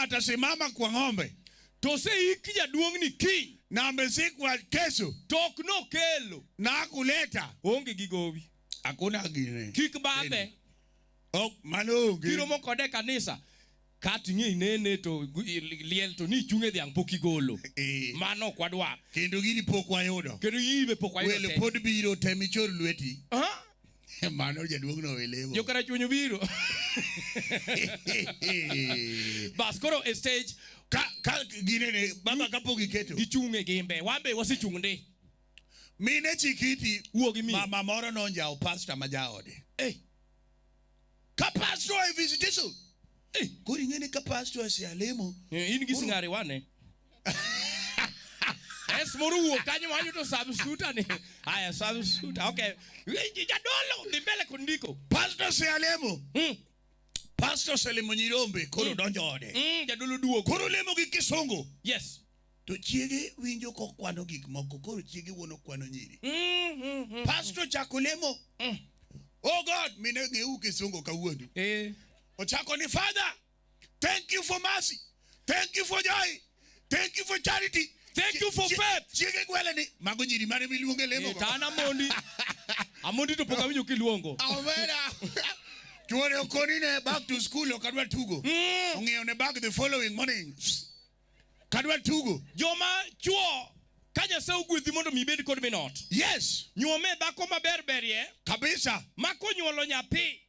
atasimama kwa ng'ombe To seik jaduong'ni kiny na amezikwa kesho to ok nokelo. Na hakuleta. Onge gi gowi. Hakuna gine. Kik badhe. Ok, mano onge. Kiromo kode e kanisa kata ing'e inene to liel to ni ichung' e dhiang' pok igolo. Mano ok wadwar. Kendo gini pok wayudo. Kendo gini be pok wayudo. Welo pod biro tem ichor lweti. Ah? Mano jaduong' no welemo. Jokarachuonyo biro. Bas koro e stage Ka ginene baba kapok iketo. Gichung' e gimbe. Wan be wasechung' ndi. Mine chikiti wuo gi miyo. Mama moro nonjawo pastor ma jaode. Eh. Ka pastor e visitation. Eh, koro ing'e ni ka pastor osealemo. Eh, in gi singari wane. Es moro wuok kanyo manyo to subsuta ni. Aya subsuta. Okay. Jadolo dhi mbele kod ndiko. Pastor osealemo. Pastor oselemo nyirombe koro donjo ode. Jadolo duogo. Koro lemo gi kisungu. Yes. To chiege winjo kokwano gik moko, koro chiege wuon okwano nyiri. Pastor chako lemo. Oh God, mine ng'eu kisungu kawuono. Ochako ni Father, thank you for mercy. Thank you for joy. Thank you for charity. Thank you for faith. Chiege gwele ni mago nyiri mane miluonge lemo. To an amondi. Amondi to pok awinjo kiluongo. Omera. Chuore okoni ne back to school ok adwa tugo. Ong'iewo ne bag the following morning. Kadwa tugo. Joma chuo ka Nyasaye ogwedhi mondo mi ibed kod minot. Yes. Nyuome dhako maber berie. Kabisa. Ma konyuolo nyathi.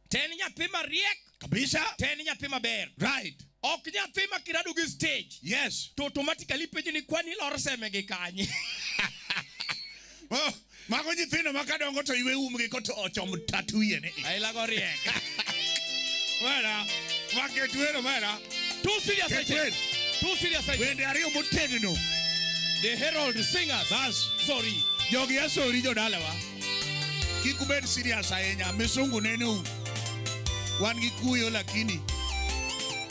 To en nyathi mariek. Kabisa. To en nyathi maber. Right. Ok nyathi ma kirado gi stage. Yes. To automatically penjo ni kwani ilor seme gi kanye. Oh, mago nyithindo ma kadongo to ywe umgi koto ochom tatu yie ni. Aila go riek. Wera, maket wero mera. Too serious Ket I wer. Too serious I Wende ariyo motegno. The Herald Singers. Bas. Sorry. Jogi asori jodalawa. Kik ubed serious ahinya. Misungu nenou. Wan gi kuyo lakini.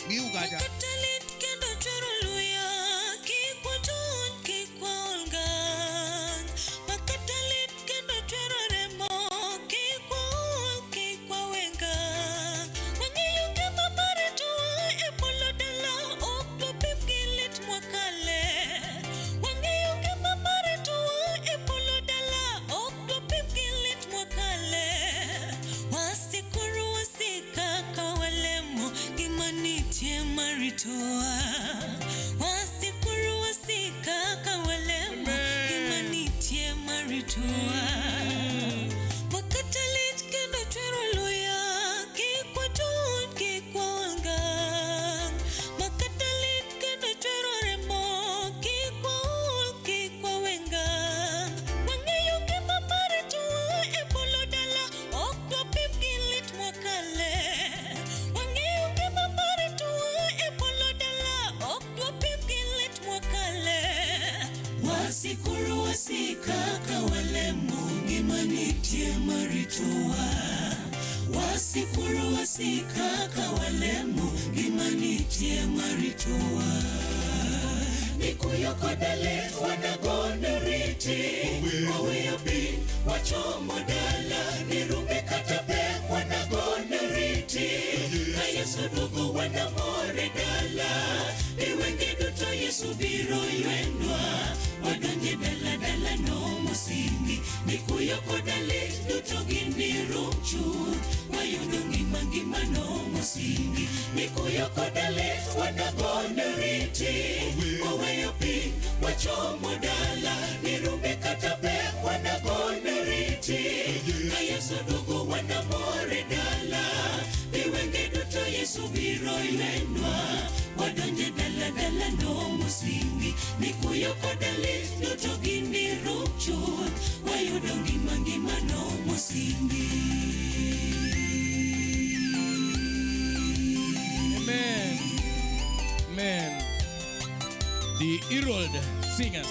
Ng'iu kacha. Katalit kendo chwero luya, kik watony, kik waol ngang'. Makatalit kendo chwero remo, kik waol, kik wawe ngang'. Wang'eyo ngima maritowa e polo dala, ok dwapim gi lit mwakale. Wang'eyo ngima maritowa e polo dala, ok dwapim gi lit mwakale. Wasikuru wasika ka walemo, gima nitie maritowa. Wasikuru wasika ka walemo, gima nitie maritowa. Wakata lit kendo chwero luya, kik watony, kik waol ngang'. Makata lit kendo chwero remo, kik waol, kik wawe ngang'. Wang'eyo ngima maritowa e polo dala, ok dwapim gi lit mwakale. Wang'eyo ngima maritowa e polo dala, ok dwapim gi lit mwakale. Wasikuru wasika ka walemo, ngima nitie maritowa. Wasikuru wasika ka walemo, ngima nitie maritowa. Mikuyo koda lit wanagone riti, waweyo piny wachomo dala, ni rumbe kata pek wanagone riti. Ka Yesu duogo wanamore dala, e wenge duto Yesu biro ywenwa, wadonje dala dala no mosingi. Mikuyo koda lit duto gini rum chuth, wayudo ngima ngima no mosingi. Mikuyo koda lit wanagone riti, waweyo piny wachomo dala, ni rumbe kata pek wanagone riti. Ka Yesu duogo wanamore dala, e wenge duto Yesu biro ywenwa, wadonje dala dala no mosingi. Mikuyo koda lit duto gini rum chuth, wayudo ngima ngima no mosingi. Amen. Amen. The Herald Singers.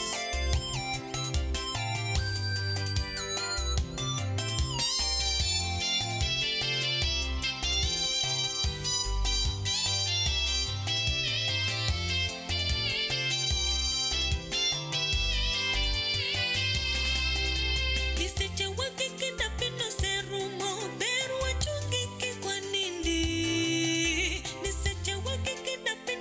Niseche wagi kinda pino serumo, ber wachungi kik wanindi. Niseche wagi kinda pino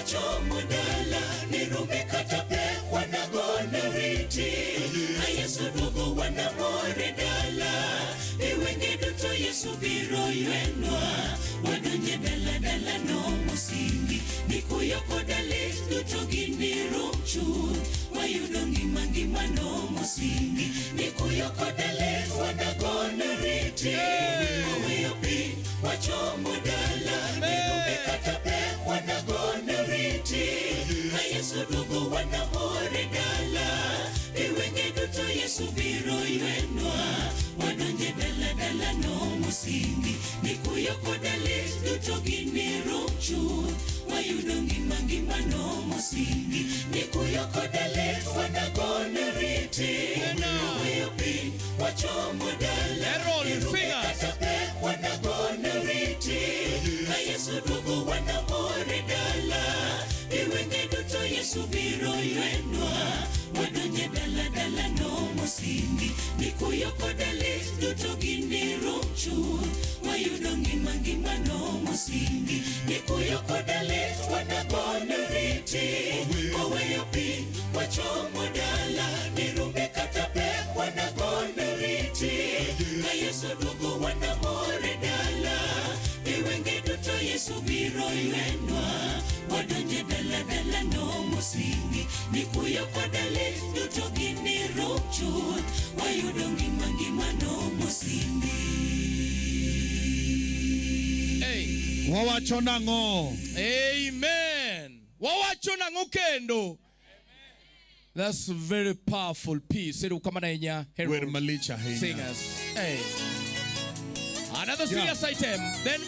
wachomo dala ni rombe kata pek wanagone riti ka Yesu duogo wanamore dala e wenge duto Yesu biro ywenwa wadonje dala dala no mosingi ni kuyo koda lit duto gini rum chuth wayudo ngima ngima no mosingi ni kuyo koda lit wanagone riti oweyo piny wachomo dala ni rombe kata pek wanagone riti ka Yesu duogo wanamore dala e wenge duto Yesu biro ywenwa wadonje dala dala no mosingi ni kuyo koda lit duto gini rum chuth wayudo ngima ngima no mosingi ni kuyo koda lit wanagone riti oweyo piny wachomo dala Errol, ni rombe singers. kata pek wanagone riti ka Yesu duogo wanamore dala e wenge duto Yesu biro ywenwa wadonje dala dala no mosingi ni kuyo koda lit duto gini rum chuth wayudo ngima ngima no mosingi ni kuyo koda lit wanagone riti oweyo piny wachomo dala ni rombe kata pek wanagone riti ka Yesu duogo wanamore dala e wenge duto Yesu biro ywenwa wadonje dala dala no mosingi ni kuyo koda lit duto gini rum chuth wayudo ngima ngima no mosingi. Hey. Wawacho nang'o? Amen. Wawacho nang'o kendo? That's a very powerful piece. Erokamano ahinya, Wer Herald malich ahinya. Singers. Hey. Another serious item. Then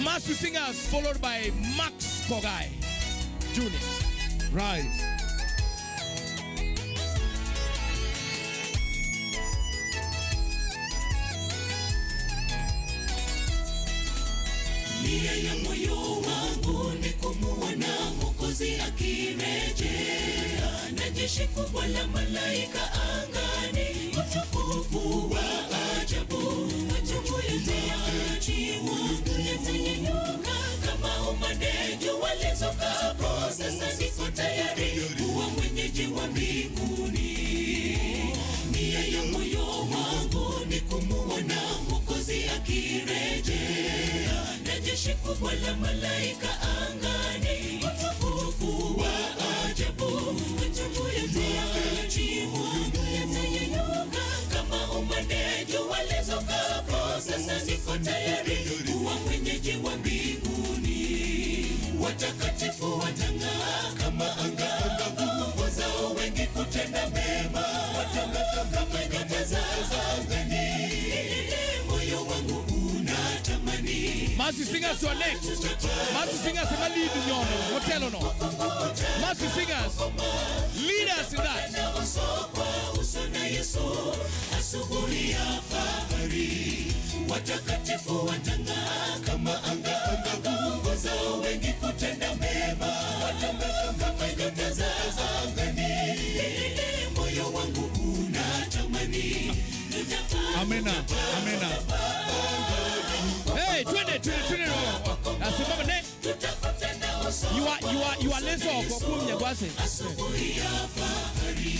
Masu Singers followed by Max Kogai Jr. Right. Nia ya moyo wangu ni kumuona Mwokozi akirejea na jeshi kubwa la malaika angani, utukufu wa ajabu. Machungu yote yaachiwa, yatanyanyuka kama umande jua lizukapo. Sasa niko tayari kuwa mwenyeji wa mbinguni. Nia ya moyo wangu ni kumuona Mwokozi akirejea na jeshi kubwa la malaika angani, utukufu wa ajabu. Machungu yote yaachiwa, yatanyanyuka kama umande jua lizukapo. Sasa niko tayari kuwa mwenyeji wa mbinguni. Watakatifu watang'aa kama anga angavu, wazao wengi kutenda mema, watang'aa kama nyota za angani. Moyo wangu unatamani. Mercy Singers, you are next. Mercy Singers, ema lead nyono. Motelo no. Mercy Singers, lead us in that. Na uso kwa uso na Yesu, asubuhi ya fahari. Watakatifu watang'aa kama anga angavu, wazao wengi kutenda mema, watang'aa kama nyota za angani. Moyo wangu unatamani. Amena. Amena. Hey, twende, twende, twende. Asimama ne. Tutakutana uso You are leso oko kuom Nyagwase. asubuhi ya fahari.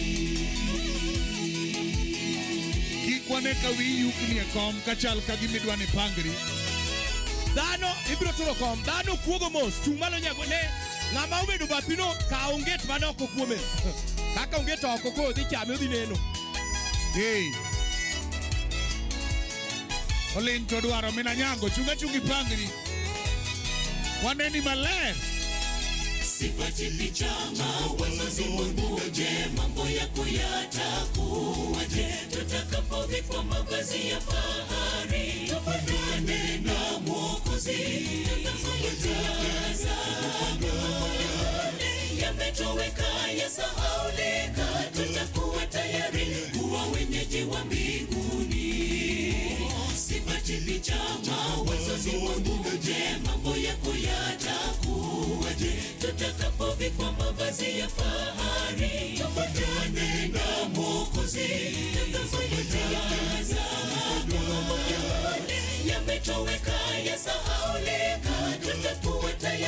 Kik wane ka wiyi yukni e kom kachal ka gima idwa ni pangri. Dhano ibiro turo kom. Dhano kuogo mos. Chung' malo nyago ne. Ng'ama obedo bathino kaw onget mane oko kuome. Kaka onget oko koro dhi chame odhi neno. Hey. Oling to dwaro mina nyango chung' achung' ipangri. Waneni maler. Sipati picha mawazo mwangu, je, mambo yako yatakuwaje tutakapovikwa mavazi ya fahari, tufanane na Mwokozi. Yametoweka, yasahaulika, tutakuwa tayari kuwa wenyeji wa mbinguni. Sipati picha mawazo mwangu, je, mambo yako yatakuwaje tutakapovikwa mavazi ya fahari, tufanane na Mwokozi. Yametoweka, yasahaulika, tutakuwa tayari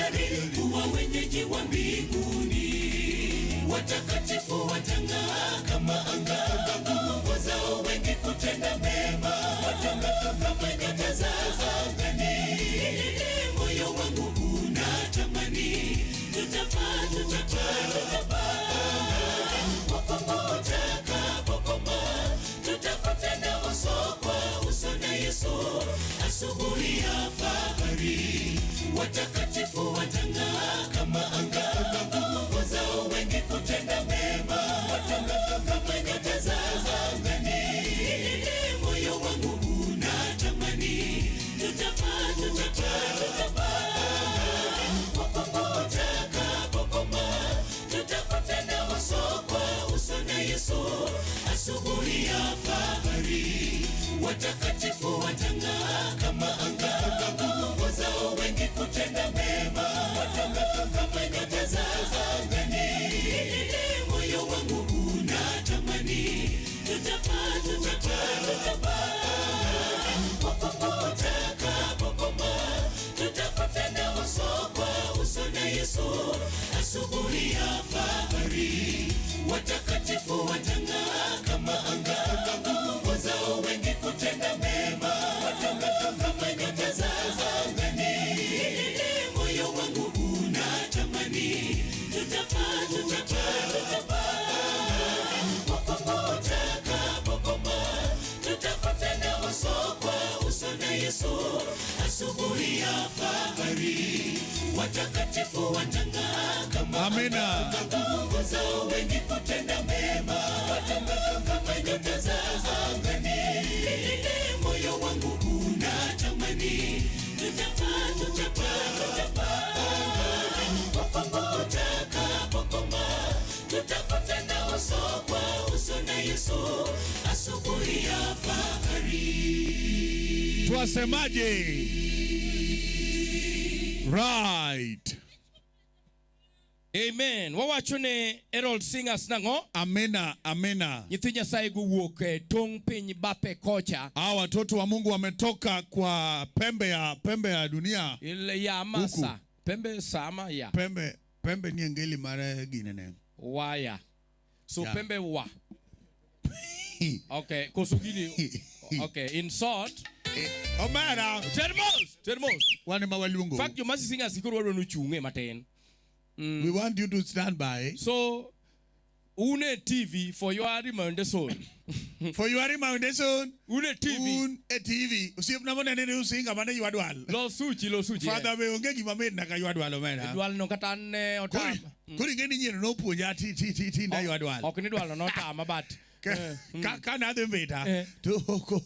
asubuhi ya fahari. Watakatifu watang'aa kama anga, waongozao wengi kutenda mema, watang'aa kama nyota za angani. Moyo wangu unatamani, tutapaa, tutapaa, tutapaa wokovu utakapokoma, tutakutana uso kwa uso na Yesu, asubuhi ya fahari. Watakatifu watang'aa kama Amina. anga, waongozao wengi kutenda mema, watang'aa kama nyota za angani. Moyo wangu unatamani, tutapaa, tutapaa, tutapaa wokovu utakapokoma, tutakutana uso kwa uso na Yesu, asubuhi ya fahari. Twasemaje? Right. Amen. Wawacho ne Herald Singers nang'o? Amina, amina. Nyithi Nyasaye gowuok e tong' piny bathe kocha. Hawa watoto wa Mungu wametoka kwa pembe ya dunia. Ile ya masa. Pembe sama ya. Pembe ni ngeli mara ginene. Waya. So Yeah. pembe wa. Okay, koso gini. Okay, in short, Omera, Termos, termos. wan ma waluongo. Fact, jo Mercy Singers koro wadwa nochung'e matin. We want you to stand by So une TV for your recommendation. for your recommendation. Une TV. Un e TV. Osiepna monene ni usinga mane ywa dwal. Los suchi, los suchi. Father be onge gima mit nyaka ywa dwal omera. Dwal no kata ne otama. Koro ing'e ni nyieno nopuonja ti nda ywa dwal. Ok ni dwal no notama but Ka nadhi Mbita Eh. to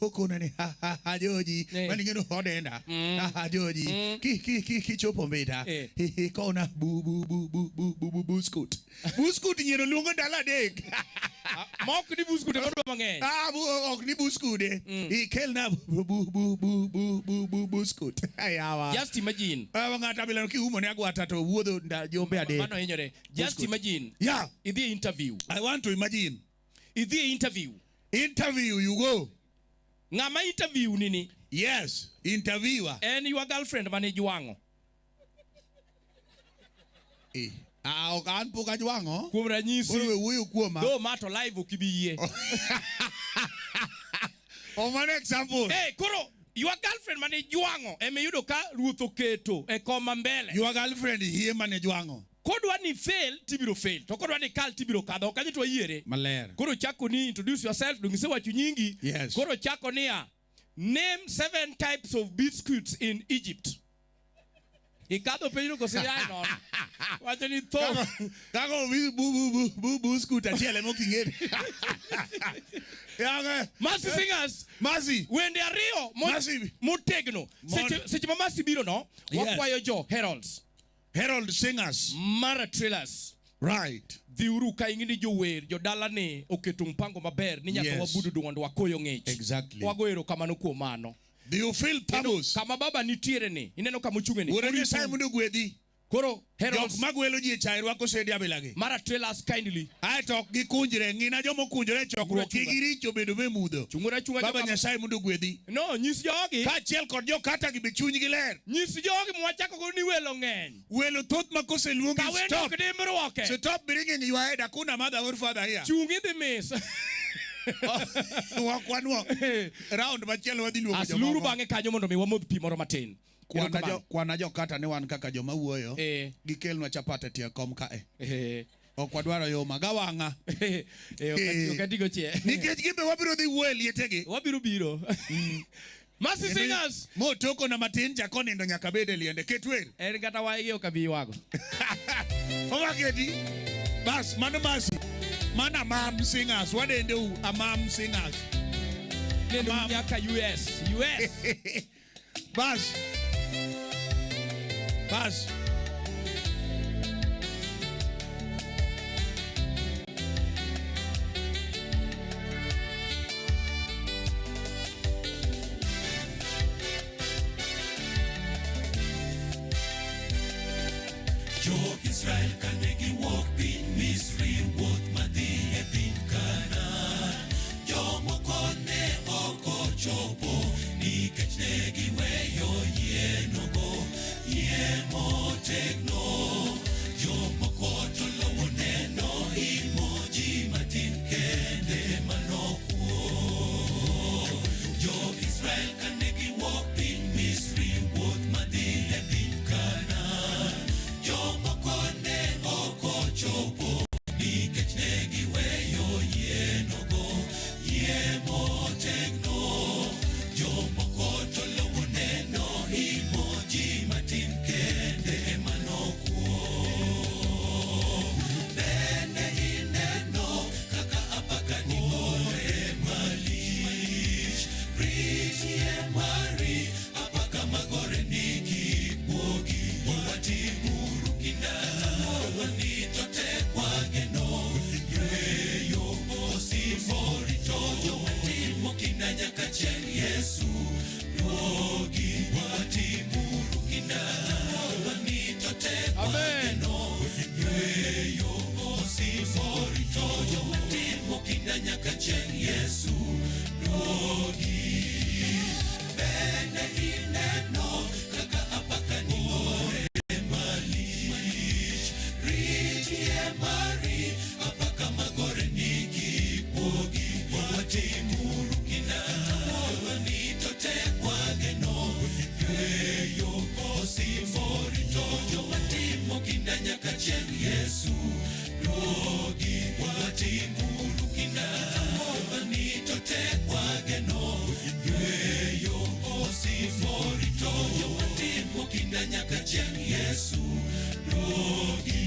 okona ni ha ha ha Joji Eh. mani ing'e ni odenda ha ha Joji ki kichopo Mbita Eh. hi hi kona bu bu bu bu bu bu bu buskut buskut nyieno luongo ndalo 3. Mok ni buskut ema dwa mang'eny. Ah, bu, ok ni buskude ikelna bu bu bu bu bu bu bu buskut ayawa. Just imagine. Awa ng'ato abila no kiumo ne agwata to wuodho jombe 3. Mano hinyore. Just Buskut. imagine. Yeah. Idhi e interview. I want to imagine. Idhi e interview. Interview you go. Ng'ama interview nini? Yes, interviewer. En your girlfriend mane jwang'o. Eh, ah, ok an pok ajwang'o. Kuom ranyisi. Koro we wuoyo kuoma. Do ma to live ok ibi yie. Oh, mano example. Eh, koro your girlfriend mane jwang'o ema iyudo ka ruoth oketo e koma mbele. Your girlfriend hie mane jwang'o. Kodwa ni fail tibiro fail. To kodwa ni kal tibiro kadho. Ok kanyo to wayiere. Maler. Koro chako ni introduce yourself, dong isewacho nyingi. Yes. Koro chako niya, name seven types of biscuits in Egypt. Ikadho penjno kose yae nono. Wacho ni tho. Kaka bu bu bu bu buskut achiel ema ok ing'e. Yange. Mercy Singers, Mercy. wende ariyo Mercy. motegno. Seche ma Mercy biro no, Yes. wakwayo jo Heralds, Herald Singers. Mara Trailers. Right. Dhiuru ka ing'i ni jower jodala ni oketo mpango maber ni nyaka Yes. wabudu duond wakoyo ng'ich. Exactly. Wago erokamano kuom mano. Do you feel purpose? Kama baba nitiere ni, ineno kama ochung'e ni. Wuoro Nyasaye mondo ogwedhi. Koro Jok Heralds, magwelo ji e chai rwako sedi abilagi. Mara Trailers kindly. Aeto ok gikunjre, ng'ina joma okunjore e chokruok kik giricho bedo me mudho. Chung'uru achung'a Baba joka- Nyasaye mondo ogwedhi. No, nyis jogi. Kaachiel kod jokata gi be chunygi ler. Nyis jogi mwachako go ni welo ng'eny. Welo thoth ma koseluongi Ka wendo stop. ok dimruoke. Stop bringing your head. Hakuna mother or father here. Chung idhi mis. Wakwanwo. Round machielo wadhi luongo Asluru jomoko. bang'e kanyo mondo mi wamodh pi moro matin. Kwana Erokamano. jo, kwana jokata ni wan kaka joma wuoyo. Eh. Gikelnwa chapat e tie kom kae. Ok wadwaro yoma. Gawang'a. Ok atigo chie. Nikech gimbe wabiro dhi wuoyo e lietegi. Wabiro biro. Mercy Singers. Motoko na matin cha konindo nyaka bed e liende. Ket wer. En kata waigi ok abi ywago. Omaketi. Bas, mano basi. Mano Amam Singers. Wadende u Amam Singers. Nendo Amam. nyaka US. US. Bas. Bas. Jo-Israel kane giwuok piny Misri wuoth madhi e piny Kanaan, jomoko ne ok ochopo nikech ne giweyo yie nogo, yie motegno. Jomoko nyaka chieng' Yesu duogi. Watimuru kinda ni to tek wageno yweyo osimo rito joma timo kinda nyaka chieng' Yesu duogi.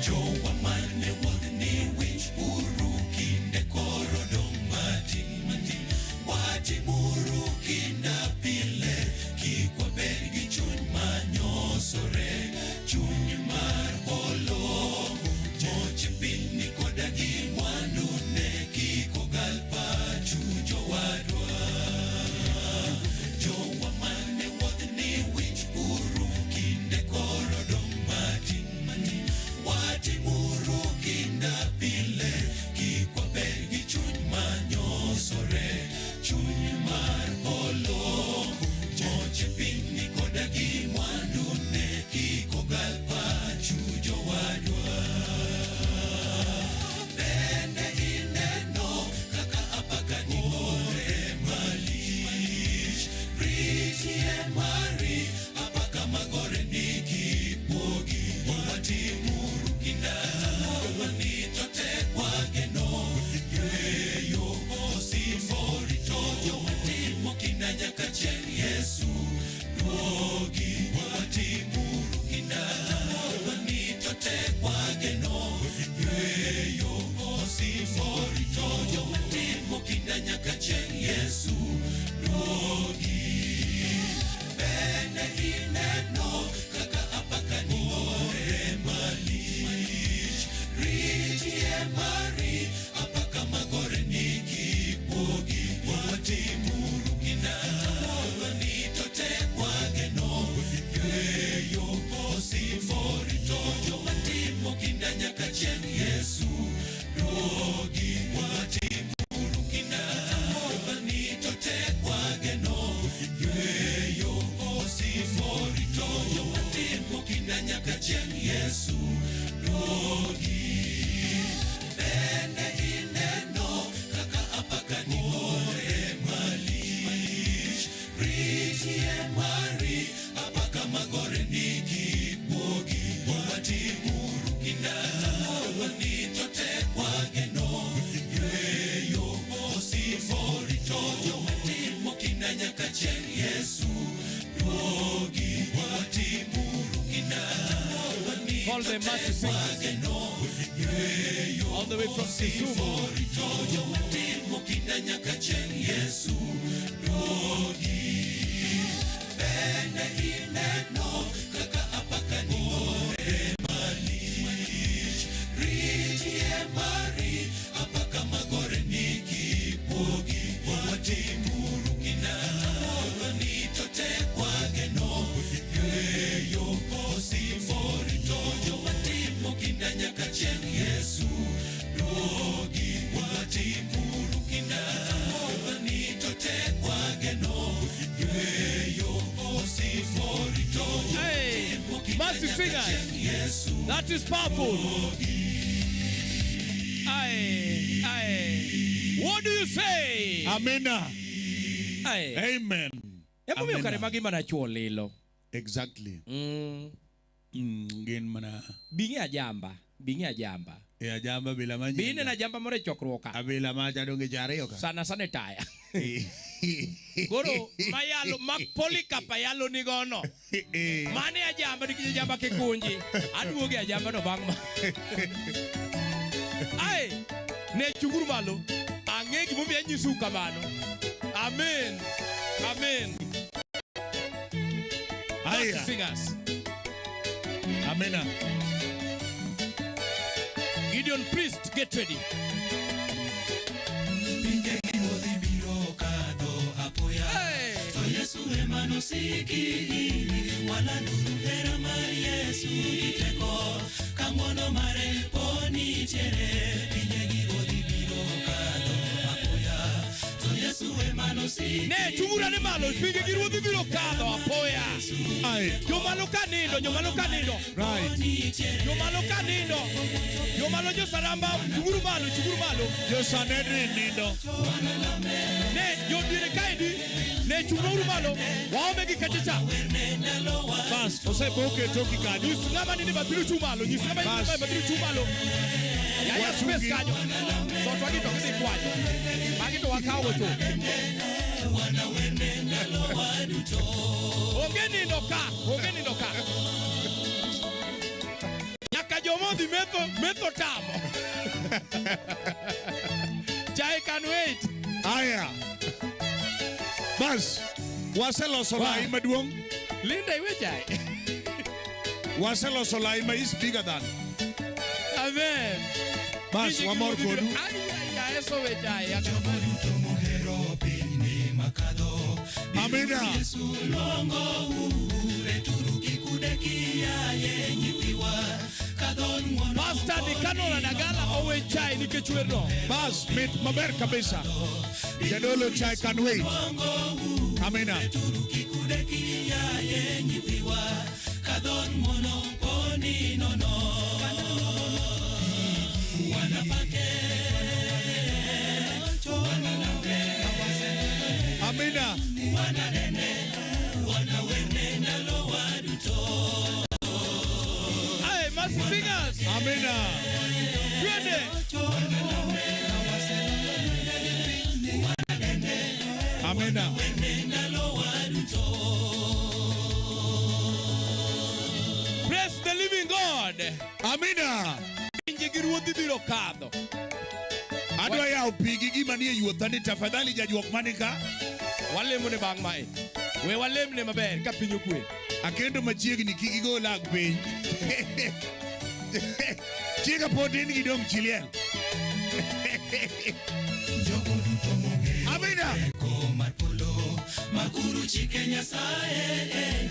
Jowa mane wuodhni winj uru kinde koro dong' matin matin. Watimuru kinda pile kik wabed gi chuny manyosore, chuny mar olo. Moche piny koda gi mwandune kik ogal pachu jowadwa. Jowa mane wuodhni winj uru kinde koro dong' matin matin. Watimuru kinda pile kik wabed gi chuny manyosore, chuny mar olo. Moche piny koda gi mwandune kik ogal pachu jowadwa. Bende ineno kaka apaka nigore malich, ritie mari apaka magore ni kik Watimuru kinda ni to tek wageno yweyo osimo rito joma timo kinda nyaka chieng' Yesu duogi. Watimuru kinda ni to tek wageno yweyo osimo rito joma timo kinda nyaka chieng' Yesu duogi. Bende ineno kaka apaka nigore malich, ritie mari apaka magore ni kik buogi. Watimuru kinda ni to tek wageno yweyo osimo rito joma timo kinda nyaka chieng' Yesu duogi. Watimuru kinda ni to tek wageno yweyo osimo rito joma timo kinda nyaka chieng' Yesu duogi. Bende ineno kaka apaka nigore malich, ritie mari apaka magore ni kik buogi. Watimuru kinda ni to tek wageno yweyo osimo rito joma timo kinda nyaka chieng' Yesu duogi. Watimuru kinda ni Call to them Mercy tek Singers. wageno yweyo All the way from Kisumu. rito joma timo kinda nyaka chieng' Yesu duogi. Bende ineno kaka apaka nigore malich, ritie mari apaka magore ni kik buogi. Watimuru kinda ni to tek wageno yweyo osimo rito joma timo kinda nyaka chieng' Yesu duogi. Watimuru kinda ni to tek wageno yweyo osimo rito joma Hey, timo kinda Mercy nyaka Singers. chieng' Yesu That is powerful. Aye, aye. What do you say? Amina. Aye. Amen. Emomiyo Amina. kare magi mana chuo lilo. Exactly. Gin mana Bing'e ajamba, bing'e ajamba. e ajamba bila Bi manyien. ineno ajamba moro e chokruok ka. Abila macha donge ji ariyo ka. Sana sana e taya. Koro mayalo ma Polycarp ayalo nigono. Mane ajamba nikech ajamba kikunji. Aduoge ajamba no bang' ma. Ai, ne chunguru malo. Ang'e gimomiyo anyisou kamano. Amen. Amen. Aya. Mercy Singers. Amina. Gideon Priest, get ready. Pinje gi ruodhi biro kadho apoya. Hey. To Yesu ema nosiki, walanduru hera mar Yesu gi teko, ka ng'wono mare pod nitiere. Pinje gi ruodhi biro kadho. Ne, chung'urane malo, pinje gi ruodhi biro kadho apoya. Jomalo ka nindo, jomalo ka nindo. Jomalo ka nindo. Jomalo josaramba, chung'uru malo, chung'uru malo. Jo Sanhedrin nindo. Ne, jodiere kaendi, ne chung'uru malo. Waome gi kacha cha. Bas, oseboke toki kanyo. Nyis ng'ama nini bathino chung' malo, nyis ng'ama nini Bas. bathino chung' malo. Yaya space Wachungi. kanyo. Sotwa gi to gidhi kwanyo. Magi to wakawo chuth. Onge nindo ka, onge nindo ka. Nyaka joma odhi metho, metho tamo. Chai can wait. Aya. Bas, waseloso lai maduong'. Linda iwe chai. Waseloso lai ma is bigger than. Amen. Bas, wamor kodu. Ai, ai, ai, eso we chai. Amina. Pastor Nicanor Adagala owe chai nikech werno. Bas, mit maber kabisa. Jadolo chai can wait. Amina. Amina. Hey, Mercy Singers. Amina. Twende. Amina. Praise the living God. Amina. Pinje gi ruodhi biro kadho. Adwa yawo pi gi gima nie yuotha ni tafadhali jajuok mani ka. Walemo ne bang' mae. We walemne maber ka piny okwe. Akendo machiegni kik igo lag piny. Chiega pod in gi dong' chi liel. Amina.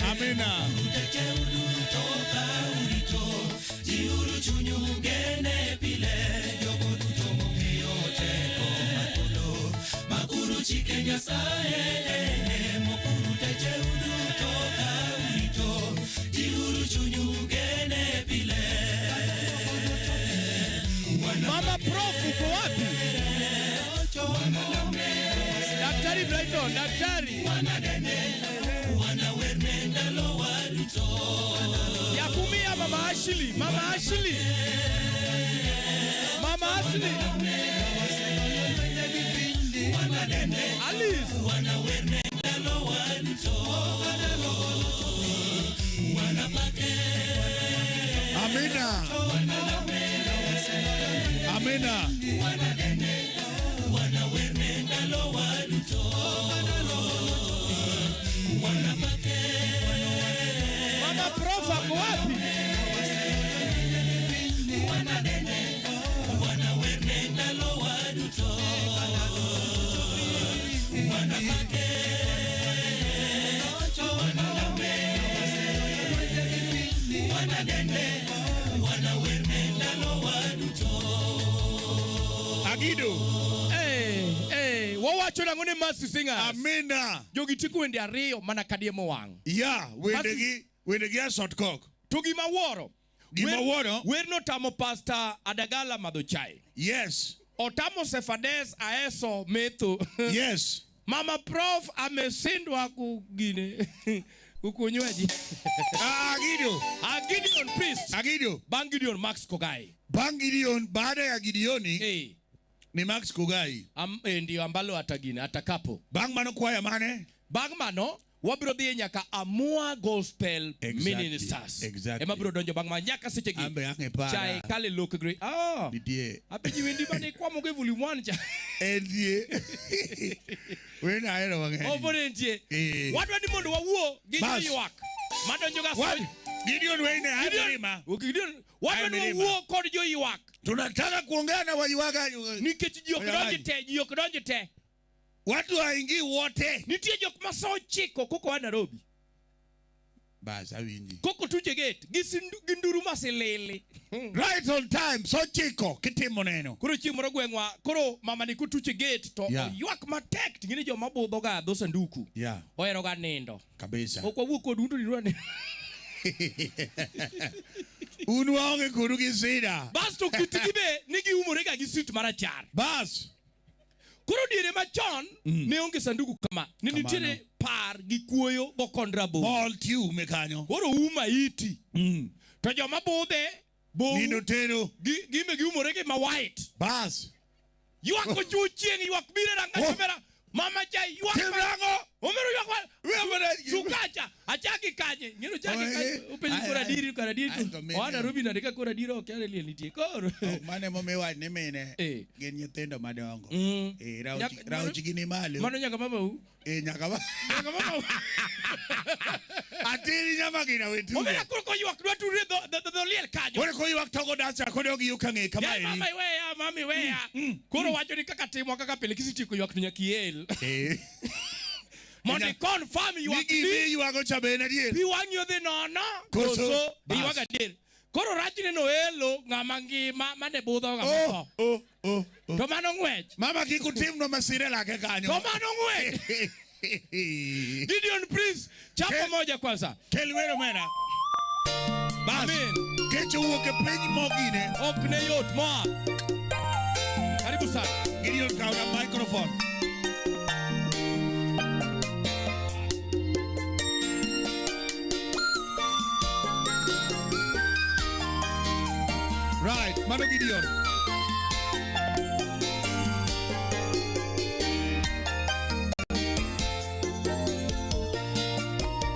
Amina. Mama Prof uko wapi? Daktari Brighton, daktari. Yakumia Mama Ashley, Mama Ashley. Mama Ashley. Alice. Amina. Amina. Mama Prof ako wapi? Agido. Hey, hey, wawacho nang'o ne Mercy Singers? Amina. Jogi tiko wende ariyo mana kadiemo wang'. Ya, wendegi, wendegi asot kok. To gima wuoro. Gima wuoro? Werno tamo Pastor Adagala madho chai. Yes. Otamo Sefades Aeso metho. Yes. Mama Prof ameshindwa kugine kukunywaji. Agido. Gideon Priest. Agido. Bang Gideon Max Kogai. Bang Gideon, baada ya Gideoni Eh. ni Max Kogai. Ndio ambalo atagine atakapo. Bang mano kwaya mane? Bang mano wabiro dhi nyaka Amua Gospel Exactly, Ministers. exactly. Ema biro donjo bang' ma nyaka seche gi. Ambe ang' e para. Chai kale lok gre. Nitie. Apiji wendi mane kwamo ge volume 1 cha. Entie. Wena ahero mang'eny. Opo entie. Eh. Wadwa ni mondo wawuo gi Bas. joywak. Madonjo ga What? Gideon wene Gideon. Mirima. Okay, Gideon. Wadwa ni Ay, Mirima. wawuo kod joywak. Tunataka kuongea na waywaga. Nikech ji ok donj te, ji ok donj te. Watu haingii wote. Nitie jok ma sa ochiko koko wa Nairobi. Bas awinji. Koko tuche gate gi gi nduru masilili. Right on time. So chiko kitimo neno. Koro chieng' moro gweng'wa, koro mama ni kotuche gate to oywak matek ting'eni joma budho ga dho sanduku. Ohero ga nindo. Kabisa. Ok wawuo kodu un to ninduru aninda. Un waonge kodu gi sida. Bas to kitgi be ni giumore ga gi suit marachar. Bas. Koro diere machon ne onge sanduku kama. Ne nitiere par gi kuoyo gokond rabolo. Bol tiume kanyo. Koro uma iti. To joma budhe bo Nindo tero. Gime giumore gi ma white. Bas. Ywak ochuo chieng', ywak biro e rangach Oh. omera. Mama cha ywak. Tim nang'o? Omero ywak ma. We amana- Sukacha, achaki kanye. Ng'eno chaki Oh, kanye. eh. Openji Ai, koro ai. adieri, koro adieri. Ai, to mine. Oa Nairobi nade ka koro adieri ok nyal liel nitie. Koro. Ok, mano emomiyo iwacho ni mine Eh. gin nyithindo madongo. Mm. Eh, raoch gi ni malo. Mano nyaka mamau. Eh, nyaka ma. Nyaka mamau. Atiri nyama gina wetugo. Omera koro koywak dwa tudre dho liel kanyo. Koro koywak to godacha kodog yo ka ng'e kama Ya eri. mama iweya, mami iweya. Koro wacho ni kaka timwa kaka pile kisetieko ywak to nyaka iel. Eh. Mondo i-confirm Ni ywak gima ni iywago cha be en adier. pi wang'i odhi nono. Koso, Koso bas. iywak adier. Koro rachne no elo ng'ama ngima mane budho ng'ama Oh, otho. oh, oh, oh. To mano ng'wech. Mama kik utimnwa masira e lake kanyo. To mano ng'wech. Gideon Prince, chapo moja kwanza. Kel wer omera. Bas. Amen. Kech owuok e piny mogine. Ok ne yot moa. Karibu sana. Gideon kaw na microphone. Right, mano Gideon.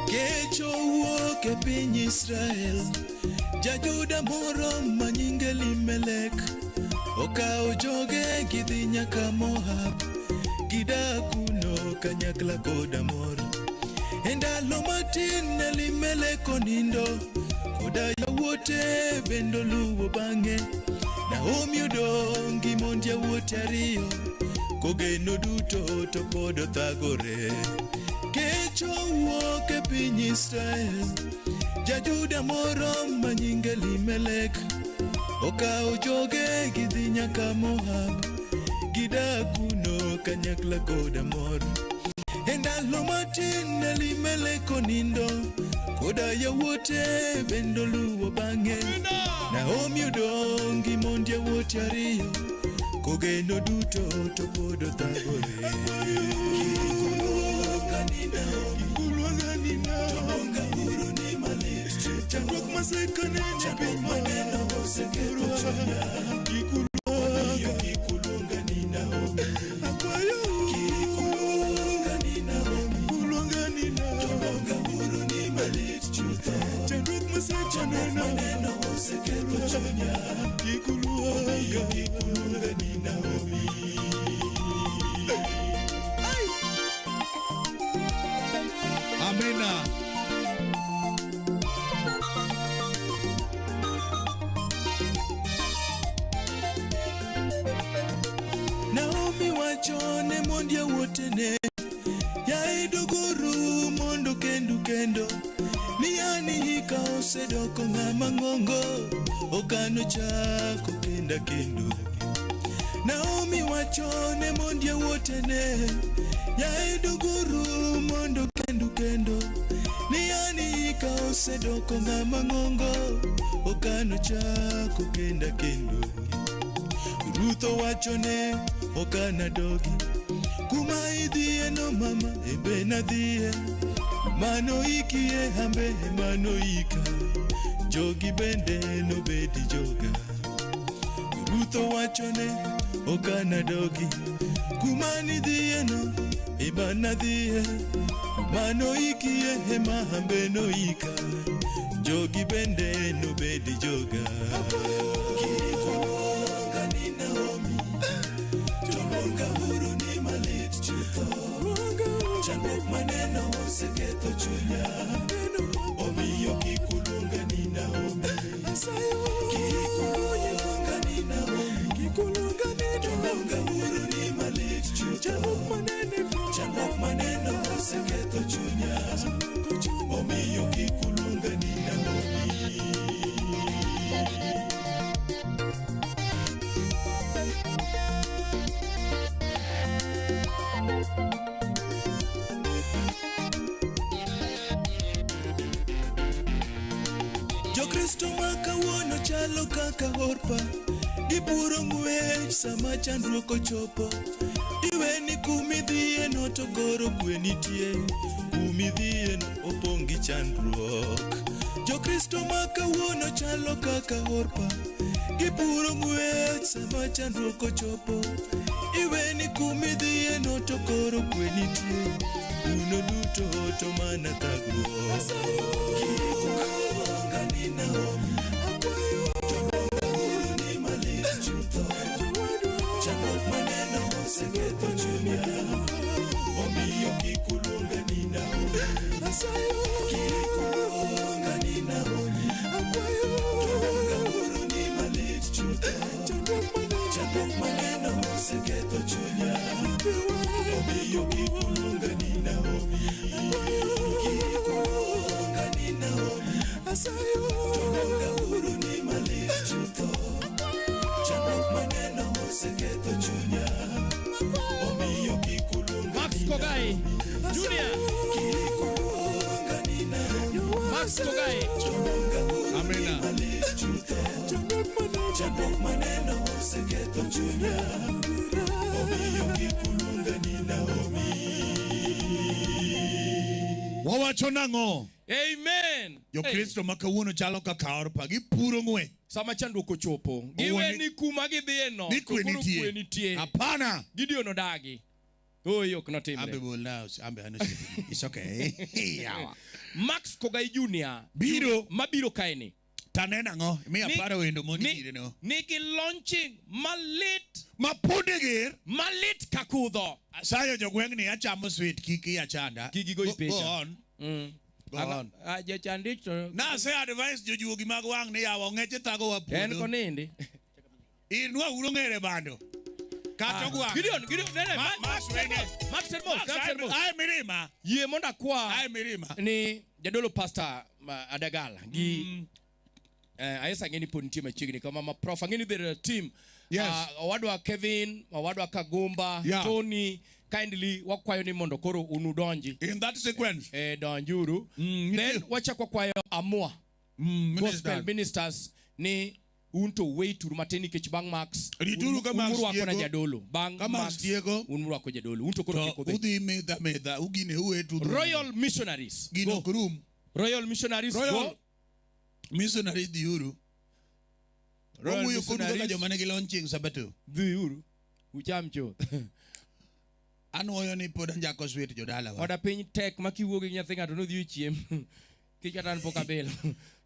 Kech owuok e piny Israel, ja-Juda moro ma nyinge Elimelek okawo joge gidhi nyaka Moab, gidak kuno kanyakla koda mor. E ndalo matin Elimelek onindo, koda yawuote bende oluwo bang'e. Naomi odong' gi mond yawuote ariyo, kogeno duto to pod othagore. Kech owuok e piny Israel, ja-Juda moro ma nyinge Elimelek okawo joge gidhi nyaka Moab, gidak kuno kanyakla koda mor. E ndalo matin Elimelek onindo, koda yawuote bende oluwo bang'e. Naomi odong' gi mond yawuote ariyo, kogeno duto to pod othagore. Chandruok masekaneno piny maneno oseketho chunya. Kik uluonga ni Naomi. Akwayo kik uluonga ni Naomi. Uluonga ni Naomi. Jodonga uru ni malit chutho. Chandruok masekaneno maneno oseketho chunya. Kik uluonga, kik uluonga ni Naomi. Amina. Naomi wacho ne mond yawuotene, yaye doguru mondo kendu kendo, ni an hika osedoko ng'ama ng'ongo, ok anochak okenda kendo. Naomi wacho ne mond yawuotene, yaye doguru mondo kendu kendo, ni an hika osedoko ng'ama ng'ongo, ok anochak okenda kendo. Ruth owachone ok anadogi kuma idhiye no mama ebe nadhiye mano ikie ambe mano ika jogi bende nobedi joga. Ruth owachone ok anadogi kuma nidhiye no ema nadhiye mano ikie ema ambe noika jogi bende nobedi joga. Kik uluonga ni Naomi, joluonga uru ni malit chutho. Chandruok maneno oseketho chunya, omiyo kik uluonga ni Naomi. Kik uluonga ni Naomi, joluonga uru ni malit chutho. Chandruok maneno oseketho chunya, omiyo kik uluonga Jokristo ma kawuono chalo kaka Orpa, gipuro ng'wech sama chandruok ochopo. Iweni kumidhiyeno to koro kwe nitie, kumidhiyeno opong' gi chandruok. Jokristo ma kawuono chalo kaka Orpa, gipuro ng'wech sama chandruok ochopo. Iweni kumidhiyeno to koro kwe nitie, kuno duto to mana thagruok. Kik uluonga ni Naomi, jodonga uru ni malit chutho. Chandruok maneno oseketho chunya, omiyo kik uluonga ni Naomi. Kik uluonga ni Naomi, jodonga uru ni malit chutho. Chandruok maneno oseketho chunya, omiyo kik uluonga ni Naomi. Kik uluonga ni Naomi, jodonga uru ni malit chutho. Chandruok maneno oseketho chunya, omiyo kik uluonga Max ni Kogai Naomi. Junior. Kik uluonga ni Naomi, Max Kogai. jodonga uru ni Amina. malit chutho. Chandruok maneno oseketho chunya, omiyo kik uluonga ni Naomi. Wawacho nang'o? Amen. Jokristo ma kawuono chalo kaka Orpa, gipuro ng'wech. Sama chandruok ochopo, giwe ni kuma gidhiye no, Ni to kwe koro nitie. kwe nitie. Hapana. Gideon odagi. Oyo ok notimre. Ambe bolna, ambe ano It's okay. Yawa. Max Kogai Junior Biro. mabiro kae ni. Taneno ang'o? Mi aparo wendo mondi ire no. Nigi launching malit Ma punde ger. malit kakudho. Asayo jogweng' ni achamo sweet kik iya chanda. Kik igoyi Go- picha. Go on. Go on. Jachandich to Nase advice jojuogi mag wang' ni yawa ong'eche thago wa en puodho. konindi. Inwa uro ng'ere bando. Kata ogwang'. Gideon, Gideon, nene, Max Max, wene. Max Termos, Max Termos. Aye mirima. Yie mondo akwa Aye mirima. ni jadolo pastor Adagala gi Ayesa ang'e ni pod nitie machiegni kama ma prof ang'e ni there are a team. Yes. Owadwa Kevin, owadwa Kagumba, Tony, kindly wakwayo ni mondo koro unudonji. In that sequence. Donjuru. Then wachako wakwayo Amua. Gospel ministers ni un to wait uru matin nikech bang' Max Rituru ka Max un urwako na tieko. jadolo. Bang' Ka Max Max tieko. un urwako jadolo. Un to koro To kik udhi. udhi medha medha ugine uwetu. Royal Missionaries. Gino Go. ok rum. Royal Missionaries. Royal Go. Missionaries dhiuru. Royal Wawuoyo kodu kaka Missionaries. joma nigi launching Sabato. Dhiuru. Ucham chuth. Anuoyo ni pod anjako sweet jodalawa. Oda piny tek ma kiwuok gi nyathi ng'ato nodhi ochiem. Kik kata an pok abilo.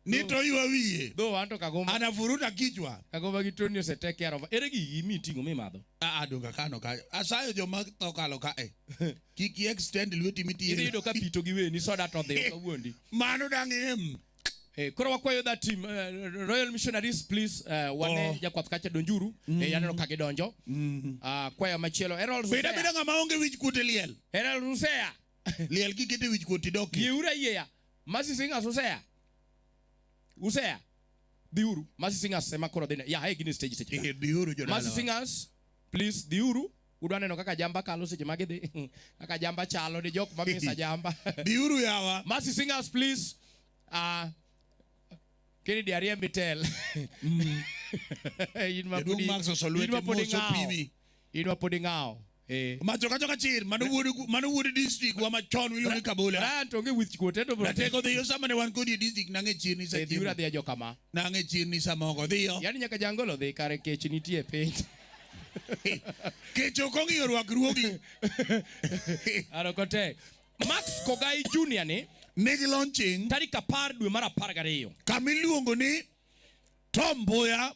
Ni to ywa wiye. Dho an to Kagomba. Anafuruta kichwa. Kagomba gi Tony osetek yaro. Ere gigi miting'o mimadho? Ah, donga kano ka. Asayo joma tho kalo ka e. Kik i extend lweti mitie. Idhi yudo ka pito gi weni soda to odhi ok awuondi. Mano dang' em. Koro wakwayo that team, Royal Missionaries, please, wane jakwath kacha donjuru. Aneno ka gidonjo. Kwayo machielo Errol Beda Rusea. beda ng'ama onge wich kuot e liel. Errol Rusea. Liel kikete wich kuot idok. Yieuru ayieya. Mercy Singers Usea. Usea. Dhiuru. Mercy Singers ema koro dhi. Ya, hey, gini stage stage. Dhiuru jodalawa. Mercy Singers, please dhiuru. Udwa neno kaka jamba kalo seche ma gidhi. Kaka jamba chalo ni jok ma misa jamba. Dhiuru yawa. Mercy Singers, please. Kennedy Ariembi tel. In ma Jaduong' podi- Max osolwete in ma podi mos ng'awo. opimi. In ma podi ng'awo. Macho kacho kachir, mano wuod district wa machon miluongo ni Kabola. Brian to onge wich kuot, en to bro- Ratego dhiyo sama ne wan kodi e district nang'e chirni sa Dhiuru chiemo. adhiya jokama. Nang'e chirni samoko dhiyo. Yaani nyaka jangolo dhi kare kech nitie e piny. Kech ok ong'iyo rwakruogi. Aro kote. Max Kogai Junior ni nigi launching tarik 10 dwe mar 12. Kama iluongo ni Tom Mboya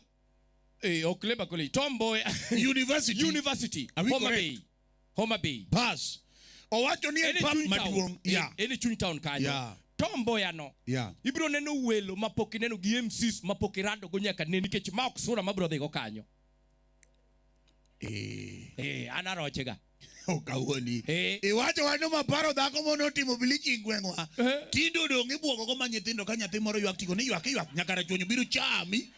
Ok Labour College, Tom Mboya University. University. Are we Homa correct? Bay. Homa Bay. Bas. Owacho ni en Ene pap chuny town. maduong'. Yeah. Ene chuny town kanyo. Yeah. Tom Mboya no. Yeah. Ibiro neno welo mapok ineno gi MCs mapok irado go nyaka ne nikech ma ok sura mabiro dhigo kanyo. An arochega. Ok awuondi. Iwacho wano maparo dhako mono otimo bleaching gweng'wa. Tinde odong' ibuogo go ma nyithindo ka nyathi moro ywak tiko ni ywak ywak nyaka rachuonyo biro chami.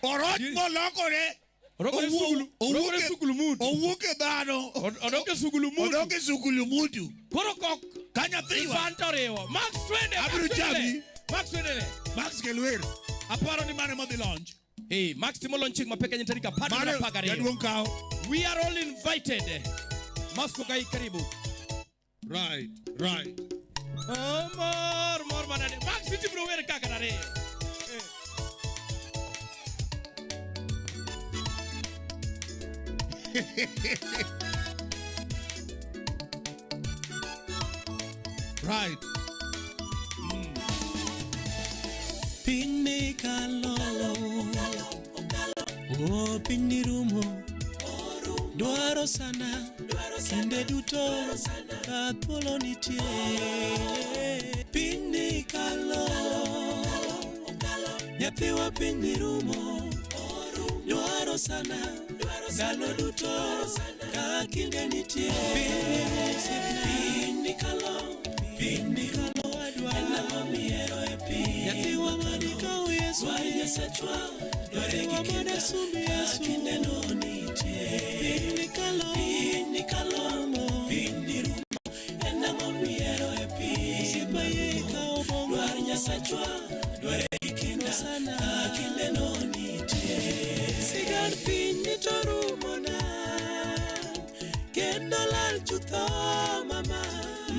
Oroch molokore. Orokore sugulu, orokore sugulu mutu. Owuok e dhano. Odok e sugulu mutu. Odok e sugulu mutu. Koro kok. Ka nyathi ywak. Fanta oriwo. Max twende. Abiro Max twende. chami. Max twende. Max Kelwer. Aparo ni mane modhi launch. Hey, Max timo launching mapek kanyo tarik apar Mane gi apar gariyo. jaduong' kawo. We are all invited. Max Kogai karibu. Right. Oh, mor, mor manade. Max iti biro wer kaka nare. Right. Piny ni kalo, oh piny ni rumo, dwaro sana, kinde duto, ka thuolo nitie. Piny ni kalo, nyathiwa piny ni rumo, dwaro sana, ndalo duto, ka kinde nitie. Piny ni kalo, piny ni kalo, en ang'o mihero e piny? Nyathiwa madikawo Yesu, dwar Nyasachwa, dware gi kinda, ka kindeno nitie. Piny ni kalo, piny ni kalo, piny ni rumo, en ang'o mihero e piny? Osiepa yie kawo bongo, dwar Nyasachwa, dware gi kinda, ka kindeno nitie. Sigand piny ni to rumona, kendo lal chutho mama.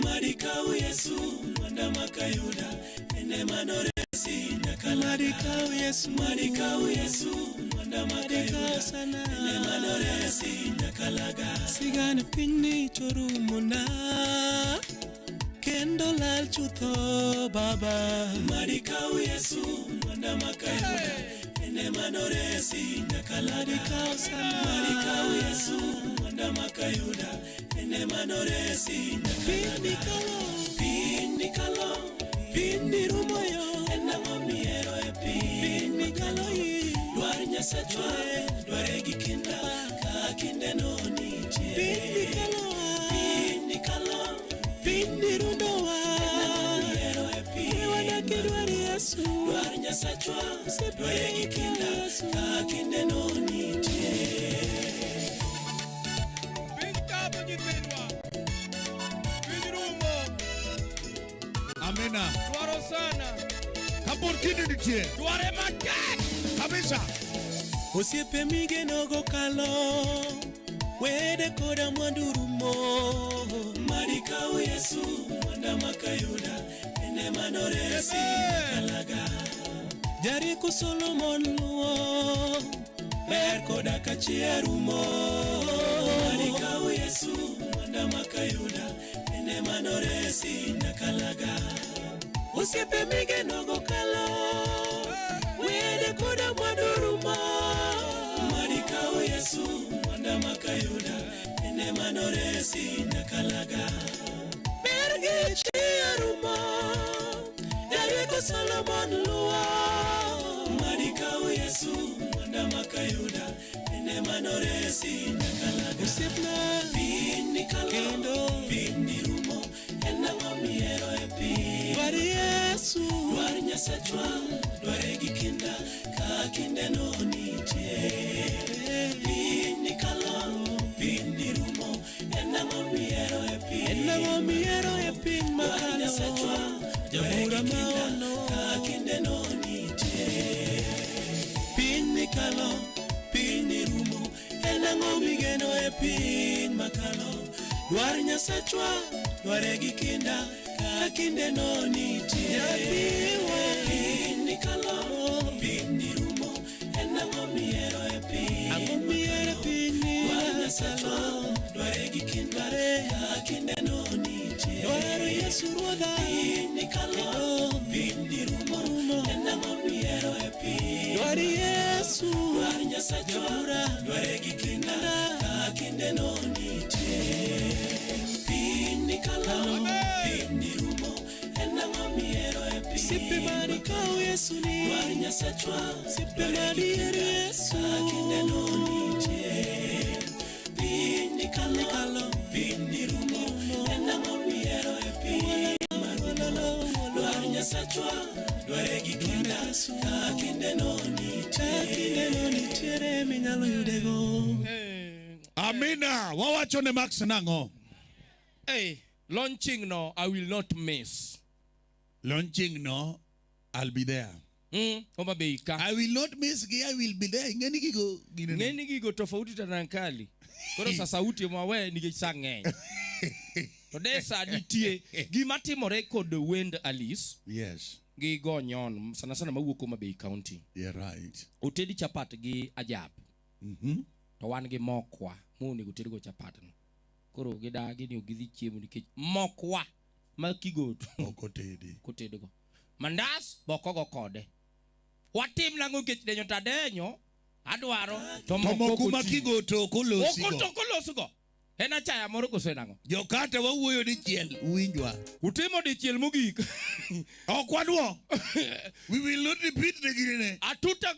Madikaw Yesu, Lwanda Makayuda, en ema noresi nyaka Madikaw Yesu, Madikaw Yesu, Lwanda Makayuda, en ema noresi nyaka laga. Sigand piny ni to rumona, kendo lal chutho baba. Madikaw Yesu, Lwanda Makayuda, en ema noresi nyaka laga. Madikaw Yesu, Lwanda Makayuda, en ema noresi nyaka laga. Piny ni kalo, piny ni rumo yo, en ang'o mihero e piny? Piny ni kalo yi, dwar Nyasachwa, dware gi kinda, ka kindeno nitie. Piny ni kalo, piny ni kalo, piny ni rundowa, en ang'o mihero e piny? Wadak e dwar Yesu, dwar Nyasachwa, dware gi kinda, ka kindeno nitie. Piny kadho nyithindwa. Piny rumo. Amina. Dwaro sana. Kapod kinde nitie. Dware matek. Kabisa. Osiepe migenogo kalo, wede koda mwandu rumo. Madikaw Yesu, Lwanda Makayuda, en ema noresi nyaka laga. Jarieko Solomon luwo, ber koda kachia rumo. Madikaw Yesu, Lwanda Makayuda, en ema noresi nyaka laga. Osiepe migenogo kalo, wede koda mwandu rumo. Madikaw Yesu, Lwanda Makayuda, en ema noresi nyaka laga. Ber gi chia rumo, Jarieko Solomon luwo. Madikaw Yesu, Lwanda Makayuda, en ema noresi nyaka laga. Osiepna, piny ni kalo, kendo piny ni rumo, en ang'o mihero e piny? Dwar Yesu, dwar Nyasachwa, dware gi kinda, ka kindeno nitie. Piny ni kalo, piny ni rumo, en ang'o mihero e piny? En ang'o mihero e piny makalo? Dwar Nyasachwa, dware gi kinda, ka kindeno nitie. Piny ni kalo, piny ni rumo, en ang'o migeno e piny makalo? Dwar Nyasachwa, dware gi kinda, ka kindeno nitie. Nyathiwa, piny ni kalo, piny ni rumo, en ang'o mihero e piny? Ang'o mihero e piny ni? Dwar Nyasachwa, dware gi kinda, ka kindeno nitie. Dwar Yesu Ruodha, piny ni kalo, piny ni rumo, en ang'o mihero e piny? Dwar Yesu, dwar Nyasachwa, dware gi kinda, ka kindeno nitie. Piny ni kalo, piny ni rumo, en ang'o mihero e piny? Osiepe madikaw Yesu ni, dwar Nyasachwa, osiepe madier Yesu, ka kindeno nitie. Piny ni kalo, piny ni rumo, en ang'o mihero e piny? Dwar Nyasachwa, dware gi kinda, ka kindeno nitie. Ka kindeno nitiere minyalo yudego. Amina. Wawacho ne Max nang'o? Hey, launching no, I will not miss. Launching no, I'll be there. Homa Bay ka. I will not miss gi, I will be there. Ing'eni gigo ginene. Ng'eni gigo tofauti to nankali. Koro sa sauti ema wawe nikech sa ng'eny. To de sa nitie gima timore kod wend Alice Yes. gi Gonyon sana sana mawuok Homa Bay County. Yeah, right. Otedi chapat gi ajab. To wan gi mokwa monego tedgo chapat no. Koro gidagi ni ok gidhi chiemo nikech mokwa ma kigoto Ok otedi. kotedgo. Mandas bokogo kode. Watim nang'o nikech denyo tadenyo adwaro to To moko moko ma oting'o. kigoto ok olosigo. Oko to ok olosgo. En achaya moro koso en ang'o? Jokata wawuoyo dichiel, uwinjwa. Utimo dichiel mogik. Ok wadwo. We will not repeat the ginene. Atuta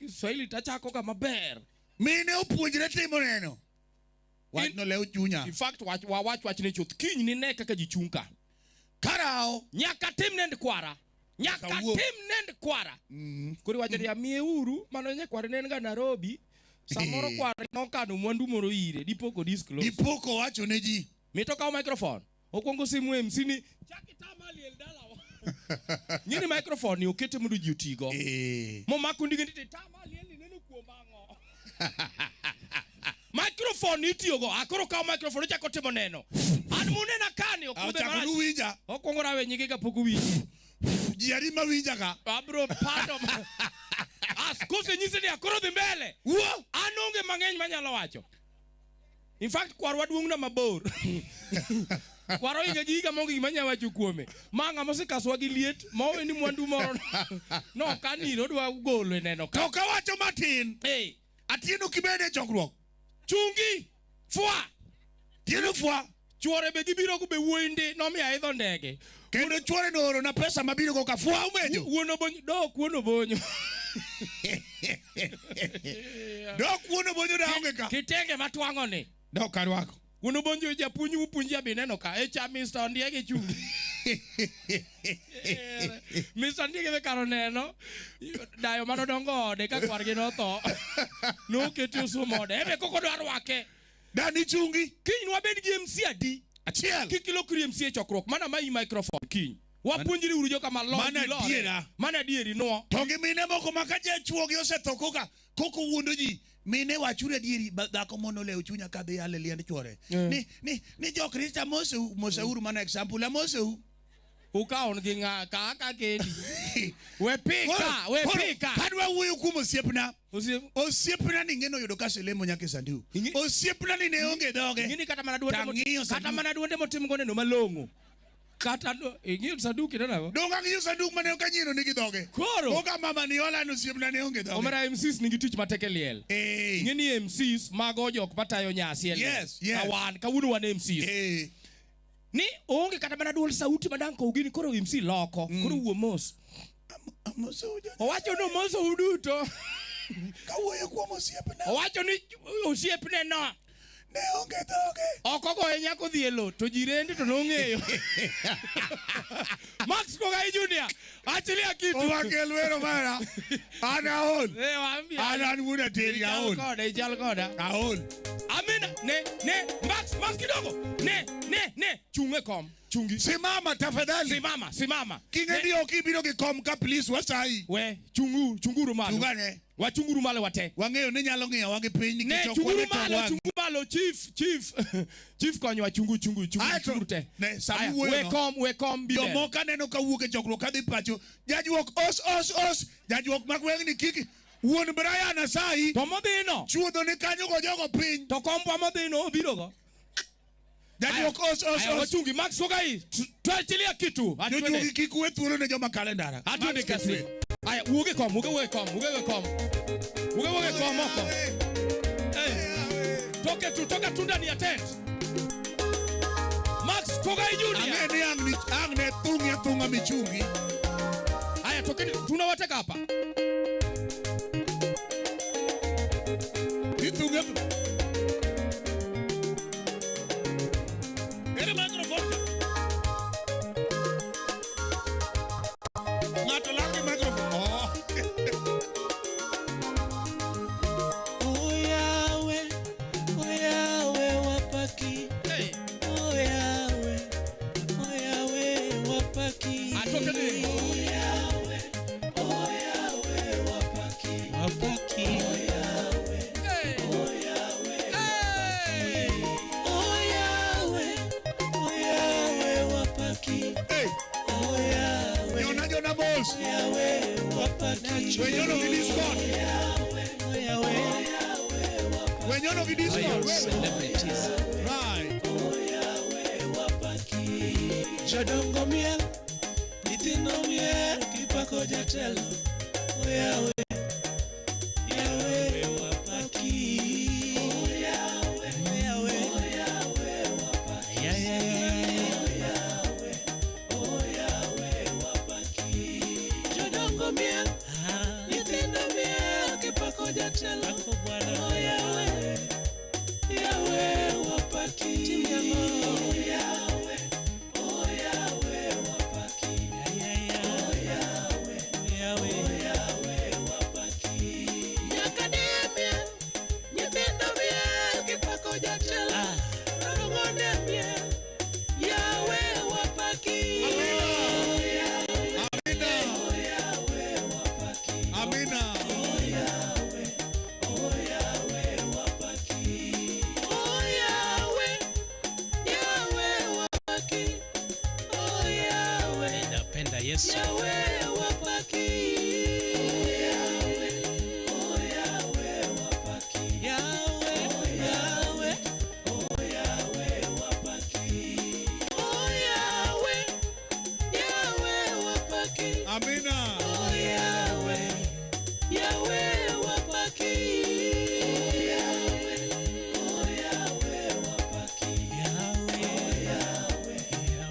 Swahili tachako ga maber. Mine opuonjre timo neno. Wachno lew chunya. In fact, wach wawach wachne chuth. Kiny nine kaka ji chung' ka. Karao. Nyaka tim nend kwara. Nyaka Nyaka wuo. tim nend kwara. Koro iwacho ni amiye uru mano nyakware ne en ga Nairobi. Samoro kware nokano mwandu moro ire dipo ko disclose. Dipo kowacho ne ji. Mito kawo microphone. Okwongo simu MC ni chak itama liel dalawa. Ng'eni microphone ni okete mondo ji otigo. Momako ndike ni tama liel ni neno kuom ang'o. Microphone itiyogo. Akoro kawo microphone ochako timo neno. An munena kani okudhe Ochako marach. nuwinja. Okwongo rawe nyinge kapok owinji. Ji adi mawinja ka. Abro pando. As kosenyisi ni akoro dhi mbele. Wuo. An onge mang'eny manyalo wacho. In fact, kwarwa duong'na mabor. Kwaro higa gi higa maonge gima anyalo wacho kuome. Ma ng'ama osekaswa gi liet, ma owe ni mwandu moro no kaniro odwa golo e neno ka. To kawacho matin. Hey, Atieno kibede e chokruok. chungi, fwa. Tieno fwa. Chuore be gibiro go be wuoyi ndi nomiyo aidho ndege. Kendo chuore nooro na pesa mabiro go ka fwa umejo. Wuon Obonyo, dok wuon Obonyo. Dok wuon Obonyo da onge ka. Kitenge matwang'o ni. Dok arwako. Wuon Obonyo japuonj upuonji abi neno ka. E cha Mr. Ondiegi chungi. Mr. Ondiegi be kar oneno. Dayo manodongo ode ka kwargi notho. Noketi osomo ode. Ebe koko dwa rwake. Dani chungi. Kiny wabed gi MC adi. Achiel. Kik ilokri MC e chokruok. Mana mayi microphone kiny. Wapuonjri uru joka malony. Mana adiera. Mana adieri nuo. To gi mine moko ma ka jachuogi osetho koka koko wuondo ji. Mine wachuru adieri dhako mono lew chunya kadhi yale liend chuore. Ni jo Kristo amosou, moseuru mana example amosou. Ukaon gi ng'a ka ka kendi. We pika, we pika. Kadwa wuoyo kuom osiepna. Osiep. Osiepna ni ng'eno yudo kaselemo nyaka e sanduk. Osiepna ni ne onge dhoge. Ing'eni kata mana duonde Tang'iyo kata sanduk. mana duonde motim go neno malong'o. Kata ing'iyo sanduk ineno nang'o? Dong ang'iyo sanduk mane ok anyieno nigi dhoge. Koro. Koka mama ni ola ni osiepna ne onge dhoge. Omera MCs nigi tich matek e liel. Ing'eni MCs mago jok matayo nyasi e liel. Yes, yes. Ka wan, kawuono wan MCs. Ni onge kata mana duol sauti madang kowgi ni koro MC loko. Koro wuo mos. Owacho ni omoso uduto. Kawuoyo kuom osiepna. Owacho ni osiepne no. Ne onge dhoge. Ok ogoye nyako dhi e lo to jirende to nong'eyo. Max Kogai Junior, achilia kitu. Owakel wero mara. An aol. Waambia. An an wuod ateri aol. Ichal koda, ichal koda. Aol. Amina, ne, ne, Max, Max kidogo. Ne, ne, ne, chung e kom. Chungi. Simama tafadhali. Simama, simama. King'e ni ok ibiro gi kom ka please wasayi. We, chungu, chunguru malo. Chungane. Wachunguru malo wate. Wang'eyo ni nyalo ng'iyowa gi piny Ne, nikech ok chunguru wane to malo, wang'. chunguru malo, chief, chief. Chief konywa, chungu, chungu, chungu, Aeto, chunguru te. ne, sama Aya, wuoyo we no. kom, we kom, bi mbele. Jomoko aneno ka wuok e chokruok kadhi pacho. Jajuok os os os. Jajuok mag gweng'ni kik. Wuon Brian asayi. To modhino. Chuodho ni kanyo go jogo piny. To kombwa modhino obiro go. Jajuok os os Aya, os. wachungi, Max Kogai, tuachilia kitu. Atuende. Jojuogi kik we thuolo ne joma kalo e ndara. Atuende Max kasi. Kitwe. Aya, wuog e kom, wuog e kom, wuog e kom. Wuog e kom oko. Eh. Toke tu, toka tu ndani ya tent. Max Kogai Junior. Ang'e ni ang' ne thung'i athung'a michungi. Aya, tokeni, tunawateka hapa. Ithung'i athung'a. Ere microphone ka? Ng'ato lal gi microphone. Oh. Oh Yahweh, oh Yahweh wapaki. Hey. Oh Yahweh, oh Yahweh wapaki. Atoke ni. Oh Yahweh, oh Celebrities. Right. Jodongo miel, nyithindo miel, kipako jatelo. Oyawe, Yawe wapaki. Oyawe, Yawe, wapaki. Ya, ya, ya, ya. Oyawe, wapaki. Jodongo miel, nyithindo miel, kipako jatelo. Oyawe, Yawe wapaki. Oyawe, Oyawe wapaki. Oyawe, Yawe, Oyawe wapaki. Nyaka ne miel, nyithindo miel, kipako jatelo. Rongone miel, Yawe wapaki. Amina. Oyawe wapaki. Amina. Oyawe, Oyawe wapaki. Oyawe, Yawe wapaki. Oyawe, Napenda Yesu. Yawe wapaki. Oyawe, Oyawe wapaki. Yawe, Yawe, Oyawe wapaki. Oyawe, Yawe wapaki. Amina. Oh Yahweh, Yahweh wapaki. Oh Yahweh, oh Yahweh wapaki. Yahweh, oh Yahweh,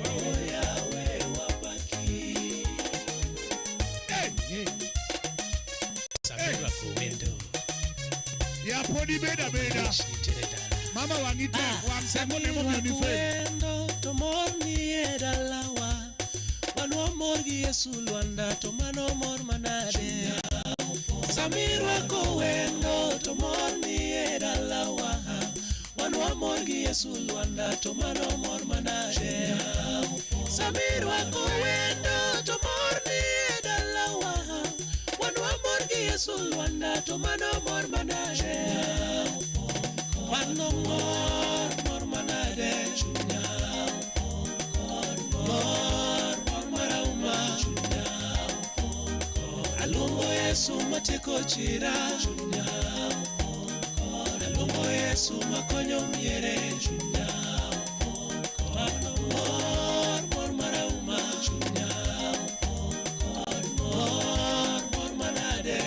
oh Yahweh wapaki. Hey. Samirwa kowendo. Ya podi beda beda. Nitiere dala. Mama wang'i tek, wang' teko ne momiyo ni fail. Wendo to mor nie dalawa. Wan wamor gi Yesu Lwanda to mano mor manade. Samirwako wendo to mor nie dalawa. Wan wamor gi Yesu Lwanda to mano mor manade. Samirwako wendo to mor nie dalawa. Wan wamor gi Yesu Lwanda to mano mor manade. Mano mor, mor manade. Mor, mor marauma. Aluongo Yesu matieko chira. Aluongo Yesu makonyo miere. Mano mor, mor marauma. Mor, mor manade.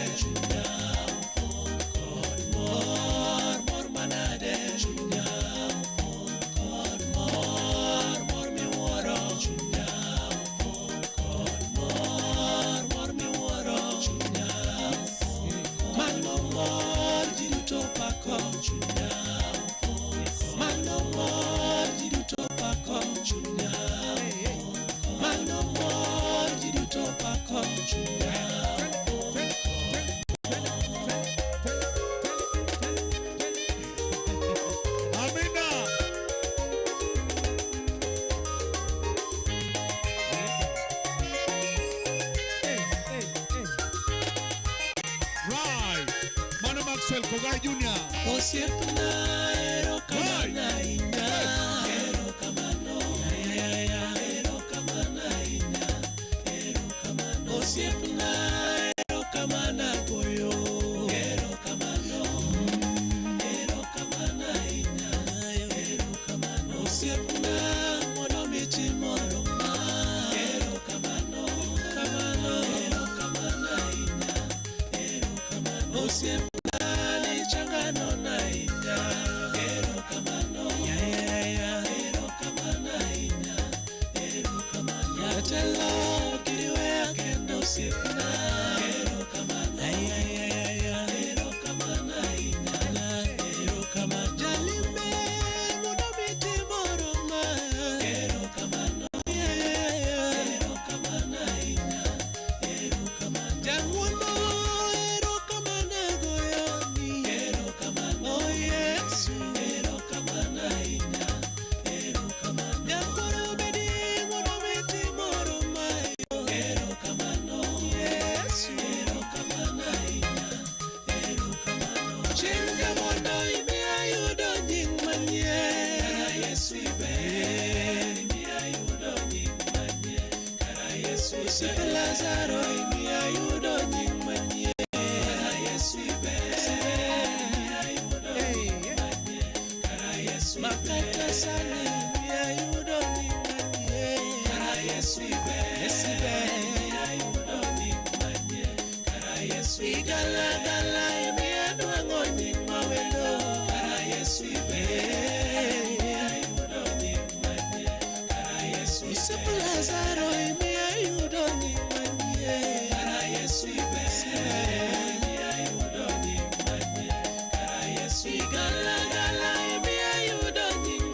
Mor, mor manade. Mor, mor miwuoro. Mor, mor miwuoro. Mano mor ji duto pako. Mano mor ji duto pako. Mano mor ji duto pako. Amina. Right. Mano Maxwell Kogai Jr. Osiepna erokamano ahinya. Erokamano. Ya, ya, ya. Erokamano ahinya. Erokamano. Osiepna erokamano agoyo. Erokamano. Erokamano ahinya. Erokamano. Osiepna mondo michi moro ma. Erokamano. Kamano. Erokamano ahinya. Erokamano. Osiepna ni changano na ahinya. Erokamano. Ya, ya, ya. Erokamano ahinya. Erokamano. Jatelo kiriweya kendo osiepna. Erokamano. Ay, ay, ay, ay, ay. Erokamano ahinya. Erokamano. Jalimbe mondo miti moro ma. Erokamano. Ya, ya, ya. Erokamano ahinya. Erokamano. Jang'wono erokamano agoyoni. Erokamano. Oh Yesu. Erokamano ahinya. Erokamano. Nyakwaro bedi ng'wono miti moro ma. Erokamano. Yesu. Erokamano ahinya. Erokamano. Chieng' mondo imiya yudo nying manyien. Kara Yesu iber. Imiya yudo nying manyien. Kara Yesu Osiep Lazaro imiya yudo nying manyien. Kara Yesu iber. Imiya yudo nying manyien. sani miya yudo nying manyien. Kara Yesu ber, Yesu ber, miya yudo nying manyien. Kara Yesu igalagala miya nwang'o nying mawendo. Kara Yesu ber, miya yudo nying manyien. Kara Yesu Osiep Lazaro miya yudo nying manyien. Kara Yesu ber, miya yudo nying manyien. Kara Yesu igalagala miya yudo nying.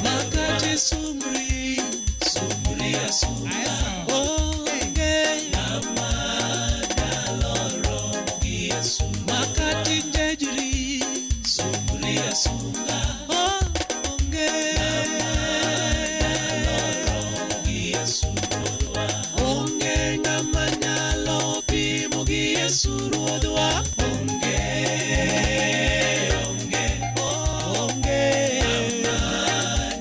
Makati sumri, sumri asunga. Onge ng'ama nyalo romo gi Yesu. Makati njejri, sumri asunga. Onge ng'ama nyalo romo gi Yesu Ruodhwa. Onge ng'ama nyalo pimo gi Yesu Ruodhwa. Onge, onge, onge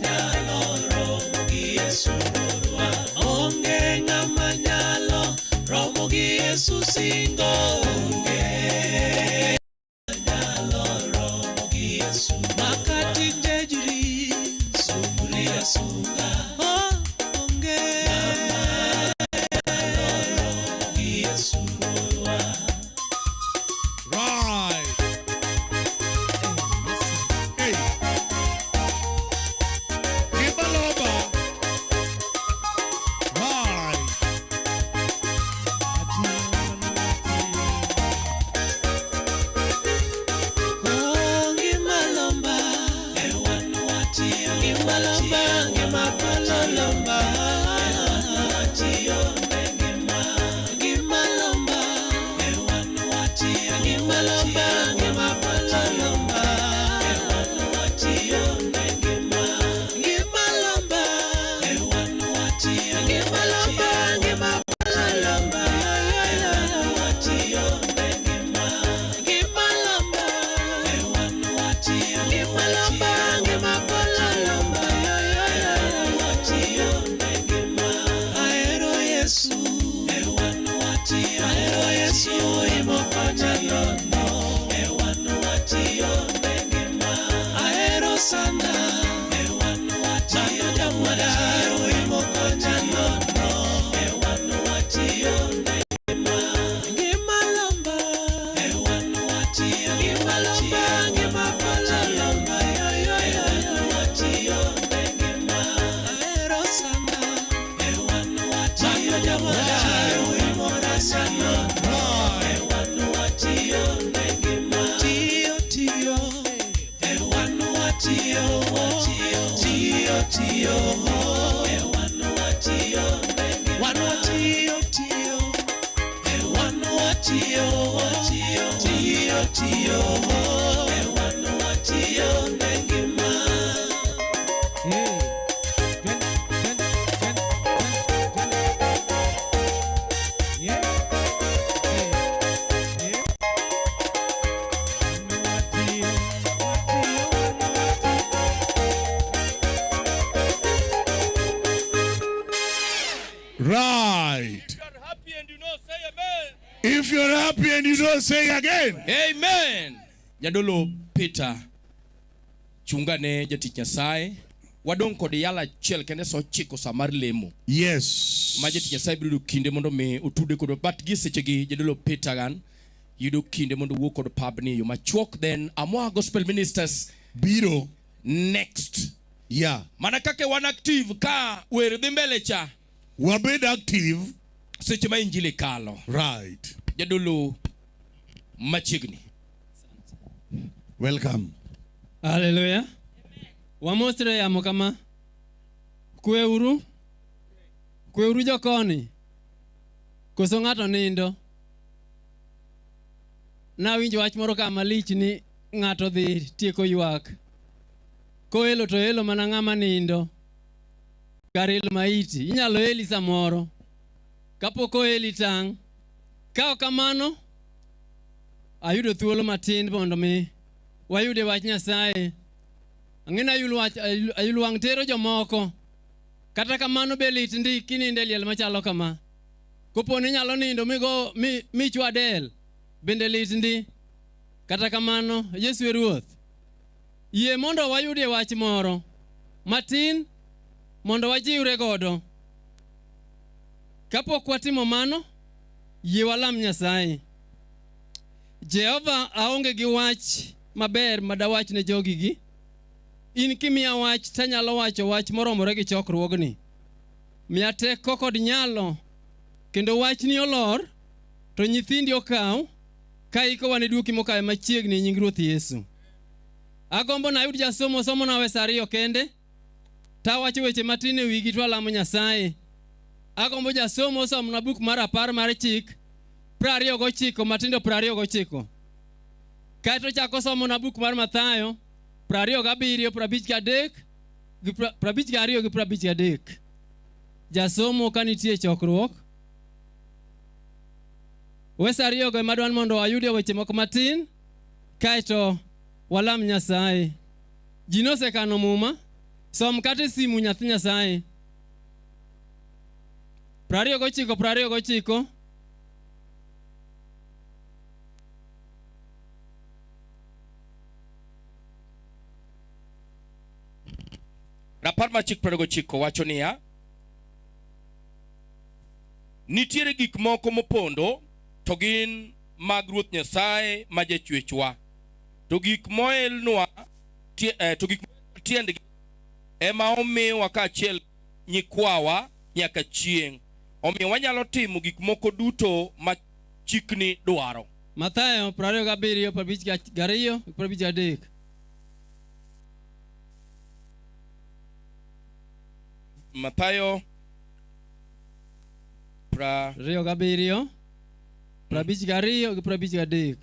nyalo romo gi Yesu Ruodhwa. Onge ng'ama nyalo romo gi Yesu singo. Onge nyalo romo gi Yesu. Makati njejri, sumri asunga. Oh, onge ng'ama nyalo romo gi Yesu Ruodhwa. Right. Hey. Gimaloba. Right. Oh, gimalomba. E wan watiyo. Gimalomba, gimapololomba. E wan watiyo ne ngima. Gimalomba. E wan watiyo. Gimalomba, gimapololomba. E wan watiyo ne ngima. Gimalomba. E wan watiyo. Gimalomba, gimapololomba. E wan watiyo ne ngima. Gimalomba. E wan watiyo. Gimalomba, gimapololomba. E wan watiyo ne ngima. Ahero Yesu. E wan watiyo. Ahero Yesu imokonya nono. E wan watiyo ne ngima. Ahero sana. E wan watiyo. Mano jamadar imokonya nono. E wan watiyo ne ngima. Gimalomba. E wan watiyo. Gimalomba, gimapololomba. E wan watiyo ne ngima. Ahero sana. E wan watiyo. Mano jamadar imokonya nono. E wan watiyo ne ngima. Tiyo, tiyo. E wan watiyo. Tiyo, tiyo. E wan watiyo ne ngima. Wan watiyo, tiyo. E wan watiyo. Tiyo, tiyo. E wan watiyo ne ngima. Hey. Twende, twende, twende, twende, twende. Yeah. Hey. Yeah. Watiyo, watiyo, watiyo. Right. If you are happy and you know, say amen. If you're happy and you don't say again. Amen. Jadolo Peter chungane jatich Nyasaye. Wadong' kod yala achiel kende sa 9 sa mar lemo. Yes. Ma jatich Nyasaye biro yudo kinde mondo mi otude kodwa. But gi sechegi Jadolo Peter gan yudo kinde mondo owuo kod pabni e yo machuok. Then Amoa Gospel Ministers Biro. Next. Yeah. Mana kaka wan active ka wer dhi mbele cha. Wabed active. Seche ma injili kalo. Right. Jadolo machiegni. Welcome. Haleluya. Wamosre yamo kama. Kweuru. Kweuru jokoni. Koso ng'ato nindo. Nawinjo wach moro ka malich ni ng'ato dhi tieko ywak. Koelo to elo mana ng'ama nindo. Kar elo maiti. Inyalo eli samoro. Kapok oeli tang'. Ka ok kamano, ayudo thuolo matin mondo mi wayude wach Nyasaye. Ang'e ni ayul wach ayul wang' tero jomoko. Kata kamano be lit ndi kinindo e liel machalo kama. Kopo ni inyalo nindo migo mi michwa del, bende lit ndi. Kata kamano, Yesu e Ruoth. Yie mondo wayudie wach moro matin mondo wajiwre godo. Kapok watimo mano, yie walam Nyasaye. Jehova aonge gi wach maber ma dawach ne jogigi. In kimiya wach tanyalo wacho wach moromore gi chokruogni. Miya teko kod nyalo kendo wachni olor to nyithindi okaw ka ikowa ne duoki mokayo machiegni e nying Ruoth Yesu. Agombo nayud jasomo somona wes ariyo kende tawacho weche matin e wigi to alamo Nyasaye. Agombo jasomo osomna buk mar apar mar chik 29 matindo 29. Kaeto chako somona buk mar Mathayo 27 53 gi 52 gi 53. Jasomo ka nitie chokruok. Wes ariyogo ema dwan mondo ayudie weche moko matin kaeto walam Nyasaye. Ji nosekano muma, som kata e simu nyathi Nyasaye. 29 29 Rapar mar chik 29 wacho niya, nitiere gik moko mopondo to gin mag Ruoth Nyasaye ma jachwechwa. To gik moelnwa to gik tiendgi ema omiwa kaachiel nyikwawa nyaka chieng'. Omiyo wanyalo timo gik moko duto ma chikni dwaro. Mathayo 27 52 53. Mathayo 27 52 gi 53.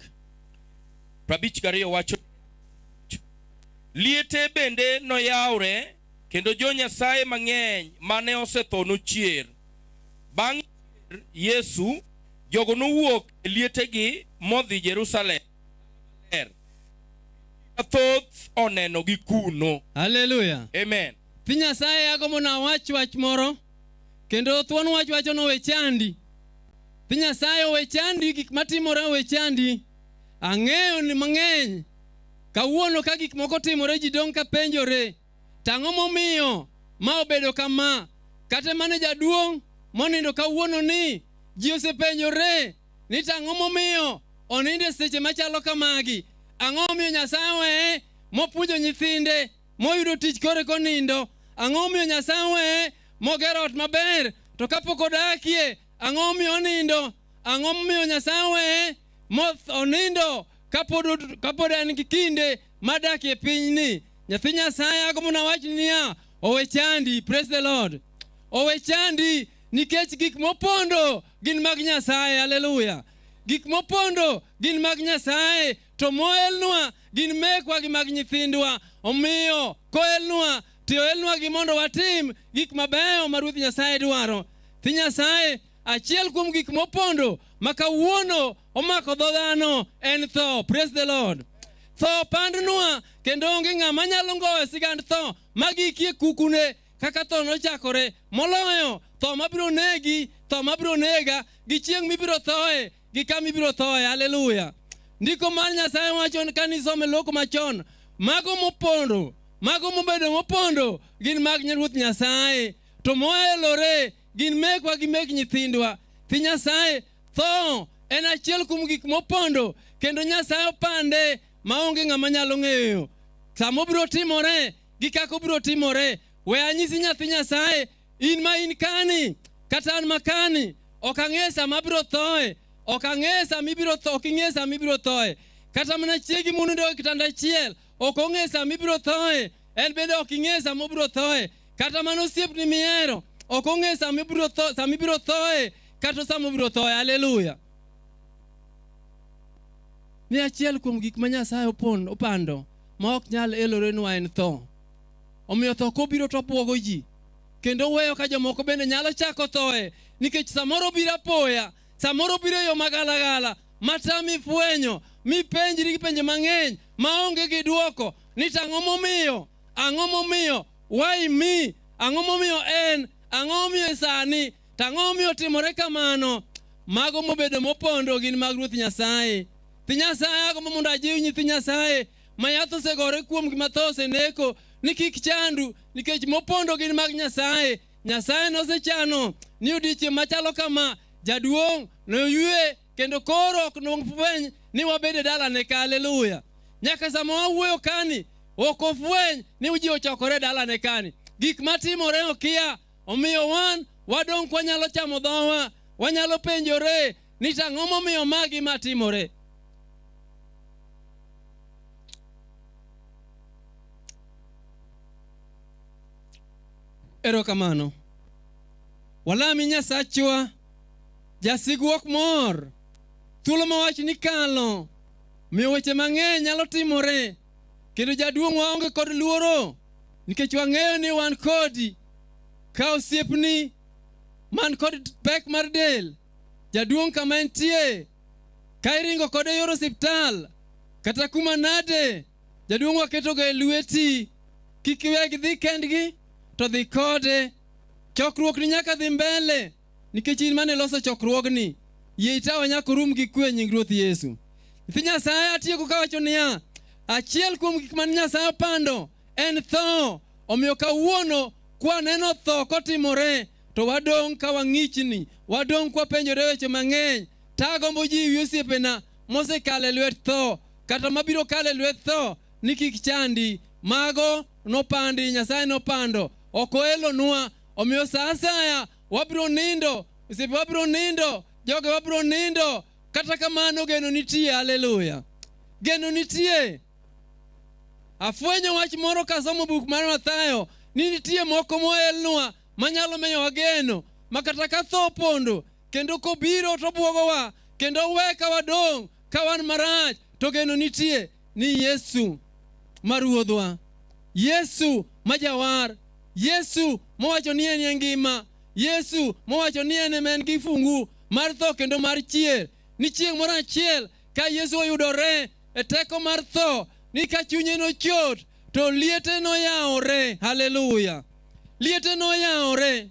52 wacho liete bende noyawre kendo jo Nyasaye mang'eny mane osetho nochier. Bang' Yesu, jogo nowuok e lietegi modhi Jerusalem maler. Mathoth onenogi kuno. Haleluya. Amen. Thi Nyasaye agombo nawach wach moro kendo thuon wach wacho ni owe chandi. Thi Nyasaye owe chandi gik matimore owe chandi. Ang'eyo ni mang'eny kawuono ka gik moko timore ji dong' ka penjore tang'o momiyo ma obedo kama. Kata mana jaduong' monindo kawuono ni ji osepenjore ni tang'o momiyo onindo e seche machalo kamagi. Ang'o momiyo Nyasaye oweye mopuonjo nyithinde moyudo tich kore konindo? Ang'o momiyo Nyasaye oweye mogero ot maber to kapok odakie? Ang'o momiyo onindo? Ang'o momiyo Nyasaye oweye onindo kapod en gi kinde madakie e pinyni? Nyathi Nyasaye agombo nawach niya, owe chandi. Praise the Lord. Owe chandi nikech gik mopondo gin mag Nyasaye. Haleluya. Gik mopondo gin mag Nyasaye to moelnwa gin mekwa gi mag nyithindwa. Omiyo koelnwa to oelnwa gi mondo watim gik mabeyo ma Ruoth Nyasaye dwaro. Thi Nyasaye, achiel kuom gik mopondo ma kawuono omako dho dhano en tho. Praise the Lord. Tho pandnwa kendo onge ng'ama nyalo goyo sigand tho magikie kukune kaka tho nochakore, moloyo tho mabiro negi, tho mabiro nega, gi chieng' mibiro thoe, gi kama ibiro thoe. Haleluya. Ndiko mar Nyasaye wacho ka nisome loko machon, mago mopondo, mago mobedo mopondo gin mag Ruoth Nyasaye, to moelore gin mekwa gi mek nyithindwa. Thi Nyasaye, tho en achiel kuom gik mopondo kendo Nyasaye opande maonge ng'ama nyalo ng'eyo. Sama obiro timore gi kaka obiro timore, we anyisi nyathi Nyasaye, in ma in kani kata an makani, ok ang'eyo sama abiro thoe, ok ang'eyo sama ibiro tho, ok ing'eyo sama ibiro thoe. Kata mana chiegi munindo e kitanda achiel, ok ong'eyo sama ibiro thoe, en bende ok ing'eyo sama obiro thoe. Kata mana osiepni mihero, ok ong'eyo sama ibiro tho, sama ibiro thoe, kata sama obiro thoe. Haleluya. Ni achiel kuom gik ma Nyasaye opando ma ok nyal elorenwa en tho. Omiyo tho kobiro to obwogo ji. Kendo weyo ka jomoko bende nyalo chako thoe nikech samoro obiro apoya, samoro obiro e yo magalagala matami fwenyo, mipenjri gi penjo mang'eny maonge gi dwoko ni to ang'o momiyo, ang'o momiyo, why me, ang'o momiyo en, ang'o momiyo sani, to ang'o momiyo timore kamano. Mago mobedo mopondo gin mag Ruoth Nyasaye. Nyithi Nyasaye agombo mondo ajiw nyithi Nyasaye ma yath osegore kuomgi ma tho oseneko ni kik chandu nikech mopondo gin mag Nyasaye. Nyasaye nosechano ni odiechieng' machalo kama jaduong' noywe kendo koro ok nofweny ni wabed e dalane ka. Haleluya! Nyaka sama wawuoyo kani ok ofweny ni ji ochokore e dalane kani. Gik matimore okia. Omiyo wan wadong' kwanyalo chamo dhowa, wanyalo penjore ni to ang'o momiyo ma gima timore. Erokamano. Walami Nyasachwa, jasigu ok mor. Thuolo ma wach ni kalo, miyo weche mang'eny nyalo timore. Kendo jaduong' waonge kod luoro, nikech wang'eyo ni wan kodi. Ka osiepni man kod pek mar del, jaduong' kama entie, ka iringo kode e yor osiptal, kata kuma nade, jaduong' waketoga e lweti. Kik iwegi dhi kendgi, to dhi kode. Chokruokni nyaka dhi mbele, nikech in mane loso chokruogni. Yie itawa nyaka orum gi kwe e nying Ruoth Yesu. Nyithi Nyasaye atieko kawacho niya, achiel kuom gik mane Nyasaye opando en tho. Omiyo kawuono kwaneno tho kotimore, to wadong' ka wang'ichni, wadong' kwapenjore weche mang'eny. Tagombo jiwi osiepena mosekalo e lwet tho, kata mabiro kalo e lwet tho, ni kik chandi. Mago nopandi, Nyasaye nopando, ok oelonwa. Omiyo sa asaya wabiro nindo, osiepe wabiro nindo, joge wabiro nindo. Kata kamano geno nitie, haleluya. Geno nitie. Afwenyo wach moro kasomo buk mar Mathayo ni nitie moko moelnwa manyalo miyowa geno ma kata ka tho opondo kendo kobiro to obwogowa kendo owe ka wadong' ka wan marach to geno nitie ni Yesu ma Ruodhwa, Yesu ma Jawar, Yesu mowacho ni en e ngima, Yesu mowacho ni en ema en gi fungu mar tho kendo mar chier, ni chieng' moro achiel ka Yesu oyudore e teko mar tho, ni ka chunye nochot to liete noyawore. Haleluya! Liete noyawore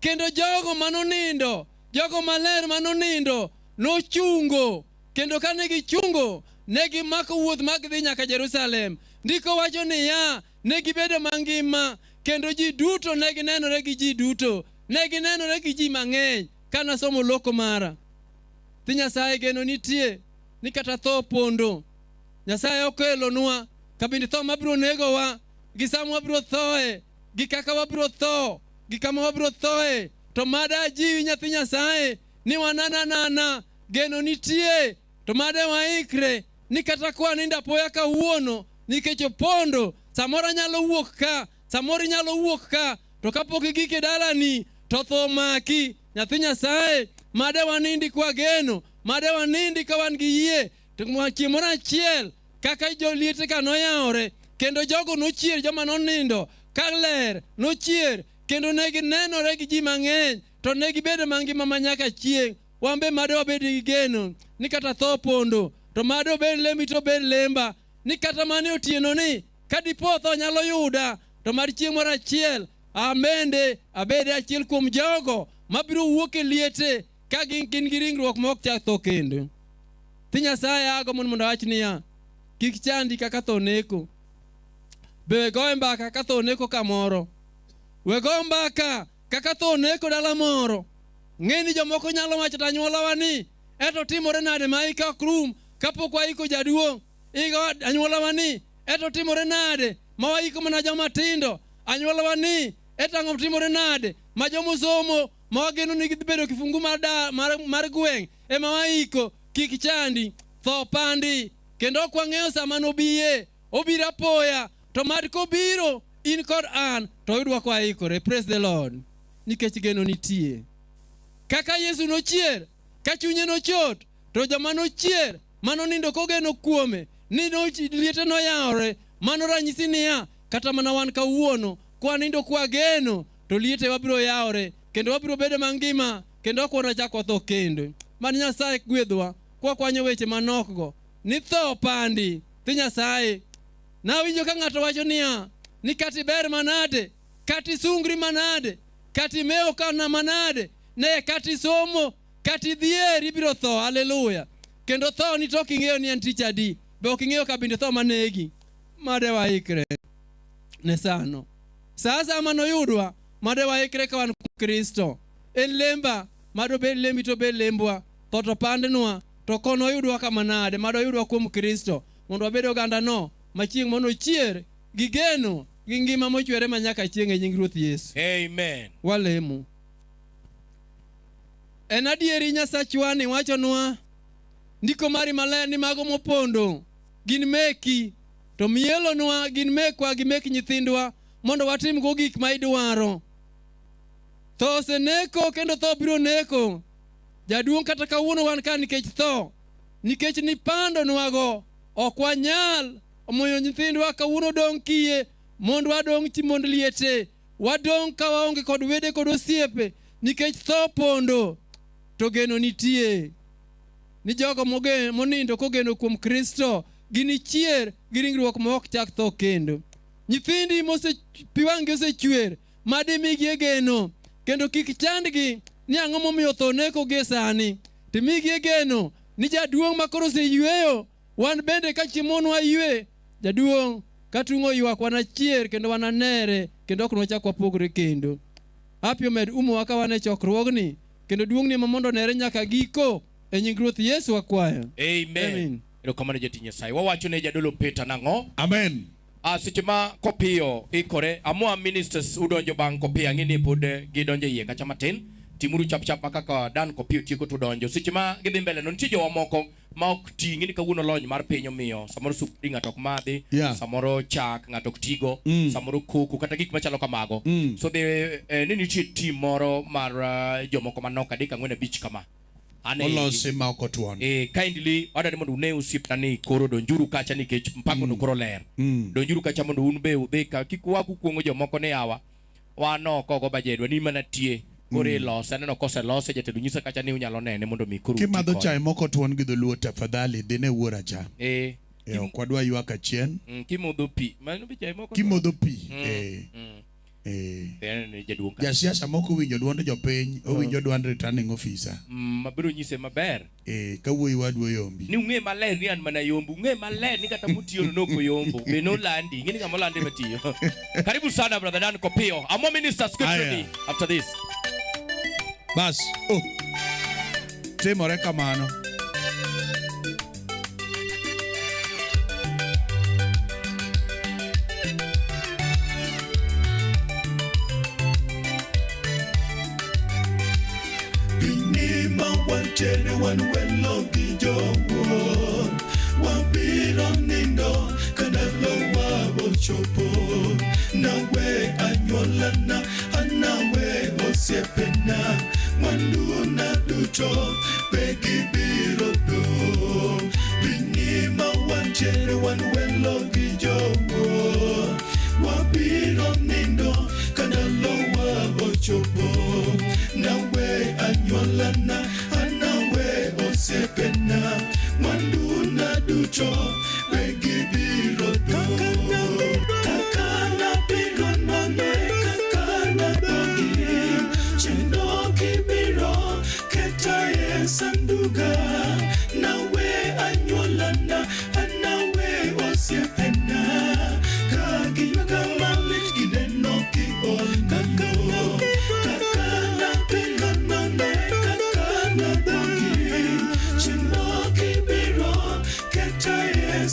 kendo jogo manonindo, jogo maler manonindo nochungo, kendo kane gichungo ne gimako wuoth mag dhi nyaka Jerusalem. Ndiko wacho niya, ne gibedo mangima kendo ji duto ne ginenore gi ji duto, ne ginenore gi ji mang'eny. Kanasomo loko mara, thi Nyasaye geno nitie ni kata tho pondo, Nyasaye okelonwa kabind tho mabiro negowa gi sama wabiro thoe gi kaka wabiro tho gi kama wabiro thoe. To mada ajiwi nyathi Nyasaye ni wanana nana, geno nitie. To made waikre ni kata kwa nindo apoya kawuono nikech opondo, samoro anyalo wuok ka, samoro inyalo wuok ka, to kapok igik e dalani to tho maki. Nyathi Nyasaye, made wanindi kwa geno, made wanindi ka wan gi yie, to chieng' moro achiel kaka joliete ka noyawore kendo jogo nochier, joma nonindo ka ler nochier kendo ne ginenore gi ji mang'eny to ne gibedo mangima ma nyaka chieng'. Wan be made wabed gi geno ni kata tho opondo to made obed lembi to obed lemba, ni kata mane otieno ni ka dipo tho nyalo yuda to mad chieng' moro achiel amende abed achiel kuom jogo mabiro wuok e liete ka gin gi ringruok ma ok chak tho kendo. Thi Nyasaye agombo mondo awach niya, kik chandi kaka tho neko. Be we goye mbaka ka tho neko kamoro. We go mbaka kaka tho neko dala moro. Ng'e ni jomoko nyalo wacho to anyuolawa ni eto timore nade ma ika ok rum kapok waiko jaduong'. Igo anyuolawa ni eto timore nade ma waiko mana joma tindo. Anyuolawa ni eto ang'o timore nade ma jomosomo ma wageno ni gidhi bedo kifungu mar, da, mar, mar gweng' ema waiko. Kik chandi, tho pandi, kendo ok wang'eyo sama nobiye. Obiro apoya, to mad kobiro in kod an to oyudwa kwaikore. Praise the Lord. Nikech geno nitie. Kaka Yesu nochier, ka chunye nochot, to joma nochier manonindo kogeno kuome ni liete noyawore, mano ranyisi niya, Kata mana wan kawuono, kwanindo kwageno, to lietewa biro yawore, kendo wabiro bedo mangima, kendo ok wanachak watho kendo. Mad Nyasaye gwedhwa, kwakwanyo weche manokgo, ni tho pandi, thi Nyasaye. Nawinjo ka ng'ato wacho niya, ni kata iber manade, kata isungri manade, kata imewo kana manade, ne kata isomo, kata idhier, ibiro tho. Haleluya. Kendo tho ni to ok ing'eyo ni en tich adi, be ok ing'eyo ka bende tho manegi. Made waikre ne sano. Sa asaya manoyudwa, made waikre ka wan kuom Kristo. En lemba, mad obed lembi to obed lembwa. Tho to pandnwa, to konoyudwa kama nade, mad oyudwa kuom Kristo, mondo wabed ogandano ma chieng' manochier gi geno gi ngima mochwere ma nyaka chieng' e nying Ruoth Yesu. Amen. Walemo. En adieri Nyasachwa ni wachonwa ndiko mari maler ni mago mopondo gin meki to mielonwa gin mekwa gi mek nyithindwa mondo watimgo gik ma idwaro. Tho oseneko kendo tho biro neko. Jaduong' kata kawuono wan ka nikech tho, nikech nipandonwago ok wanyal omiyo nyithindwa kawuono dong' kiye mondo wadong' chi mond liete wadong' ka waonge kod wede kod osiepe nikech tho pondo to geno nitie ni jogo monindo kogeno kuom Kristo ginichier gi ringruok ma ok chak tho kendo. Nyithindi mose pi wang'gi osechwer mad imigi e geno kendo kik chandgi ni ang'o momiyo tho nekogi e sani. Timigi e geno ni jaduong' ma koro oseyweyo wan bende ka chiemonwa ywe jaduong' ka tung' oywak wanachier kendo wananere kendo ok nwachak wapogre kendo. Hapi omed umowa ka wan e chokruogni kendo duong'ni ema mondo onere nyaka giko e nying Ruoth Yesu wakwayo. Amen. Amen. Erokamano jatich Nyasaye. Wawacho ne jadolo Peter nang'o? Amen. Seche ma Kopiyo ikore, amua ministers udonjo bang' Kopiyo, ang'e ni pod gidonjo iye kacha matin. Timuru chap chap ma kaka Dan Kopiyo tieko to udonjo. Seche ma gidhi mbele no, nitie jowa moko ma ok ti, ing'e ni kawuono lony mar piny omiyo samoro sukari ng'ato ok madhi, Yeah. samoro chak ng'ato ok tigo, samoro koko kata gik machalo kamago. So the, ni nitie team moro mar jomoko manok adek ang'wen abich kama. An e Olosi ma ok otuon. Kindly wadwaro ni mondo une osiepna ni koro donjuru kacha nikech mpango no koro ler. Donjuru kacha mondo un be udhi ka kik waku kuong'o jomoko ni yawa wan ok ogo bajedwa ni mana tie koro ilose aneno koselose jatelo nyisa kacha ni unyalo nene mondo mi koro uti Kimadho kode. chai mok otuon gi dholuo tafadhali dhi ne wuora cha. Ok wadwa ywak achien. Kimodho pi. Mano be chai moko. Kimodho pi. En jaduong' ka. Jasiasa moko owinjo duond jopiny, owinjo duond returning officer. Mabiro nyise maber. Ka wuoyi wadu oyombi. Ni ung'e maler ni an mana yombo, ung'e maler ni kata mutiyo no ok oyombo. Be nolandi, ing'e ni ng'ama olandi ema tiyo. Karibu sana brother Dan Kopiyo. Amo ministers get Aya. ready after this. Bas. Oh. Timore kamano. Piny ma wantiere wan welo gi jowuoth, wabiro nindo ka ndalowa ochopo. Nawe anyuolana, anawe osiepena, mwanduna duto be gibiro dong'. Piny ma wantiere wan welo gi jowuoth, wabiro nindo ka ndalowa ochopo. Nawe anyuolana, anawe osiepena, mwanduna duto be gibiro dong'. Kaka nabiro nono e kaka nadogi, chieng' kibiro keta e sanduga. Nawe anyuolana, anawe osiepena, ka giywaga malit gineno kiol. Kaka nabiro nono e kaka nadogi, chieng' kibiro keta e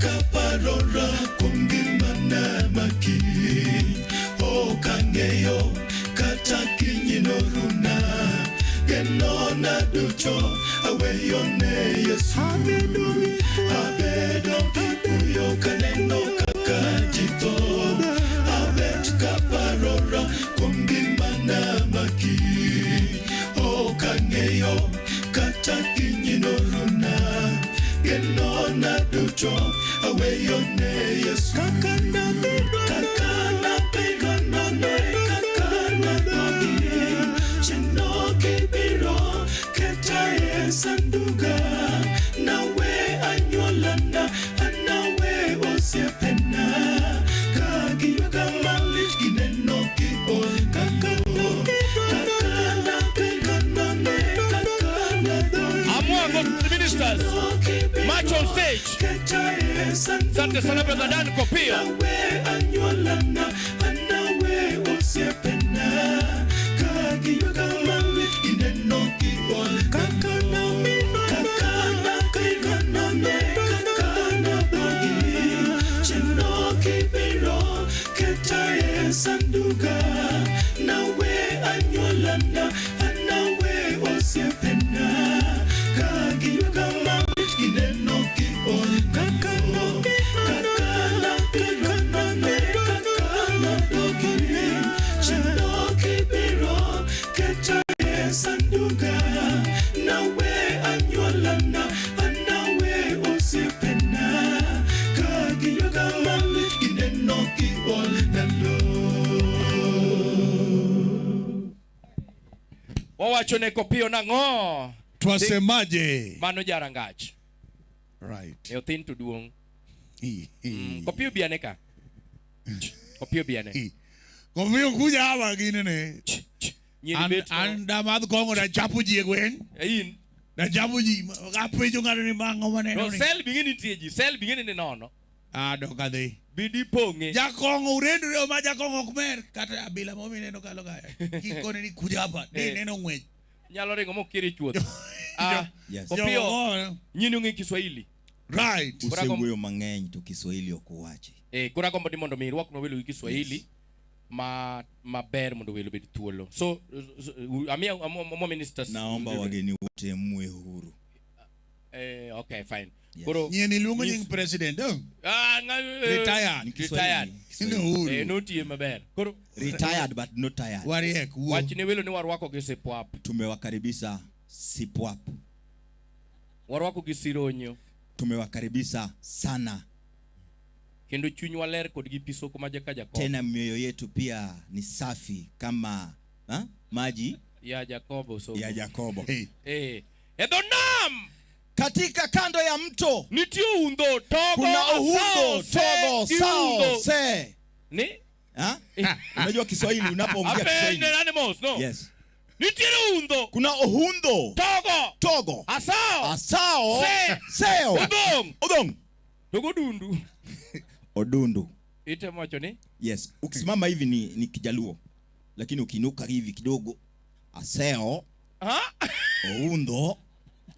Kaparora kuom ngimana makiny. Ok ang'eyo kata kiny noruna. Genona duto aweyo ne Yesu. Abedo gi kuyo kaneno kaka ji tho. Abet kaparora kuom ngimana makiny. Ok ang'eyo kata kiny noruna. Genona duto aweyo ne Yesu. Kaka nabedo nono e kaka nadhogi. Chieng' kibiro keta e sanduga. Nawe anyuolana, anawe osiepena. Ka giywaga malit gineno giol. Kaka nabedo nono e kaka nadhogi. Amua ministers. March on stage. Asante sana Brother Dan Kopio. Nawe anyuolana, anawe osiepena. Ka giywaga malit gineno giol. Kaka nabedo nono e kaka nadhogi. Chieng' kibiro keta e sanduga. Nawe anyuolana, anawe osiepena. Ka giywaga malit gineno giol. Kaka nabedo nono e kaka nadhogi. Chieng' kibiro keta e sanduga. Nawe anyuolana, anawe osiepena. Ka giywaga malit gineno giol ndalo. Wawacho ne Kopio nang'o? Twasemaje? Mano jarangach. Right. E othin to duong'. Kopio biane ka. Kopio biane. Kopio kuja hapa ginene. Nyiri bet. An damadh kong'o dachapo ji e gweng'. In. Dachapo ji. Apenjo ng'ato ni mang'o maneno No ni. sel bing'e nitie ji. Sel bing'e ni nono. Ah, dok adhi. Bidi pong'e. Jakong'o urendore ma jakong'o ok mer. Kata abila mo mineno kalo kae. Kikone ni kuja hapa. Ni neno ng'wech. Nyalo ringo mokiri chuodho. Ah, Yes. Kopio, Jogo- nyini ong'e Kiswahili. Right. Usewuoyo mang'eny to Kiswahili ok uwachi. Koro agombo ni mondo mi irwaknwa welo gi Kiswahili ma maber mondo welo obed thuolo. So, amia ministers. Naomba wageni wote muwe huru. Okay, fine. Yes. Koro Nyien iluongo nying president. Oh. Ah, Retired. Ni Kiswahili, Retired. Kiswahili. Ni huru. Notiye maber. Koro Retired but not tired. Wariek. Wuo. wach ne welo ni warwako gi sipwap. Tumewakaribisha Sipwap. Warwako gi sironyo. Tumewakaribisha sana. Kendo chunywa ler kod gi pi soko ma jaka Jakobo. Tena mioyo yetu pia ni safi kama maji ya Jakobo soko. ya Jakobo. Hey. E dho nam Katika kando ya mto nitie undho togo kuna uhundo asao, togo se, sao iundho. se. Ni? Ha? Unajua Kiswahili unapoongea Ape Kiswahili. animals, no. Yes. Nitiere undho Kuna uhundo togo togo asao asao Se. seo Odong. odong Togo dundu. odundu. Itemo wacho ni? Yes, ukisimama hivi ni Kijaluo. Lakini ukiinuka hivi kidogo aseo Ha? oundo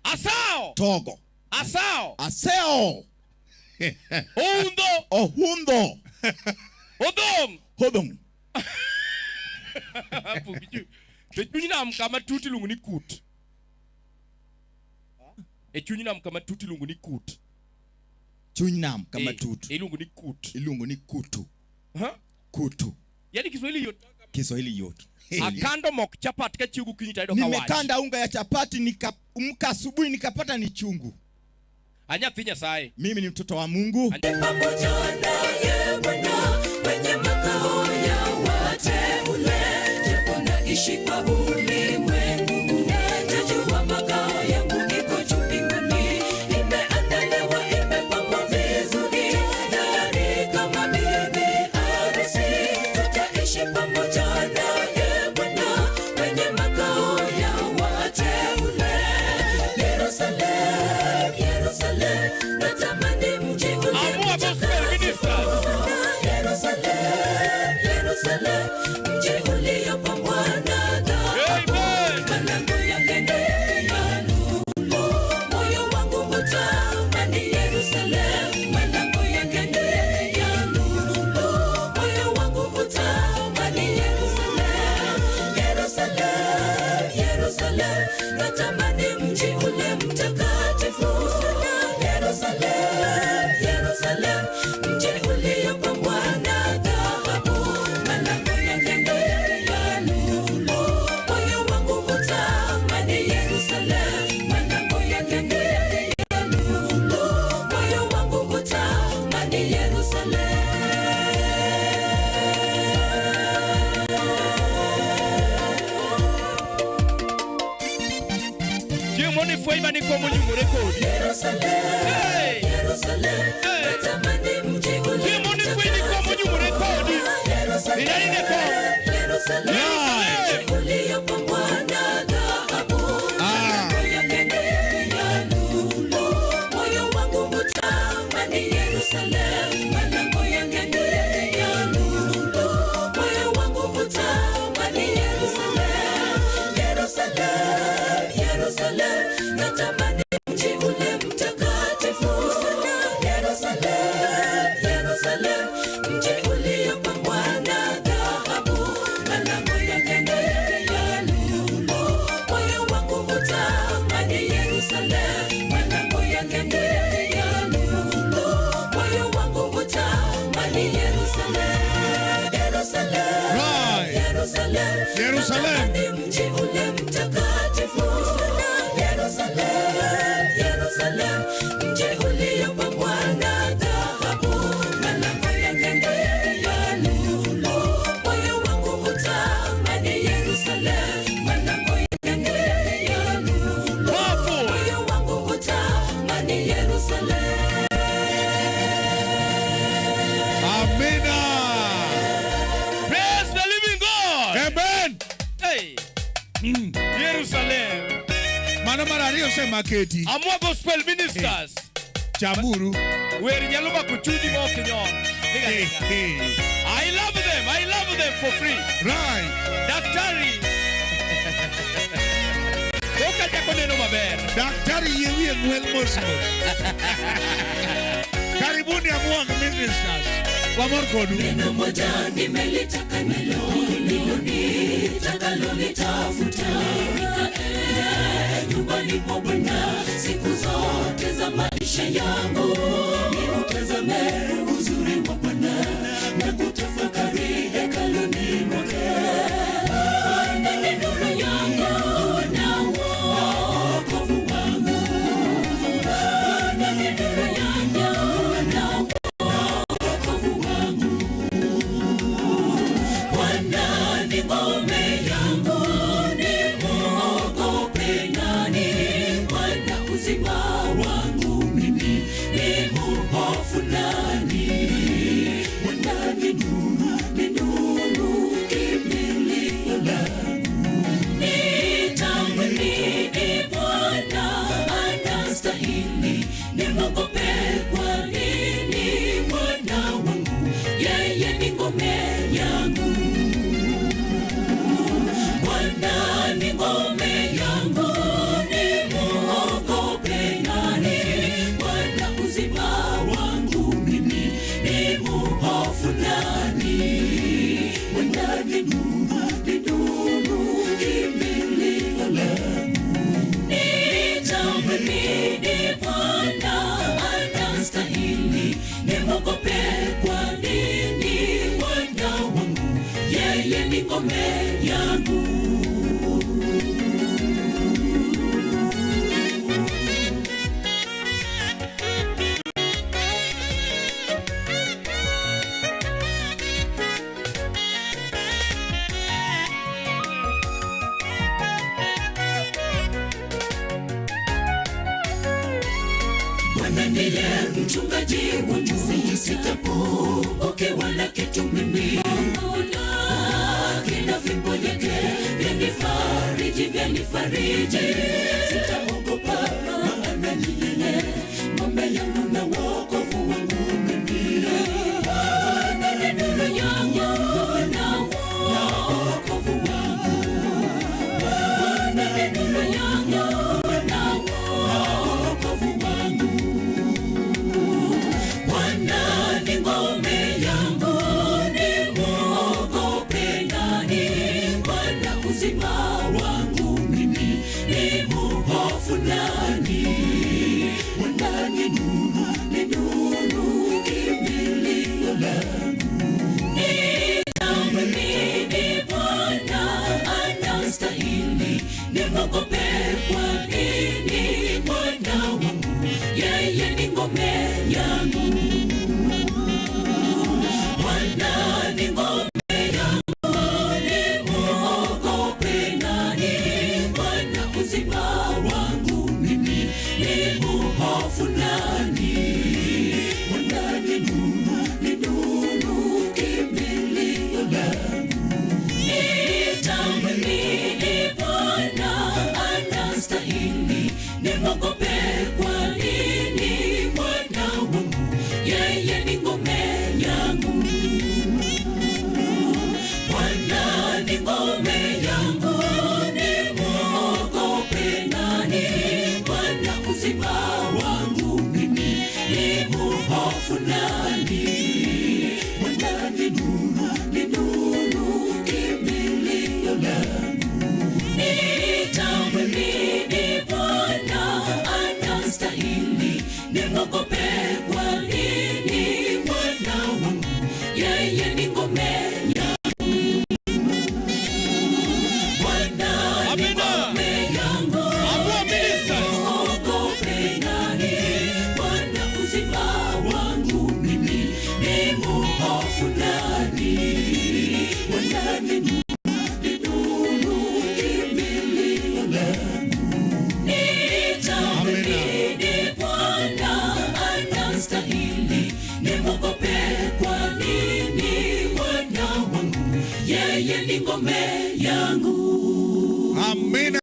Asao togo asao aseo oundo ohundo odong. hodong. To chuny nam kama tut iluongo ni kut. E chuny nam kama tut iluongo ni kut. Chuny nam kama tut Iluongo ni kut. iluongo ni kutu. Ha? Kutu. Yaani Kiswahili yot. Kiswahili yot. Akando mok chapat ka chiew gokinyi to ayudo ka wach. Nimekanda unga ya chapati nikaamka asubuhi nikapata ni chungu. Anyathi Nyasaye. Mimi ni mtoto wa Mungu. Pamoja naye Bwana kwenye makao ya wateule, japo naishi kwa ulimwengu, najua makao yangu iko juu mbinguni, imeandaliwa imepambwa vizuri, tayari kama bibi harusi, tutaishi pamoja naye Bwana kwenye makao ya wateule. Yerusalem, Yerusalem, natamani mji ule Amua gospel mtakatifu. ministers. Yerusalem, mji uliopambwa na dhahabu, malango yake ni ya lulu. Moyo wangu hutamani Yerusalem, malango yake ni ya lulu. Moyo wangu hutamani Yerusalem. Chieng' moro nifweny mane komo nyumore kodi. Yerusalem, Hey! Yerusalem, Hey! natamani mji ule Chieng' moro nifweny ni komo nyumore kodi. Yerusalem, Inani ne kom. Yerusalem, Right. mji uliopambwa na dhahabu, malango yake ni ya lulu. Moyo wangu hutamani Yerusalem, malango yake ni ya lulu. Moyo wangu hutamani Yerusalem, Yerusalem, Yerusalem, natamani mji ule mtakatifu. Yerusalem, Yerusalem, mji uliopambwa na dhahabu, malango yake ni ya lulu. Moyo wangu hutamani Yerusalem, malango yake ni ya lulu. Moyo wangu hutamani Yerusalem, Yerusalem, Right. Yerusalem, Yerusalem. natamani mji ule mtakatifu. Yerusalem, Yerusalem, mji uliopambwa na dhahabu, malango yake ni ya lulu. Moyo wangu hutamani Yerusalem, malango yake ni ya lulu. Powerful. Moyo wangu hutamani Yerusalem. Amina. Praise the living God. Amen. Hey. Jerusalem. Mano mar ariyo osemaketi. Amua gospel ministers. Chamuru. Wer nyalo mako chunyi ma ok inyon. Liga, Hey, liga. hey. I love them. I love them for free. Right. Daktari. Pok achako neno maber. Daktari yie wiye ng'wel mos mos. Karibuni Amua ministers. Wamor kodu. Neno moja nimelitaka nalo ndilo nitakalolitafuta, nikae nyumbani mwa Bwana siku zote za maisha yangu, niutazame uzuri wa Bwana na kutafakari hekaluni mwake. Bwana ni nuru yangu na wokovu wangu, Bwana ni nuru yangu na wokovu wangu. Bwana ni ngome yangu, nimwogope nani? Bwana uzima wangu mimi, nimhofu nani? Bwana ni nuru, kimbilio langu. Nitamhimidi Bwana, anastahili, nimwogope kwa nini? Bwana wangu, yeye ni ngome yangu. Bwana ni ngome yangu, nimwogope nani? Bwana uzima wangu mimi, nimhofu nani? Bwana ni nuru, kimbilio langu. Nitamhimidi Bwana, anastahili, nimwogope kwa nini? Bwana wangu, yeye ni ngome yangu. Bwana ndiye mchungaji wangu, sitapungukiwa na kitu mimi. Kila fimbo yake vyanifariji, vyanifariji. Sitaogopa, maana ni yeye ngome yangu na wokovu wangu mimi. Bwana ni nuru yangu na wokovu wangu. Bwana ni nuru yangu na wokovu wangu. Bwana ni ngome yangu, nimwogope nani? Bwana uzima wangu mimi, nimhofu muhofu nani? Bwana ni nuru, ni nuru, kimbilio langu. Nitamhimidi Bwana, anastahili, nimwogope kwa nini? Bwana wangu, yeye ni ngome yangu. Bwana ni Amina. ngome yangu. Amua ministers. Ogope nani? Bwana uzima wangu mimi, ni muhofu nani? Bwana ni nuru, ni nuru, kimbilio langu. Nitamhimidi Bwana, anastahili, nimwogope kwa nini? Bwana wangu, yeye ni ngome yangu. Amina.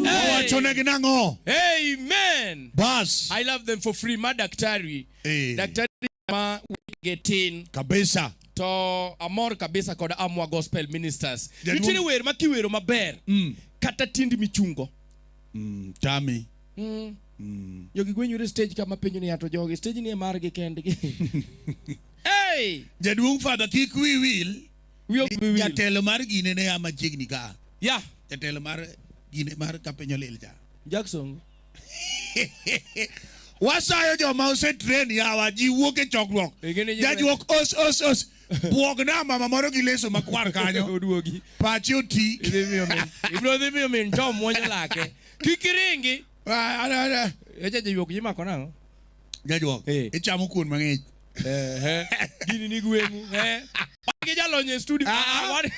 Owachonegi nang'o? Amen. Bas. I love them for free. Ma daktari. Eh. Daktari ma getin Kabisa. to amor kabisa kod Amwa Gospel Ministers. Jaduong'- Nitiere wer ma kiwero maber kata tiendi michungo. Tami. Jogi gwenyore stage kama penjo ni ato jogi stage ni e margi kendgi. Hey! Jaduong' Father kik wi wil. Wi ok bi wil. Jatelo mar gine ne a machiegni ka. Yeah. Jatelo mar gine mar kapiny olil cha. Jackson. Wasayo joma osetrain yawa ji wuok e chokruok. E, gini ji- Jajuok os os os. Buogna mama moro gi leso makwar kanyo. Oduogi. Pache oti. Idhi miyo min. Ibiro dhi miyo min Tom muonyo lake. Kik iringi. Ah, ah, ah. Echa jajuok imako nang'o? Jajuok. Eh. Ichamo kuon mang'ich. Ehe. Gini ni gweng'u. Eh. Wan gi jalony e studio. Ah, ah. Wan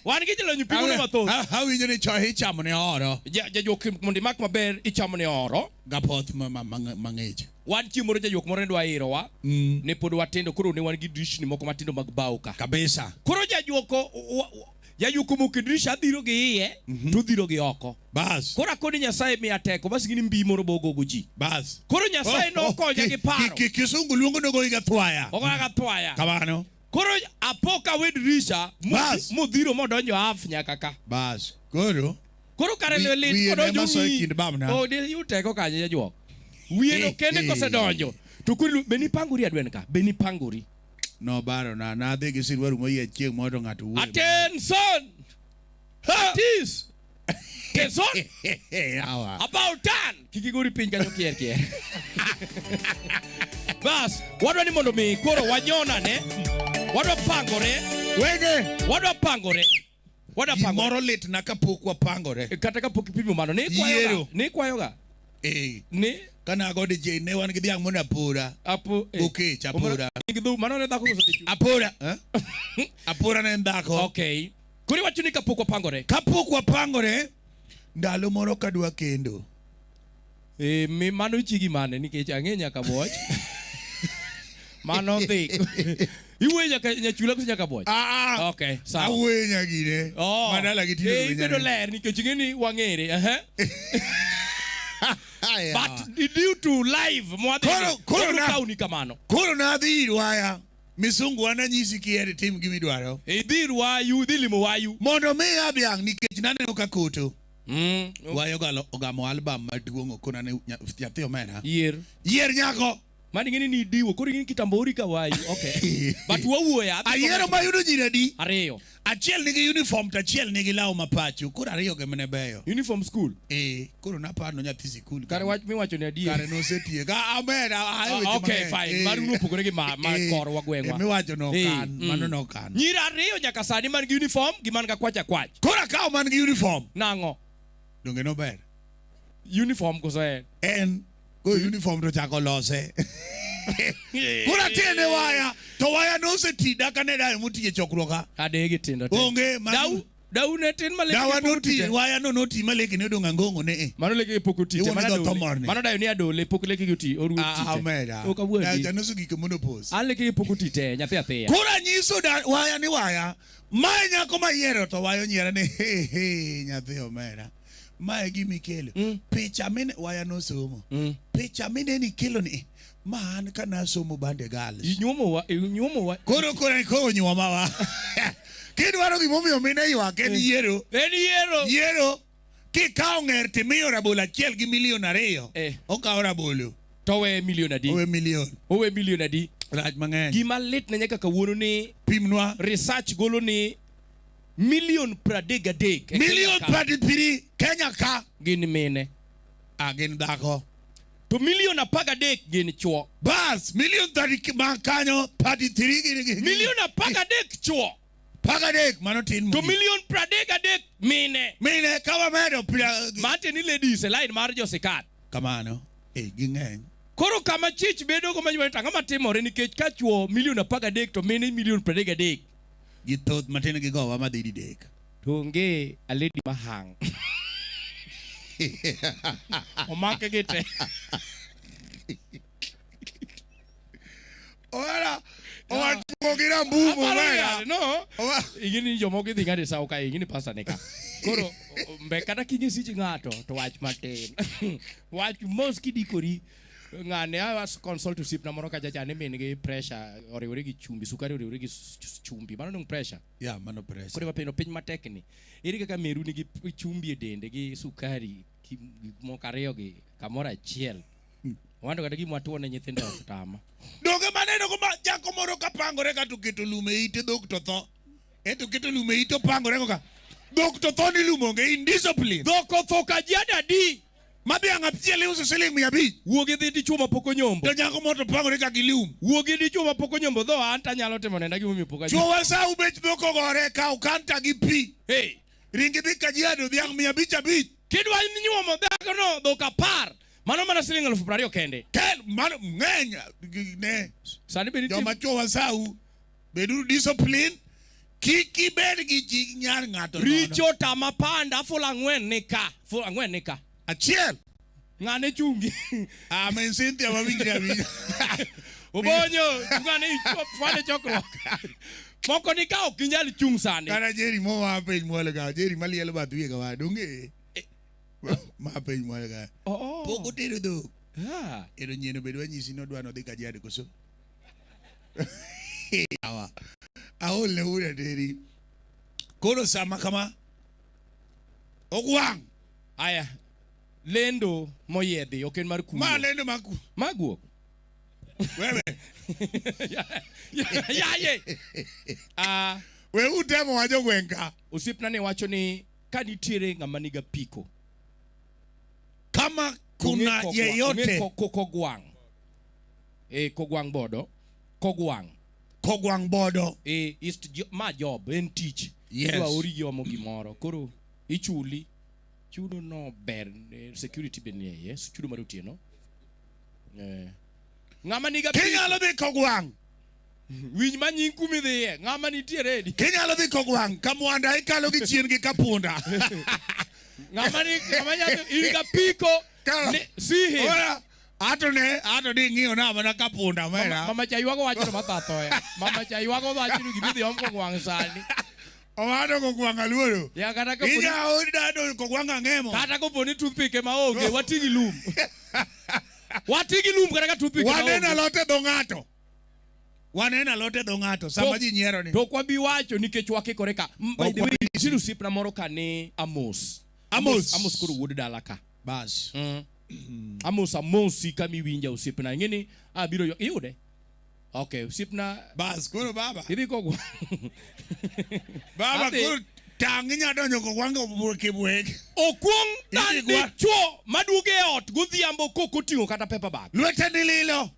wan gi jalony pimono mathoth. Ah, Awinjo ni cho ichamo ne oro. Jajuok mondo imak maber ichamo ne oro. Gapoth mang'ich. Wan chieng' moro jajuok moro ne dwa irowa. Ne pod watindo koro ne wan gi dirishni moko matindo mag bao ka. Kabisa. Koro jajuok jajuok omoko e dirisha adhiro gi iye to odhiro gi oko. Bas. Koro akoni Nyasaye miya teko bas gini mbi moro bogogo ji. Bas. Koro Nyasaye nokonya gi paro. Kisungu luongo nogo iga thwaya. Ogoya ga thwaya. Kamano. Koro apo ka we dirisha Bas. modhiro modonjo half nyaka ka. Bas. Koro. Koro kare Wi- lit wiye kodonjo ne masoyo ng'iyi. kind bamna. Oh, de yud teko kanyo jajuok. Wiye no Eh, kende eh. kosedonjo. To koro be nipangori adwen ka? Be nipangori? Nobaro na nadhi gi silwaru moyie chieng' moro to ng'ato wuoyo. Attention! Tis! Attention! Yawa. About turn! Kik igori piny kanyo kier kier. Bas, wadwa ni mondo mi koro wanyonane. Wadwa pangore. Wege. Wadwa pangore. Wadwa pangore. Gimoro litna kapok wapangore. Kata kapok ipimo mano, ne ikwayoga. Yiero. Ne ikwayoga. Eh. Ne Kana ago DJ ne wan gi dhiang' mondo apora. apo eh. Okech apora. Mano ne dhako koso dichwo? Apora. Eh? Apora ne en dhako. Okay. Koro iwacho ni kapok wapangore. Kapok wapangore, ndalo moro kadwa kendo. Eh, mi mano chigi mane nikech ang'e nyaka boch. Mano dhi. Iwuoyo nyaka nyachula koso nyaka boch? Ah, ah. Okay, sawa. Awuoyo nyagine. Oh. Madala gi tinde Eh, ibedo ler nikech ing'e ni wang'ere. Ehe. But due to live mwadhi. Koro na- kauni kamano. Koro nadhi ir waya. Misungu an anyisi kiher itim gimidwaro. Idhi ir wayu, idhi limo wayu. Mondo mi adhiang' nikech naneno ka koto. Wayo ogamo album maduong' okona ne nyathi omera. Yier. Yier nyako. Mano ing'e ni nidiwo, koro ing'e kitambo ori ka wayu. Okay. But wawuoyo. adhi Ayiero mayudo nyiri adi? Ariyo. Achiel nigi uniform to achiel nigi law ma pacho. Koro ariyo go ema ne beyo. Uniform school. Eh, koro naparo nyathi sikul. Kare wach miwacho ni adier. Kare nosetieko. Ah, amer, ahayo weche Okay, mang'eny. fine. Eh. Maru opogore gi ma Eh, korwa gweng'wa. eh, miwacho no Eh, kan, mano no kan. Nyiri ariyo nyaka sani man gi uniform gi man ga kwach akwach. Koro akawo man gi uniform. Nang'o? Donge nober? Uniform koso en? En go uniform to chako lose. Koro atiende waya, to waya noseti daka ne dayo motiye chokruok ka. Adegi tindo te. Onge ma Dau, dau ne tin ma leke Dawa pok noti, otite. waya no noti ma leke ne odong' angong'o ne. eh. Mano leke pok otite. Iwuono Mano dho adole. thomorni. Mano dayo ni adole pok leke gi oti. Oru Ah, otite. omera. Ok awuondi. Janoso gik monopos. An leke gi pok otite nyathi athiya. Koro anyiso da waya ni waya, mae nyako mayiero to waya onyiera ni he he nyathi omera. Mae gima ikelo. Picha mine waya nosomo. Picha mineni ikelo ni ma an ka nasomo Bande Girls. Inyuomo wa, inyuomo wa. Koro koro koro nyuoma wa. Kidwaro gimomiyo mine ywak en yiero. En yiero. Yiero. Kikawo ng'er timiyo rabolo achiel gi milion ariyo. Eh. Okawo rabolo. To owe milion adi? Owe milion. Owe milion adi? Rach mang'eny. Gima lit ne nyaka kawuono ni Pimnwa. research golo ni milion 33 e Kenya Milion ka 33 Kenya ka. gin mine. Ah, gin dhako. To milion 13 gin chwo. Bas, milion 30 ma kanyo 33 gin. Milion 13 chwo. 13 mano tin To mogik. milion 33 mine. Mine ka wamedo Mate ni ladies e line mar josikat. Kamano. Eh, ging'eny. Koro kama chich bedo go manyuol to ang'o matimore nikech ka chwo milion 13 to mine milion 33. Gi thoth matin gi gowa madhi didek. To onge a lady mahang. Omake gi te. Owera, owachuo gi rambumu Aparo omera. ni, no. Ing'e ni jomoko idhi ng'ade sawo ka ing'e ni pasta ni ka. Koro mbe kata kinye sich ng'ato to wach matin. Wach mos kidikori ng'ane a consult osiepna moro kacha cha ni min gi pressure oriwore gi chumbi, sukari oriwore gi chumbi. Mano dong pressure. Ya, mano pressure. Koro iwapenjo piny matek ni. Ere kaka meru nigi chumbi e dende gi sukari gik moko ariyo gi kamoro achiel. Wando kata gima watuo ne nyithindo ok tama. Donge maneno ko ma jako moro ka pangore ka to keto lum e ite dhok to tho. Eto keto lum e ite opangore ko ka. Dhok to tho ni lum onge indiscipline. Dhok otho Kajiado adi? Ma dhiang' achiel iuso siling 500. Wuo gi dhi dichuo mapok onyombo. To nyako moro to pangore ka gi lum. Wuo gi dichuo mapok onyombo dho an tanyalo timo nenda gimomiyo pok Chuo wasau bech dhok ogore kaw kanta gi pi. Hey. Ringi dhi Kajiado dhiang' 500 5. Kidwa nyuomo dhakono dhok 10. Mano mana siling 20,000 kende. Kel mano ng'eny ne. Sani be nitie Joma chuo wasau beduru discipline. Kik ibed gi chi nyar ng'ato nono. Richo tama panda ful ang'wen ni ka. Ful ang'wen ni ka. Achiel. Ng'ane chungi. Amen Cynthia wawinjre awinja. Obonyo, ng'ane ichop fane chokruok. Moko ni ka ok inyal chung' sani. Kata Jerry mo ma piny mwalo ka, Jerry malielo bath wiye ka donge. Ma piny mwalo ka. Oh. Pok otero dhok. Ah. Ero nyieno bed wanyisi ni odwa nodhi Kajiado koso. Awa. Aol ne wuda teri. Koro sama kama ogwang'. Aya. Lendo moyiedhi ok en mar kuo. Ma lendo mar kuo. Ma guok. Wewe. Yaye. Ah. We utemo wa jogweng' ka. Osiepna ne wacho ni ka nitiere ng'ama niga piko. Kama kuna yeyote. Kogwang'. Kogwang' bodo. Kogwang'. Kogwang' bodo. Ist ma job en tich. Yes. Idwa ori yomo gimoro. Koro ichuli. Chudo no ber, security be nie iye, chudo mar otieno. Ng'ama niga piko. Kinyalo dhi Kogwang'. Winj ma nying kuma idhiye, ng'ama nitie ready. Kinyalo dhi Kogwang', ka Mwanda ikalo gi chien gi Kapunda. Ng'ama ni, ng'ama nyalo, in ga piko, ne, see him. Ora, ato ne, ato ni ng'iyo na mana Kapunda, mera. Mama cha ywago wach no mathathoya. Mama cha ywago wach no gimidhi om Kogwang' sani. Owado Kogwang' aluoro. Ya kata kaponi Inya dado Kogwang' ang'emo. Kata koponi toothpick ema onge, wati gi lum. Wati gi lum kata ka toothpick ema Waneno onge. alot e dho ng'ato. Waneno alot e dho ng'ato sama ji nyiero ni. To ok wabi wacho nikech wakikore ka. By Ok the way, wabi. nitie osiepna moro ka ni Amos. Amos. Amos koro wuod dala ka. Bas. Amos amosi kama iwinja osiepna. Ing'e ni abiro iyude? Okay, osiepna. Bas, koro baba. Idhi kogwa. Baba, Adhi. koro tang' inya donjo kogwang' kibwek. Okuong' Idhi dhan gwa- dichuo maduogo e ot godhiambo kok oting'o kata paper bag. Lwete ni lilo.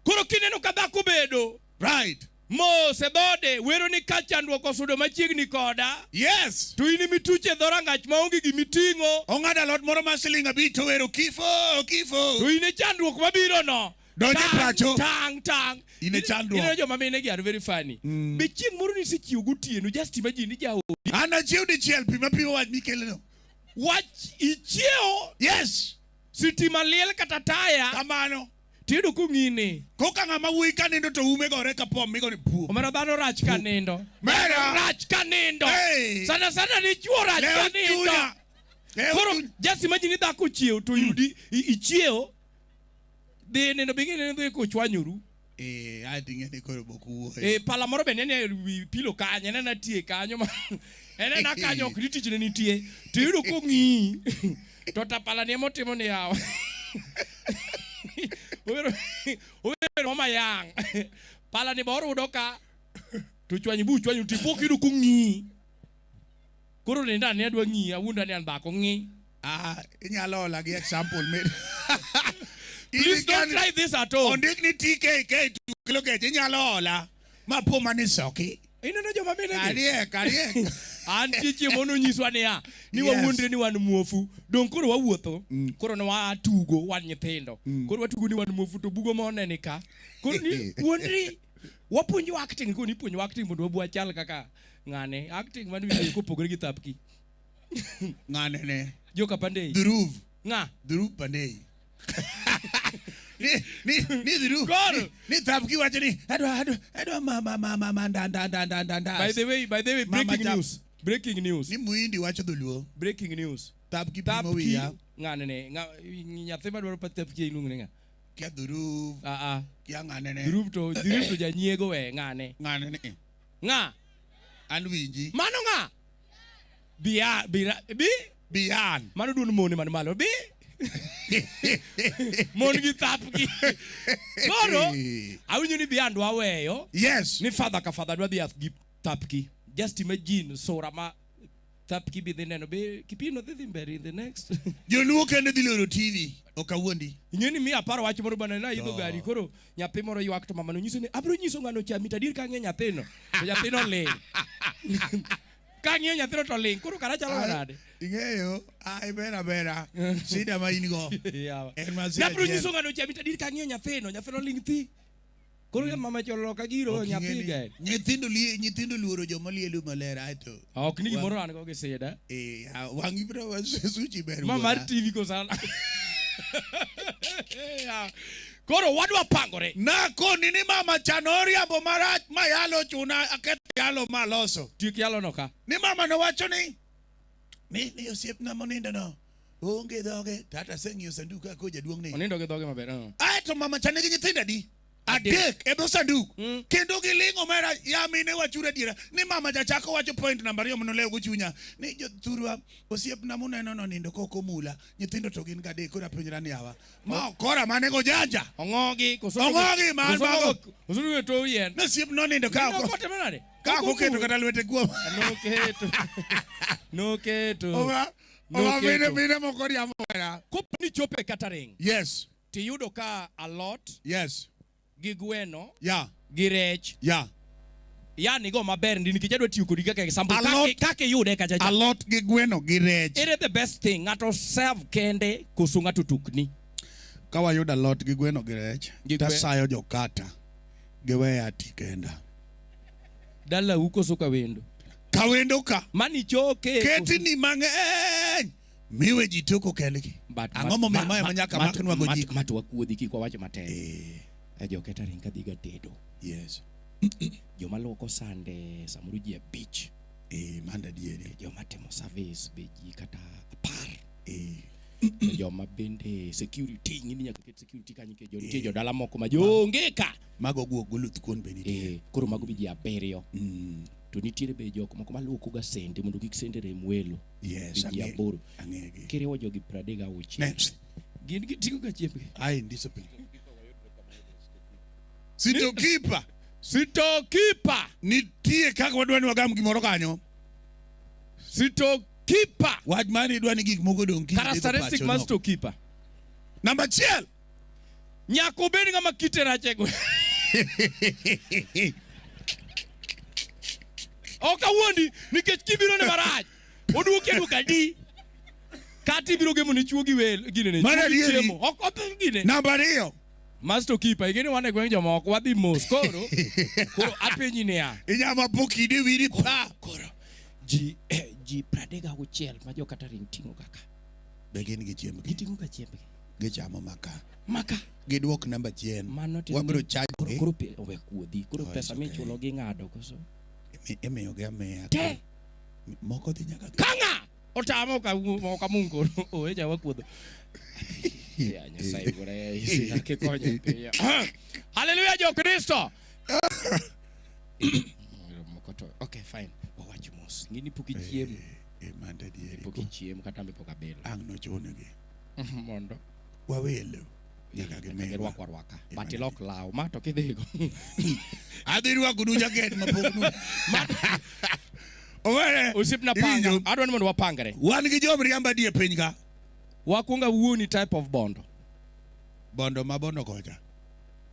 Koro kineno ka dhako bedo. Right. Mos e dhode, wero ni ka chandruok osudo machiegni koda. Yes. To in emituche e dhorangach maonge gimiting'o. Ong'ado alot moro mar siling 5 to wero kifo, kifo. To in e chandruok mabiro no. Donjo e Tang', pacho. tang', tang'. In e chandruok. Ineno joma mine gi are very funny. Be chieng' moro nisechiew gotieno, just imagine ni jaodi. An achiew dichiel, pima pima wach mikeleno. Wach ichiew. Yes. Sitima liel kata taya. Kamano. Tiyudo kong'ini. Koka ng'ama wuoyi ka nindo to ume gore ka pom migoni puo. Omera dhano rach ka nindo. Mera. Rach ka nindo. Hey. Sana sana dichuo rach Leo ka nindo. chunya. Leo Koro chunya. just imagine ni dhako ochiew to yudi ichiew. Dhi nindo be ing'e ni dhi kochwanyoru. Ae ting'e ni koro bok wuoyo. Pala moro be nene e wi pilo kanyo, enena tie kanyo ma enena kanyo ok ni tichne nitie. To iyudo kong'iyi. To tapala ni emotimo ni yawa. Owero owero mayang. Pala ni borudo ka. To chwanyi bu chwanyi tipo kiyudo kong'i. Koro ninda ni adwa ng'i awuonda ni an dhako ng'i. Ah, inyalo ola gi example med. Please don't try this at home. Ondik ni TKK to kelo kech inyalo ola. Ma po mani soki. Ineno joma mine gi? Ariek, ariek. An tie chieng' moro nonyiswa niya, ni Yes. wawuondre ni wan muofu. Dong' koro wawuotho, koro ne watugo wan nyithindo. Koro watugo ni wan muofu to bugo mone ni ka. Koro ni wuondri wapuonjo acting, koro nipuonjo acting mondo wabu wachal kaka ng'ane. Acting man winjo kopogore gi thapki. Ng'ane ne. Joka Pandey. Dhruv. Ng'a? Dhruv Pandey. Ni ni ni Dhruv. Koro. Ni, ni thapki wacho ni adwa adwa adwa ma ma ma ma ma nda nda nda nda nda nda. By the way, by the way, Mama breaking chap. news. Breaking news. Ni muhindi wacho dholuo. Breaking news. Thapki pimo Thapki wiya. ng'ane ne, ng'a nyathi madwaro pa thapki iluongo ni ng'a? Kia Dhruv, Ah ah. kia ng'ane ne. Dhruv to Dhruv to janyiego we ng'ane. Ng'ane ne. Ng'a? An winji. Mano ng'a? Bia bira bi Bian. mano duond mon man malo bi mon gi thapgi. Koro awinjo ni Bian dwa weyo Yes. ni father ka father dwa dhi ath gi thapki. Just imagine sura ma thapki bi dhi neno be kipino dhi dhi mbele in the next. Joluo kende dhi loro TV. Ok awuondi. Ing'e ni mi aparo wach moro bana na idho gari koro nyathi moro ywak to mamano nyiso ni abiro nyiso ng'ano chami to adier ka ang'iyo nyathino to nyathino ling'. Ka ang'iyo nyathino to ling' koro kara chalo nade? Ing'eyo, ah, iber abera. Shida ma in go. Yawa. En masira Nabiro achiel. nyiso ng'ano chami to adier ka ang'iyo nyathino nyathino ling' thi. Koro mm. mama cholo ka giro Ok ing'e nyathi ni- gari. Nyithindo lie nyithindo luoro joma lielo maler aeto. Ok ni gimoro an go gi sida. Eh, ah, wang'i biro suchi ber. Ma mar wuora. TV koso. Koro wadwa pangore. Nakoni ni mama cha noriambo marach ma yalo chuna aketho yalo maloso. Tiek yalo no ka. Ni mama nowacho ni ni ni osiepna monindo no onge dhoge tata aseng'iyo sanduk ka ko jaduong' ni. Onindo gi dhoge maber. Aeto mama cha nigi nyithindo adi? Adek e dho sanduk. Kendo giling'o mera ya mine wachuru adiera ni mama cha chako wacho point namba ariyo manolewo go chunya ni jothurwa osiepna muneno no nindo kok omula nyithindo to gin gadek koro apenjra ni yawa ma okora mane go janja Ong'ogi koso Ong'ogi, man mago. Koso to to yien. ne osiep nonindo ka ok Okote manade? ka ok oketo kata lwete kuom Noketo. Noketo. Oma oma mine Noketo. mine moko riambo mera Kopo ni chope catering yes tiyudo ka alot yes gi gweno yeah gi rech yeah yani go maber ndi nikech adwa tiyo kodi kaka example Alot- kaka iyude kacha cha alot gi gweno gi rech ere the best thing ng'ato serve kende koso ng'ato tukni ka wayudo alot gi gweno gi rech Gi gwe- tasayo jokata giweya ati kenda dalau koso kawendo kawendo ka mani choke ketni mang'eny miwe ji toko kendgi But ang'o momiyo mae ma nyaka maknwa go jiko mat wakuodhi kik wawacho matek Eh, e jo catering kadhi ga tedo yes joma luoko sande samoro ji abich eh manda diere joma timo service be ji kata apar eh to joma bende security ing'e ni nyaka ket security kanyo nikech jo nitie jodala moko ma jonge ka mago guok goluth kuon be nitie eh koro mago be ji abiriyo Mm, to nitiere be jok moko maluoko ga sende mondo kik sende rem welo yes be ji ang'e- aboro ang'egi kiriwo jogi 36 next gin giting'o ga chiembgi I indiscipline sitokipa sitokipa nitie kaka wadwa ni wagam gimoro kanyo sitokipa wach mani idwa ni gik moko odong' kiny idhi go characteristic pacho mar no. sitokipa namba achiel nyaka obed ng'ama kite rach e gweng' ok awuondi nikech kibiro ne marach oduoki aduoka di kata ibiro gemo ne chuo gi wel ginene Mano chuo gi adieri. chiemo ok ok gine namba ariyo masto kipa ing'e ni wan e gweng' jomoko wadhi mos koro koro apenji niya inyama pokide wiri pa koro ji ji 36 ma jo catering ting'o kaka be gin gi chiembgi giting'o ga chiembgi gichamo maka maka gidwok namba chien mano tiende wabiro ni- chajo koro koro owe kuodhi koro Oh, pesa it's okay. michulo gi ng'ado koso imiyogi amiya te moko dhi nyaka kanga otamo ka ok amung koro owe cha wakuodho ya Nyasaye bora ya isi akikonyo piyo haleluya jo Kristo moko to okay fine wawach mos ng'ini pok ichiemo Eh, manda dieri pok ichiemo kata ambe pok abilo ang' nochunegi mondo wawelo Nyaka gimirwa. Girwak warwaka. But ilok law ma to kidhigo. Adhi rwako nu jaket mapok nu. Owere. Osiepna panga. Iwinjo? Adwa ni mondo wapangre. Wan gi jomriambo adi e piny ka? Wakwongo awuoni type of bondo. Bondo ma bondo kocha.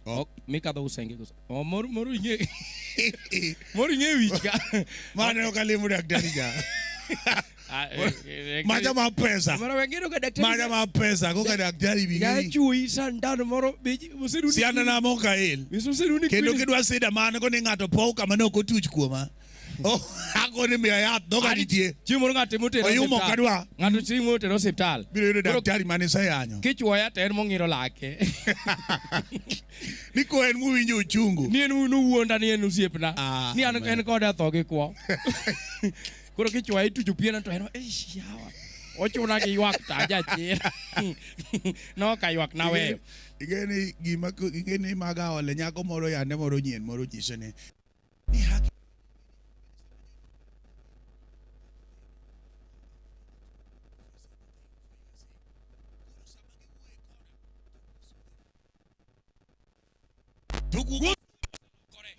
Oh. Ok, mikadho usenge koso. Oh, moro moro ing'e. Moro ing'e wich ka. Mane ok alimo daktari cha. Ah, Macha ma pesa. Moro wengine ka daktari. Macha ma pesa koka daktari bi. Ya chuoyi sandan moro be oseruni. Siana na moka el. Oseruni. Kendo kidwa sida man ko ni ng'ato pow kama ne ok otuch kuoma. Oh, agone miya yath dhoga nitie. Chieng' moro ng'ato motero Oyumo osiptal. kadwa. Ng'ato chieng' motero osiptal. Biro yudo daktari mane iseyanyo. Kichuoya to en mong'iro lake. Ni ko en mowinjo uchungu. Ni en nowuonda ni en osiepna. Ah, Ni an amen. en koda atho gi kwo. Koro kichuoya itucho piena to en eish yawa. Ochuna gi ywak to ajachir. Nok aywak naweyo. Ing'e gima ing'e ni maga ole nyako moro yande moro nyien moro nyise ni ni haki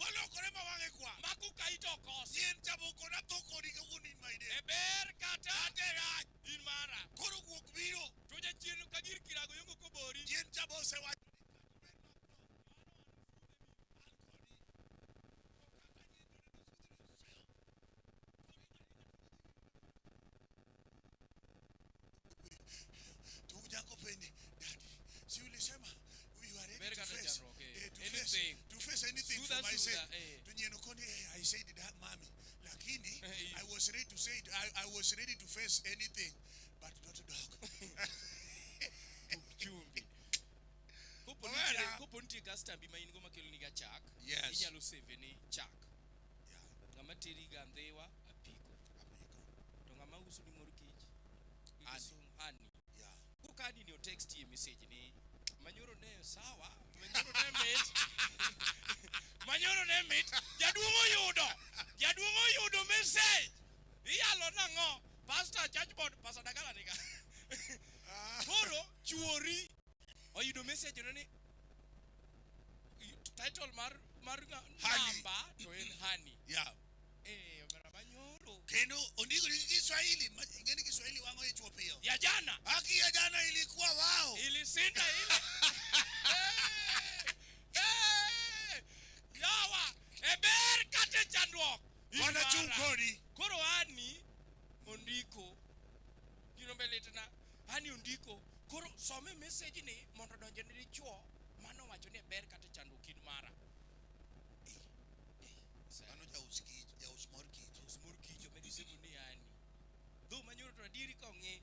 Molokore ma wang'e kwar. Maku kaito kos. Yien chaboko na tho kodi kawuono in my day. E ber kata Kata e rach. in mara. Koro guok biro. To jachien ka gir kirago yongo kobori. Yien chabo osewacho To nyako penje, Daddy, si ulisema you are ready Ber to kata face, chandruok, eh. to face, Anything. to face anything Sudha, for my sudha, sake. eh. To nyieno koni, I said that, mommy. Lakini, Eh, I was ready to say it, I was ready to face anything, but not a dog. Chumbi. Kopo Owera. nitie kopo nitie kastambi ma in go makeloni ga chak. Yes. Inyalo save ni chak. Ng'ama teri ga ndhiwa apiko. To ng'ama uso ni mor kich. Gi Honey. kisungu, honey. Yeah. Koro ka ni o text ye message ni manyoro ne sawa, manyoro ne mit. Manyoro ne mit. Jaduong' oyudo. Jaduong' oyudo message. Iyalo nang'o? Pastor church board, Pastor Dagala niga. Koro chuori oyudo message no ni title mar mar Honey. namba to en honey. Yeah. Eh, omera manyoro. Kendo ondiko ni Kiswahili, ing'e ni Kiswahili wang'o ichwo piyo. Ya jana Haki ya jana ilikuwa wao. ilisinda ile. Eh, eh, yawa e ber kata e chandruok. In Wana mara. chung' kodi. Koro ani ondiko gino be litna ani ondiko koro some message ni mondo odonj ne dichuo mano wacho ni e ber kata chandruok in mara. Mano jaus kich, jaus mor kich. Jaus mor kich omedo semo ni ani. Dho manyoro to adieri ka ong'i.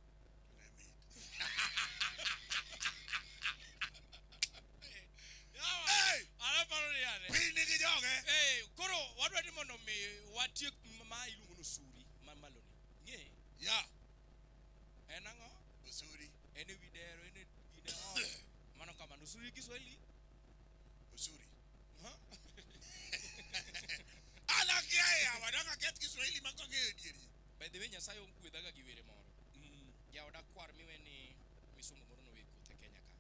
Yawa. Hey! Anaparo ni ane. Piny nigi joge. Eh, koro wadwa ni mondo mi watiek ma iluongo ni osuri ma malo ni. Ng'e? Yeah. En ang'o? Osuri. En e wi dero, en e gine ot. Mano kamano. Osuri Kiswahili? Osuri. Huh? An akia e yawa, dak aketh Kiswahili ma kang'eyo e dieri. By the way, Nyasaye ogwedhaga gi were moro. Jaoda kwar miwe ni misungu moro nowe kothe Kenya ka.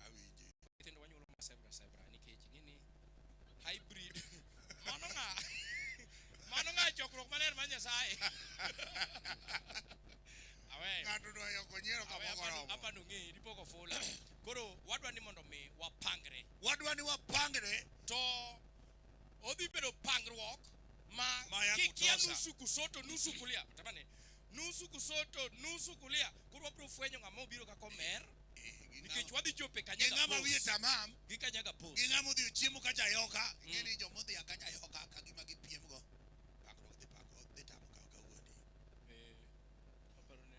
Awinje. Nyithindo wanyuolo ma sebra sebra nikech ing'e ni hybrid. Mano ng'a? Mano ng'a chokruok maler mar Nyasaye. Aweyo. Ng'ato dwa yoko nyiero Aweyo kapok oromo. apando ng'eyi dipo kofula. Koro wadwa ni mondo mi wapangre. Wadwa ni wapangre. To odhi bedo pangruok ma Ma ya kikia kutosa. nusu kusoto nusu kulia. Tamane. Nusu kusoto nusu kulia. Koro wabiro fwenyo ng'ama obiro kaka omer. Nikech wadhi chopo e Gi Kanyaga ng'ama wiye Post. tamam. Gi Kanyaga Post. Gi ng'ama odhi ochiemo kacha yoka. Ing'e ni joma odhi kacha yoka ka gima gipiem go. Pangruok dhi pango dhi tamo ka kawuono. Eh, aparo ni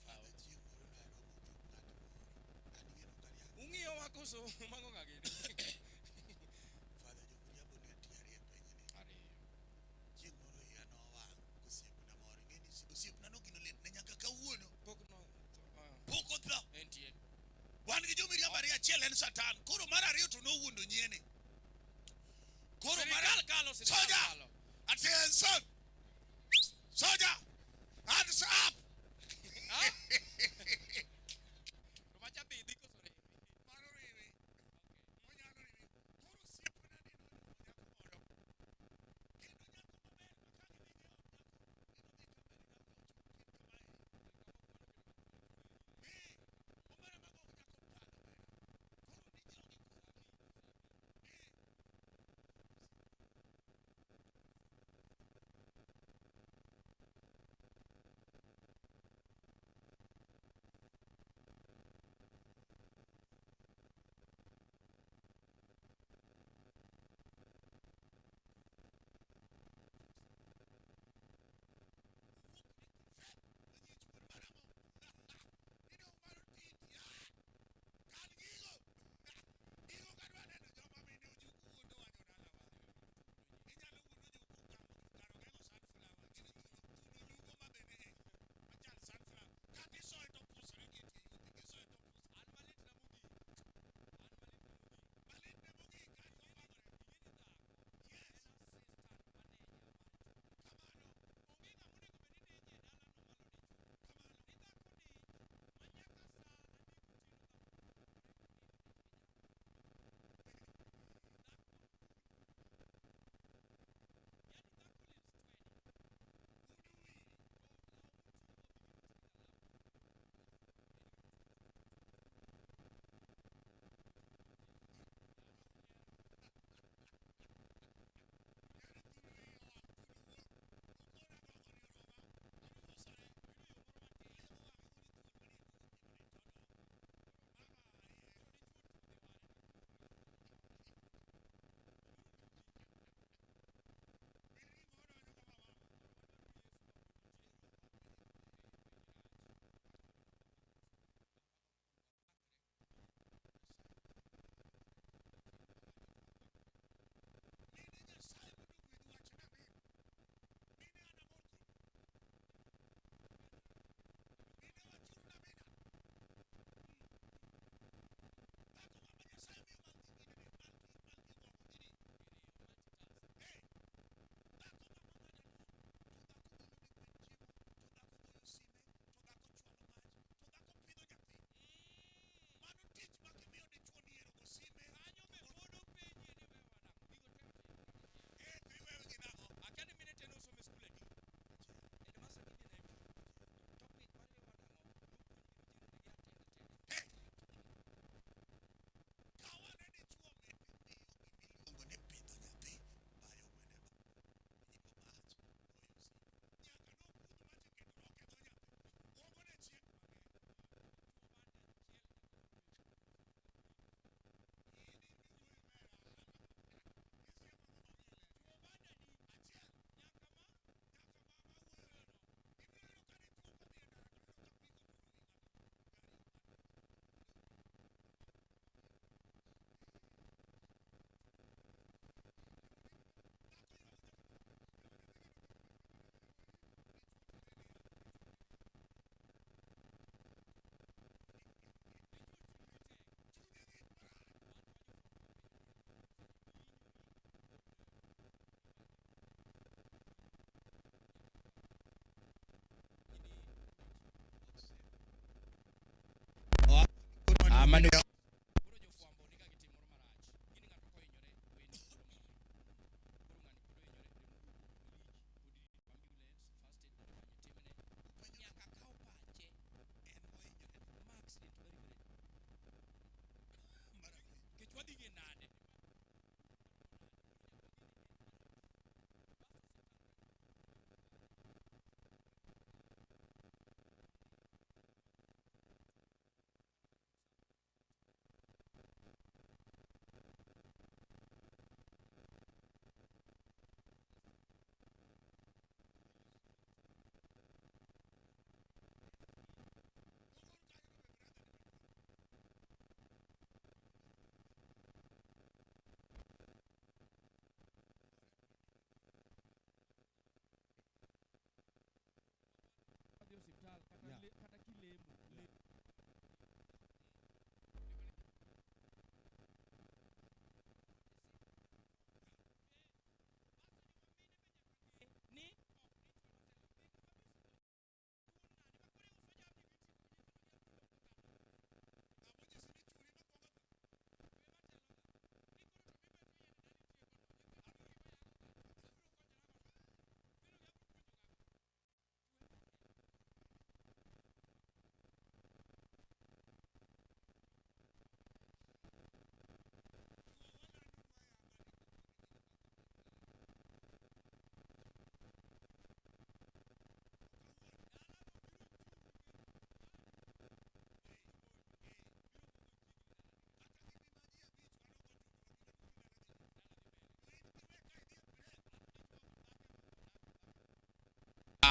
Father, chieng' moro naromo gi ng'at moro. An ing'e nok ariambo. Ung'iyo wa koso mago ng'a gini? Father, jomiriambo ni ati ariyo e pinyni. Ariyo. Chieng' moro iya nowang' gosiepna moro. Ing'e ni osiepna no gino litne nyaka kawuono. Pok no ah, Pok otho. entie. Wan gi jomiriambo ariyo, achiel en Satan. Koro mar ariyo to nowuondo nyiene. Koro mar Sirikal kalo, sirikal Soldier! kalo. Attention! Soldier! Hands up! Ah? To macha bidhi koso rembi? Mano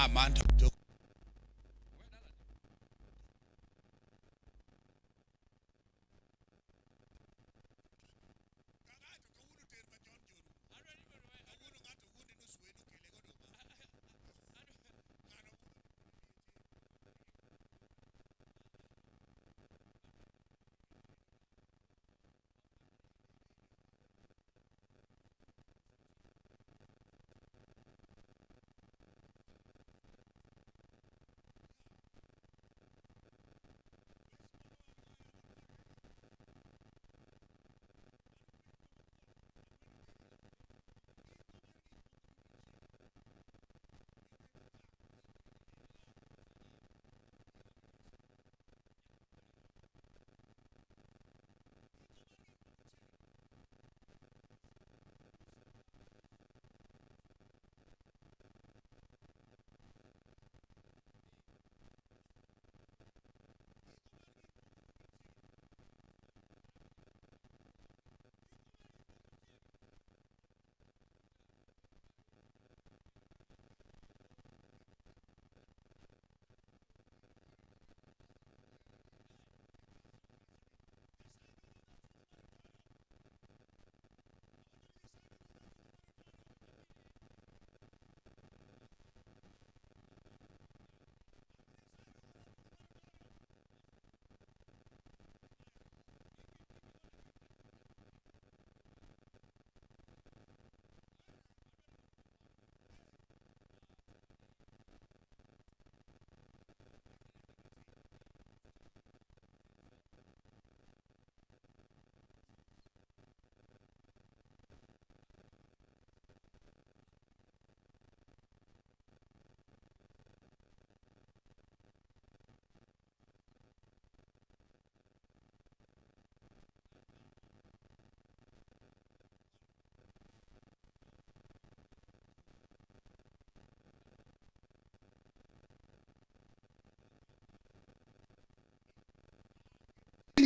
Ah, man to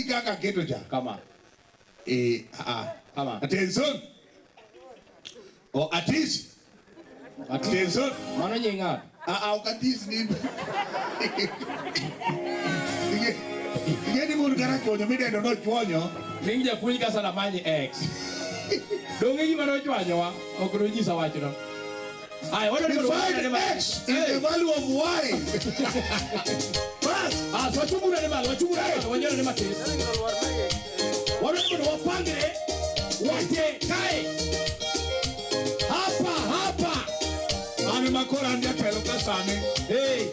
Kaka keto cha. Kama. Kama. Attention. O atis. Attention. Mano nyinga. Ah, okatis ni. Ingeni mun kara chonyo midendo no chwonyo. Ning japuonj ka sana manyi X. Donge gima nochwanyowa ok nonyisa wachno. Aya, wadwa ni mondo Divide X is the value of Y. Bas. Ah, so wachunguru ne malo, wachunguru ne malo, wanyoro ne matis. Wadwa ni mondo wapangre wate kae. Hapa, hapa. An ema koro an jatelo ka sani. Hey,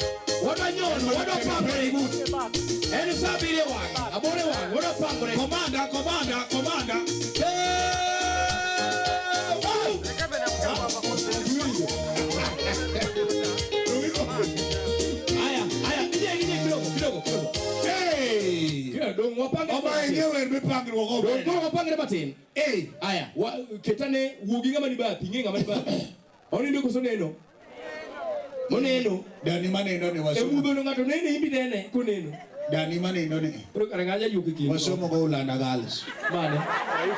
wadwa nyono, wadwa pangre. En sa abiriyo wang'e, aboro wang'e, wadwa pangre. Komanda, komanda, komanda. Aya, aya, DJ, DJ kidogo, kidogo, kidogo. Hey! Kidogo, dong wapange. Oma ing'e wer mipangruok go Dong bende. koro wapangre matin. Hey! Aya, wa, ketane wuogi ng'ama ni bathi, ing'e ng'ama ni bathi. Onindo koso neno? Moneno. Dani maneno ni E wasomo. mudho no ng'ato nene imbi nene koneno. Dani maneno ni Koro kare ng'aja yuok e kind. wasomo go Ulanda Girls. Mane?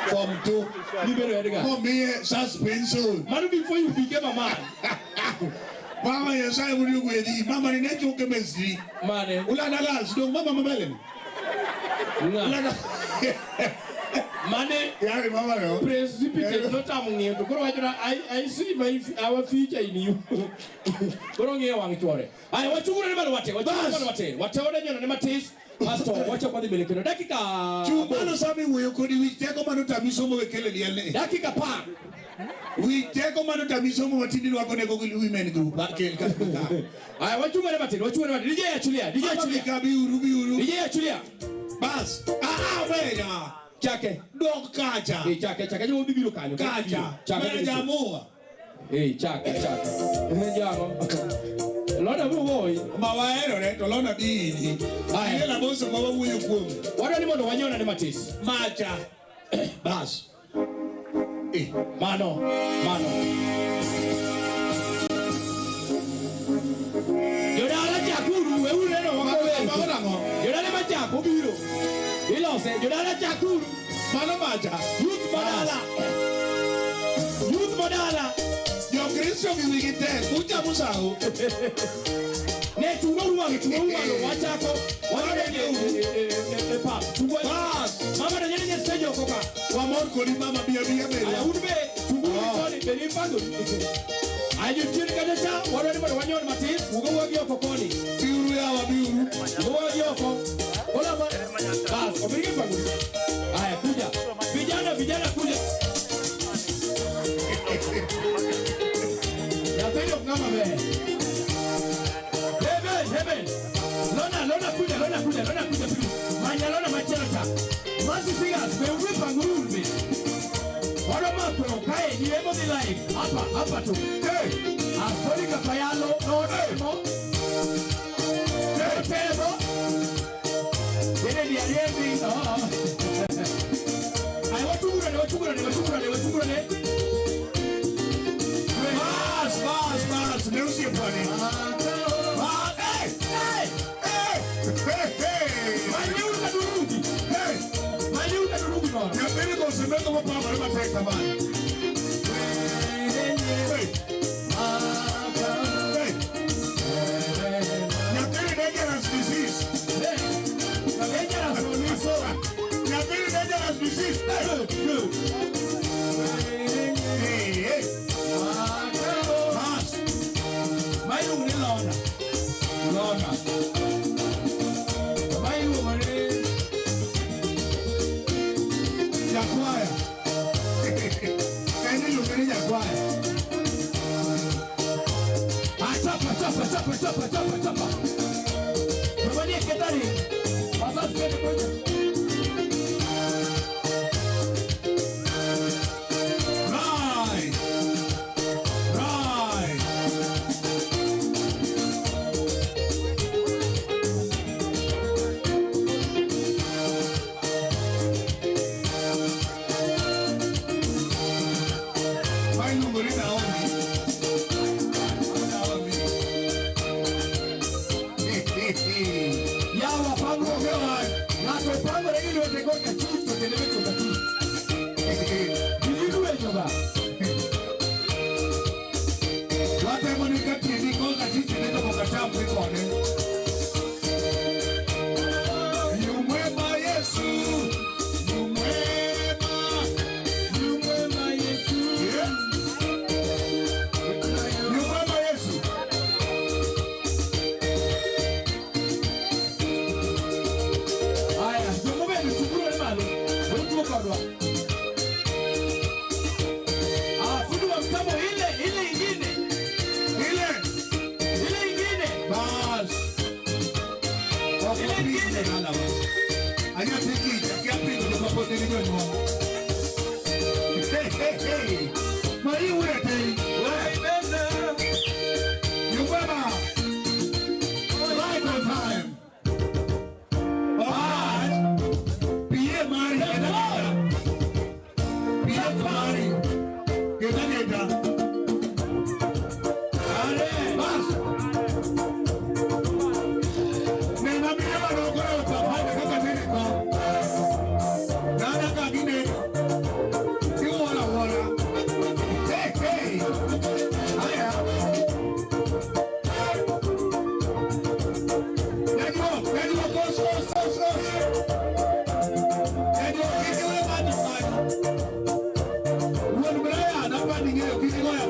Form 2. Nibedo Edgar. Momiye suspension. Mano before you became a man. Mama Nyasaye mondo ogwedhi. Mama ni ne chuo chemistry. Mane? Ulanda Girls, dong mama mabele ni. Ng'a? Ulanda. Mane Yaani mama no. precipitate notamo ng'iyo to koro wacho na I see my our future in you. Koro ng'iyo wang' chuore. Aya wachunguru ne malo wate, wachunguru malo wate. Wate wada nyono ne matis. Pastor, wachako wadhi mbele kendo. Dakika Chung malo sama iwuoyo kodi wich teko mano tami somo we kele liel ni. Dakika 10. Wich teko mano tami somo matindi rwako nego gi women group. Kel ka ka. Aya wachunguru ne matin, wachunguru ne matin. DJ achilia, DJ Mama achilia. bika biuru biuru. DJ achilia. Bas. Ah, wena. Chake. Dok kacha. Eh, chake, chake jo bibiro kanyo. Kacha. Chake. Mena jamua. Eh, chake, chake. Eh, jango. Lona biro goyi. Ma waherore to lona dini. Aya. Ing'e laboso ma wawuoyo kuome. Wadwa ni mondo wanyona ne matis. Macha. Bas. Eh. Mano, mano. Jodala chakuru, weuru neno wako wer. Mago nang'o? Jodala machako biro. Ilose, jodala chakuru. Mano macha. Youth modala. Youth modala. Jokristo jogi wigi tek, uchamo sawo. Ne chungo ruwange, chungo ruwange, wachako. Wadhi e pap. Chungo. Bas. Mama na nyene stage oko ka. Wamor kodi mama biya biya Aya bere. un be chungo koni be ni pango. Aya jochien kacha cha, wadwaro ni mondo wanyon matin, wugo wuogi oko koni. Biuru yawa biuru. Wugo wuogi oko. Kola ma. Bas, obirige pango. Aya kuja. Vijana, vijana kuja. Nyathini ok ng'ama ber. Heaven, heaven. Lona, Lona kuja, Lona kuja, Lona kuja please. Manya Lona machielo cha. Mercy Singers, be uri panguru be. Wadwa mako kae ni emo dhi live. Hapa, hapa tu. Hey, Asoli Kapayalo, notemo. Notemo. Yene ni ariembi. Oh. Ay, wachungurane, wachungurane, wachungurane, wachungurane. Bas, bas, bas. Ne usiepane. Bas, hey, Hey! hey, hey, hey. Manyiuru kadurugi. Hey. Manyiuru kadurugi nono. Nyathini go osemetho mopamore matek kamano. Hey. Hey. Nyathini dangerous disease. Dangerous Oliso. Nyathini dangerous disease. Hey. Good, good. Hey, hey. Bas. Ma iluongo ni Lona. Lona. Ma iluongo ni Jakwaya. En iluonge ni jakwaya. Ah, chapa, chapa, chapa, chapa, chapa, chapa. Mama ni ketari. Wazazi kete kuja. Right. Right. Ma iluongo ni Naomi. Naomi. Yawa pango. Onge wach. Ng'ato pangore gi lwete korka achich to tiende be korka achich. Gidwecho ga. Watemo ni ka tiendi korka achich tiende to korka acham dhi kode. Yu mwema Yesu. Yu mwema. Yu mwema Yesu. Yeah. Yu mwema Yesu. Aya, jomobedo chunguru ni malo. Wetuo kodwa. Ah, fundi wa mtambo ile ile ingine. Ile. Ile ingine. Bas. Ile ingine. Anyathi kicha kia pingo joma pod nigi jonyuol. Hey, hey, hey. Ma iwete. Yu mwema. Right on time. Alright. PA mari keda keda. PA mari keda keda. Ale. Bas. Nena mine manokore opapande kaka nene ko. Nana ka gineno. Iwuoro awuora. Hey, hey. Aya. Jajuok, jajuok, kos, kos, kos, kos. Jajuok, kik iwe ng'ato kanyo. Wuon Brian, apani ng'eyo, kik igoyo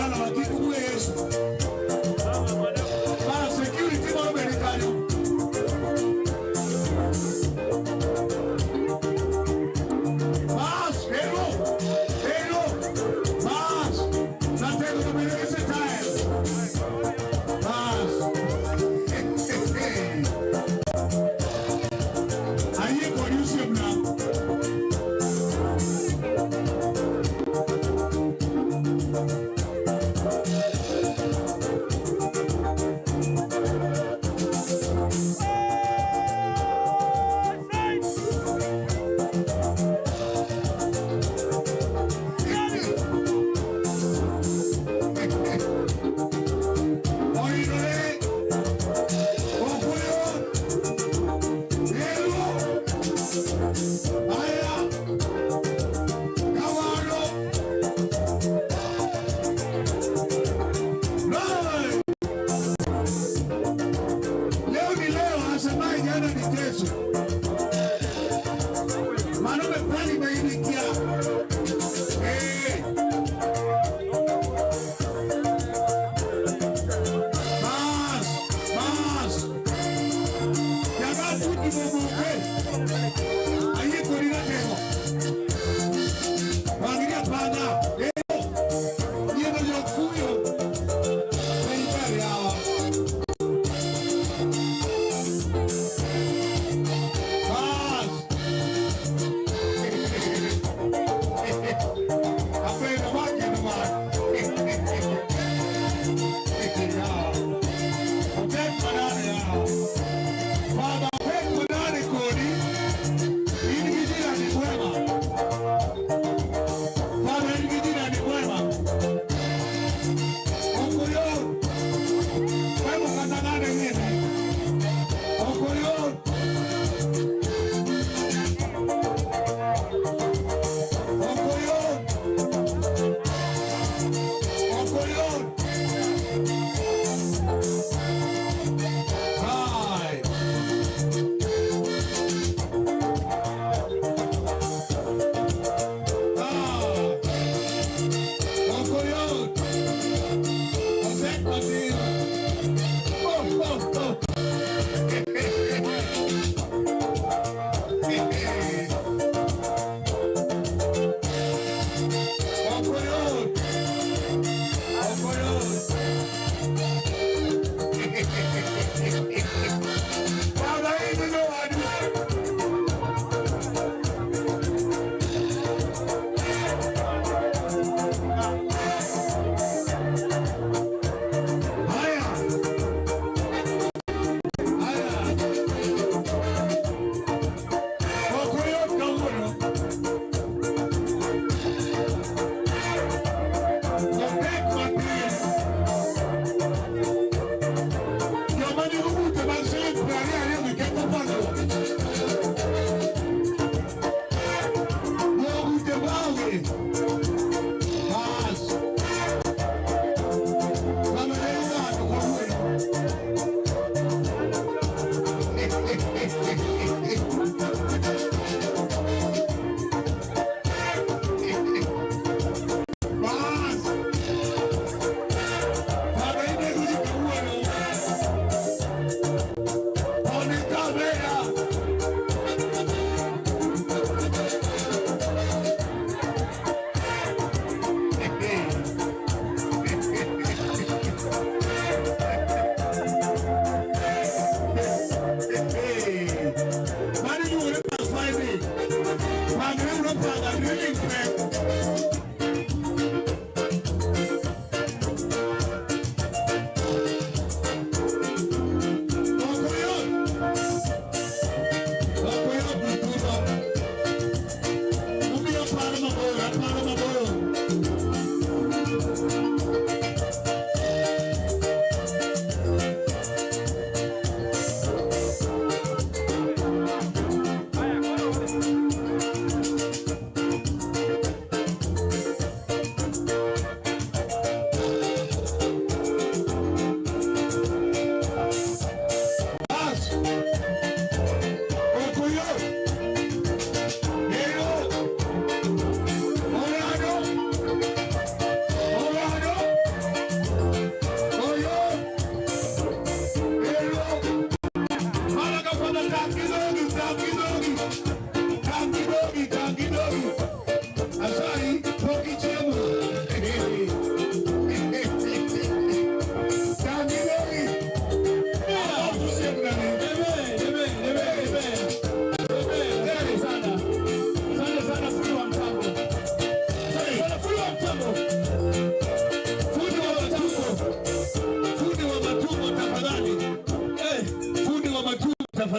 Jodalawa kik uwe Yesu. Ma security moro bende kanyo. Bas, ero, ero, bas. Natego to bende gi style. Bas. Ayie kodi osiepna.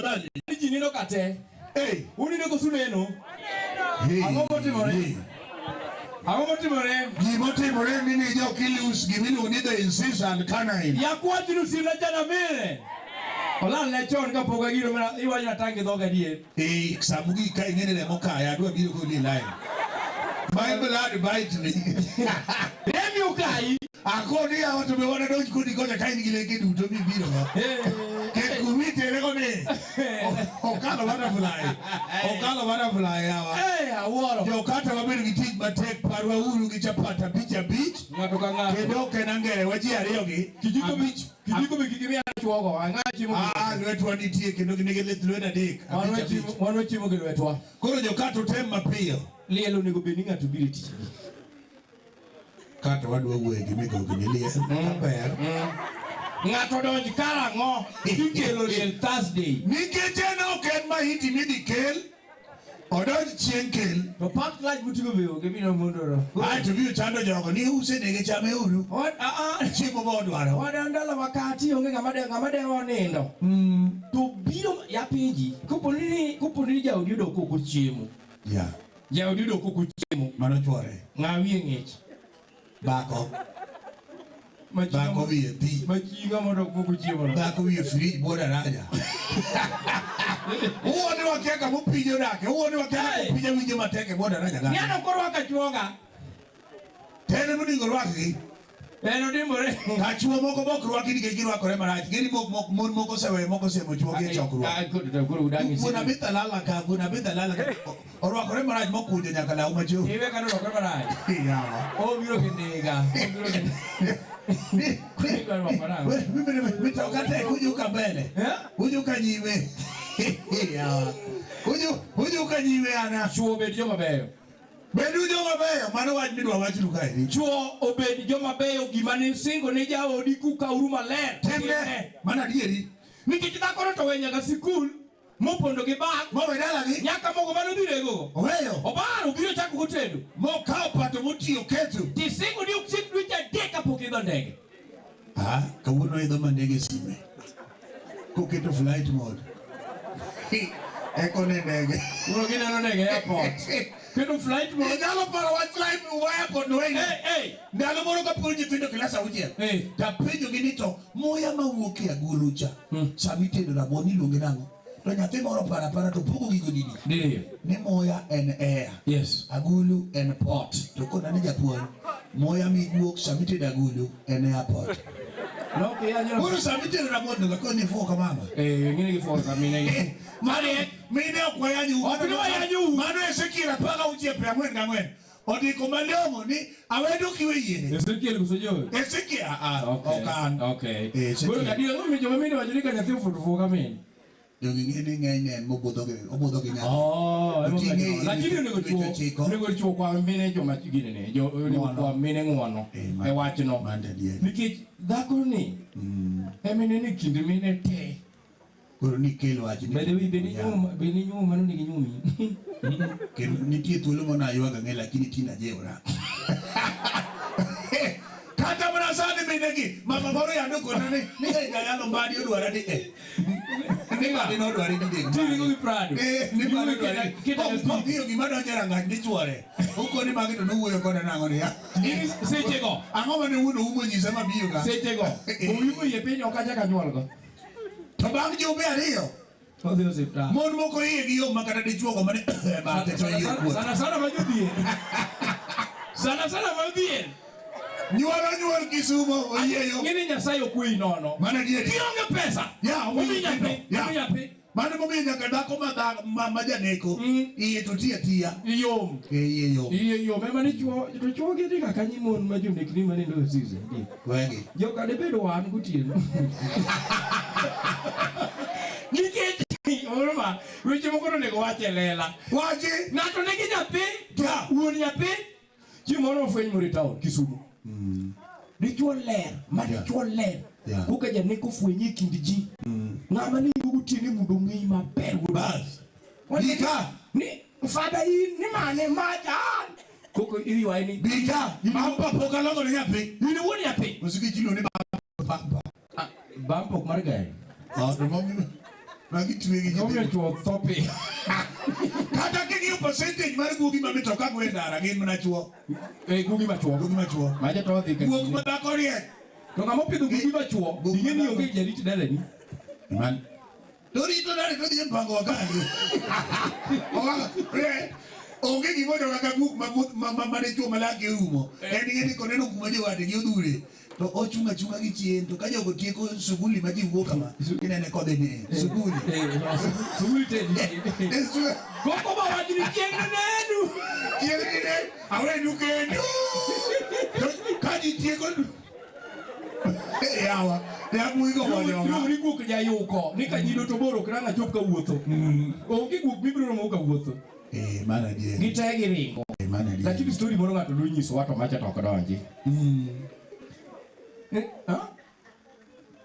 tafadhali. Ji nindo ka te. Hey. Unindo koso uneno? Hey. Ang'o motimore? Hey. Ang'o motimore? Gimotimore ni ni jokilus gimiluongo ni the incessant canine. Yakwach ni osiepna jana mine. Olal ne chon kapok agiro mana iwacho natang' gi dhoga adier. Eh, samugi ka ing'e ni remo kaya adwa biro kodi e line. My blood bite me. Remi okayi. Akoni yawa to be wanadonj kodi kocha ka in gi leke duto mibiro go. Ket kumitere go ni. Okalo butterfly. Okalo butterfly yawa. Eh, awuoro. Jokata wabedo gi tich matek parwa uru gi chapat abich abich. Ng'ato ka ng'ato. Kendo ok en angere wa ji ariyo gi. Kijiko Abich. kijiko be kik imiya chuogo. Ang'a chiemo. gi Ah, lwetwa nitie kendo nigi lith lwedo adek. Wan Abich abich. wachiemo- Wan wachiemo gi lwetwa. Koro jokata utem mapiyo. Liel onego bed ni ng'ato biro e tich. Kata wadwa wuoyo gi migogo ni liel. Kaber. Ng'ato donj karang'o? Ikelo liel Thursday. Nikech en ok en mahiti midhi kel, odonj chieng' kel. To pak lach moting'o be onge biro mondoro. Aeto biro chando jogo ni usenege chame uru. Od a a Chiemo ma odwaro. Oda ndalo wakati onge ng'ama de ng'ama dewo nindo. To biro yapenji kopo ni jaodi oyudo kok ochiemo. Yeah, Jaodi oyudo kok ochiemo. mano chwore. Ng'a wiye ng'ich. Bako. Bako wiye pi. Machinga mondo kok ochiemo no. Bako wiye frij bwo daraja. Uone wakia kama opinje odake. Uone wakia kama Hey! opinje winjo matek e bwo daraja kanyo. Ng'ano korwako achuoga. Tene monego rwakgi. En odimbore. Ka chuo moko bok rwaki nikech girwakore marach. Gini mok mok mon moko oseweyo moko osiemo chuogi e chokruok. Ah, koro udang' Wuon Abitha lala ka, wuon Abitha lala ka. Orwakore marach mokunjo nyaka law machop. Iwe kano rwakore marach. Yawa. Obiro kindiga. Obiro kindiga. Mitoka tek ujuka mbele. Eh? Ujuka nyime. Yawa. Ujuka nyime ana. Chuo obed joma beyo. Bedu joma beyo, mano wach midwa wachnu kaeri. Chuo obed joma beyo gima ne singo ne jaodi kukauru maler. Timne, mano adieri. Nikech dhakono to we nyaka sikul mopondo gi bag Mowe dalagi, nyaka mogo mane odhi regogo. oweyo. Obaro obiro chako gotedo. Mokawo pato motiyo keto. Tisingo ni ok chieng' dweche adek kapok idho ndege. Ah, kawuono idho mandege sime. Koketo flight mode. Eko ne ndege. Koro gineno ndege e airport. Kendo flight mode. Inyalo paro wach flight airport no Hey, hey. Ndalo moro kapuonjo nyithindo kilas auchiel. Eh. Tapenjogi ni to muya mawuok e agulu cha. Sama itedo rabuon iluonge nang'o? To nyathi moro paro apara to pogo gigo didi. Diriyo. Ni muya en air. Yes. Agulu en pot. To kona ni japuonj, muya miguok sama itedo agulu en airport. Nok iyanyo. Koro sama itedo rabuon to koni ifuwo kamama. Eh, ngine gifuwo ka mine gi. Mane mine ok wayanyu. Ok wayanyu. Mano Ezekiel 16 44. Ondiko malong'o ni awedo kiwe yiere. Ezekiel koso Joel? Ezekiel ah, ah, Okay. ok an. Okay. Eh, Ezekiel. Koro adier ang'o momiyo joma mine wacho ni ka nyathi ofuto fuwo ka min? Jogi ng'e ni ng'eny en mobudho gi obudho gi nyathi. Oh, ema Oting'e omiyo. Lakini onego dweche chuo ochiko. onego chuo kwa mine joma gini ne, jo onego Ng'wono. kwa mine ng'wono Eh, e wachno. mano adier. Nikech dhako ni emine ni kind mine te. Koro nikel wach ni. By the way, be ninyuom be ninyuom mano nigi nyuomi. Kendo nitie thuolo moro naywago ang'e lakini tinde ajiwora. Kata mana sani minegi, mama moro yande okona ni ni eh, jayalo mbadi odwara ni eh. Ni mbadi nodware didek. Tiringo gi Prado. Eh, ni mbadi odware. Kita Kong'iyo gima donjo e rangach ni chwore. Okoni magi to nowuoyo koda nang'o niya. Sechego. Ang'o mane wuon Oumo nyisa mabiro ka? Sechego. Oyumo yie piny ok achak anyuolgo. To bang' jumbe ariyo, Odhi osiptal. mon moko iye gi yom ma kata dichuogo mane e bathe to iye okuot. Sana sana ma jodhier. Sana sana ma odhier. Nyuolo nyuol Kisumo oyieyo. Ng'e ni Nyasaye okweyi nono. Mano adieri. Kionge pesa. Ya, omiyo Omi nyathi. nyithindo. Ya. Omi nyathi. Mano momiyo nyaka dhako ma ma janeko iye to ti atiya. Yom. Eh, iye yom. Iye yom ema ni chuo to chuo gi dhi kaka nyi mon ma jonekni manindo e sise. Wegi. Joka debed wan gotieno. Nikech orma weche moko to onego wach e lela. Wachi. Ng'ato nigi nyathi, Ja. wuon nyathi, chieng' moro ofweny moro e town Kisumu. Dichuo ler, ma dichuo ler. Yeah. Koka janeko ofwenye e kind ji. Ng'ama ne yugo gotieno mondo ong'eyi maber wuod Bas. Wach- Bika. Ni fada in ni mane macha an. Koko iywaye ni Bika. Bampa pok alongo ne nyathi. in wuon nyathi. Osiki chilo ni bampa. Ah, Bampa ok mar gari. Ah, to momiyo. Magi twe gi Omiyo nyithindo. chuo tho piyo. Kata king'iyo percentage mar guogi ma mitoka go e ndara gin mana chuo. Eh, guogi machuo. Guogi machuo. Macha to odhi ka. Guok ma dhako riek. To ng'ama opidho guogi machuo, Guok ing'e ni ma dhako. onge jarit dalani. Man. To rito nade to dhi e mpango wakandi. Owaga, re, onge gima kaka guok ma dichuo ma lake orumo. En ing'e ni koneno kuma jowadgi odhure to ochung' achung'a gi chien to ka jogo tieko suguli ma ji wuok kama inene kodhi ni suguli. Eh, suguli te nitie. Eh, Koko ba wach ni chieng' nenu. Chieng' ni ne awenu kendo. To ka ji tieko yawa yabuigo Iluongo mondo ni guok jayuko, ni ka nyido to bor ok nang' achop kawuotho. Onge guok mibiro romo kawuotho. Eh, mano adier. Gite giringo. Eh, mano adier. Lakini story moro ng'ato nonyisowa to macha to ok donji. Eh, ha?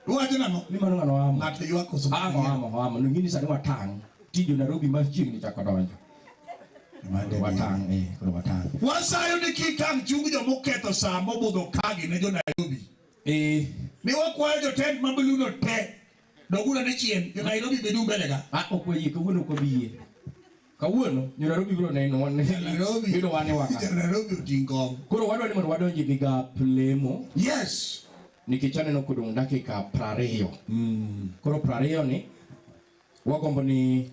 Uwacho nang'o? Ni mano ng'ano amo. Ng'ato ywak koso? Amo, amo, amo. Nong'ini sani watang'. Tijo Nairobi machiegni chako donjo. Mano adier. Watang', eh, koro watang'. Wasayo ni kik ang' chung jomoketho sa mobudho kagi ne jo Nairobi. Eh, Ni wakwayo jotend ma Buluno te doguru ne chien, jo Nairobi bedu mbele ka. ah, ok wayie, kawuono ok wabi yie. Kawuono, jo Nairobi biro neno wan. Nairobi. Yudo wan e wang'a. Jo Nairobi oting' kom. Koro wadwa ni mondo wadonj e migap lemo. Yes. Nikech aneno kodong' dakika 20. Koro 20 ni wagombo ni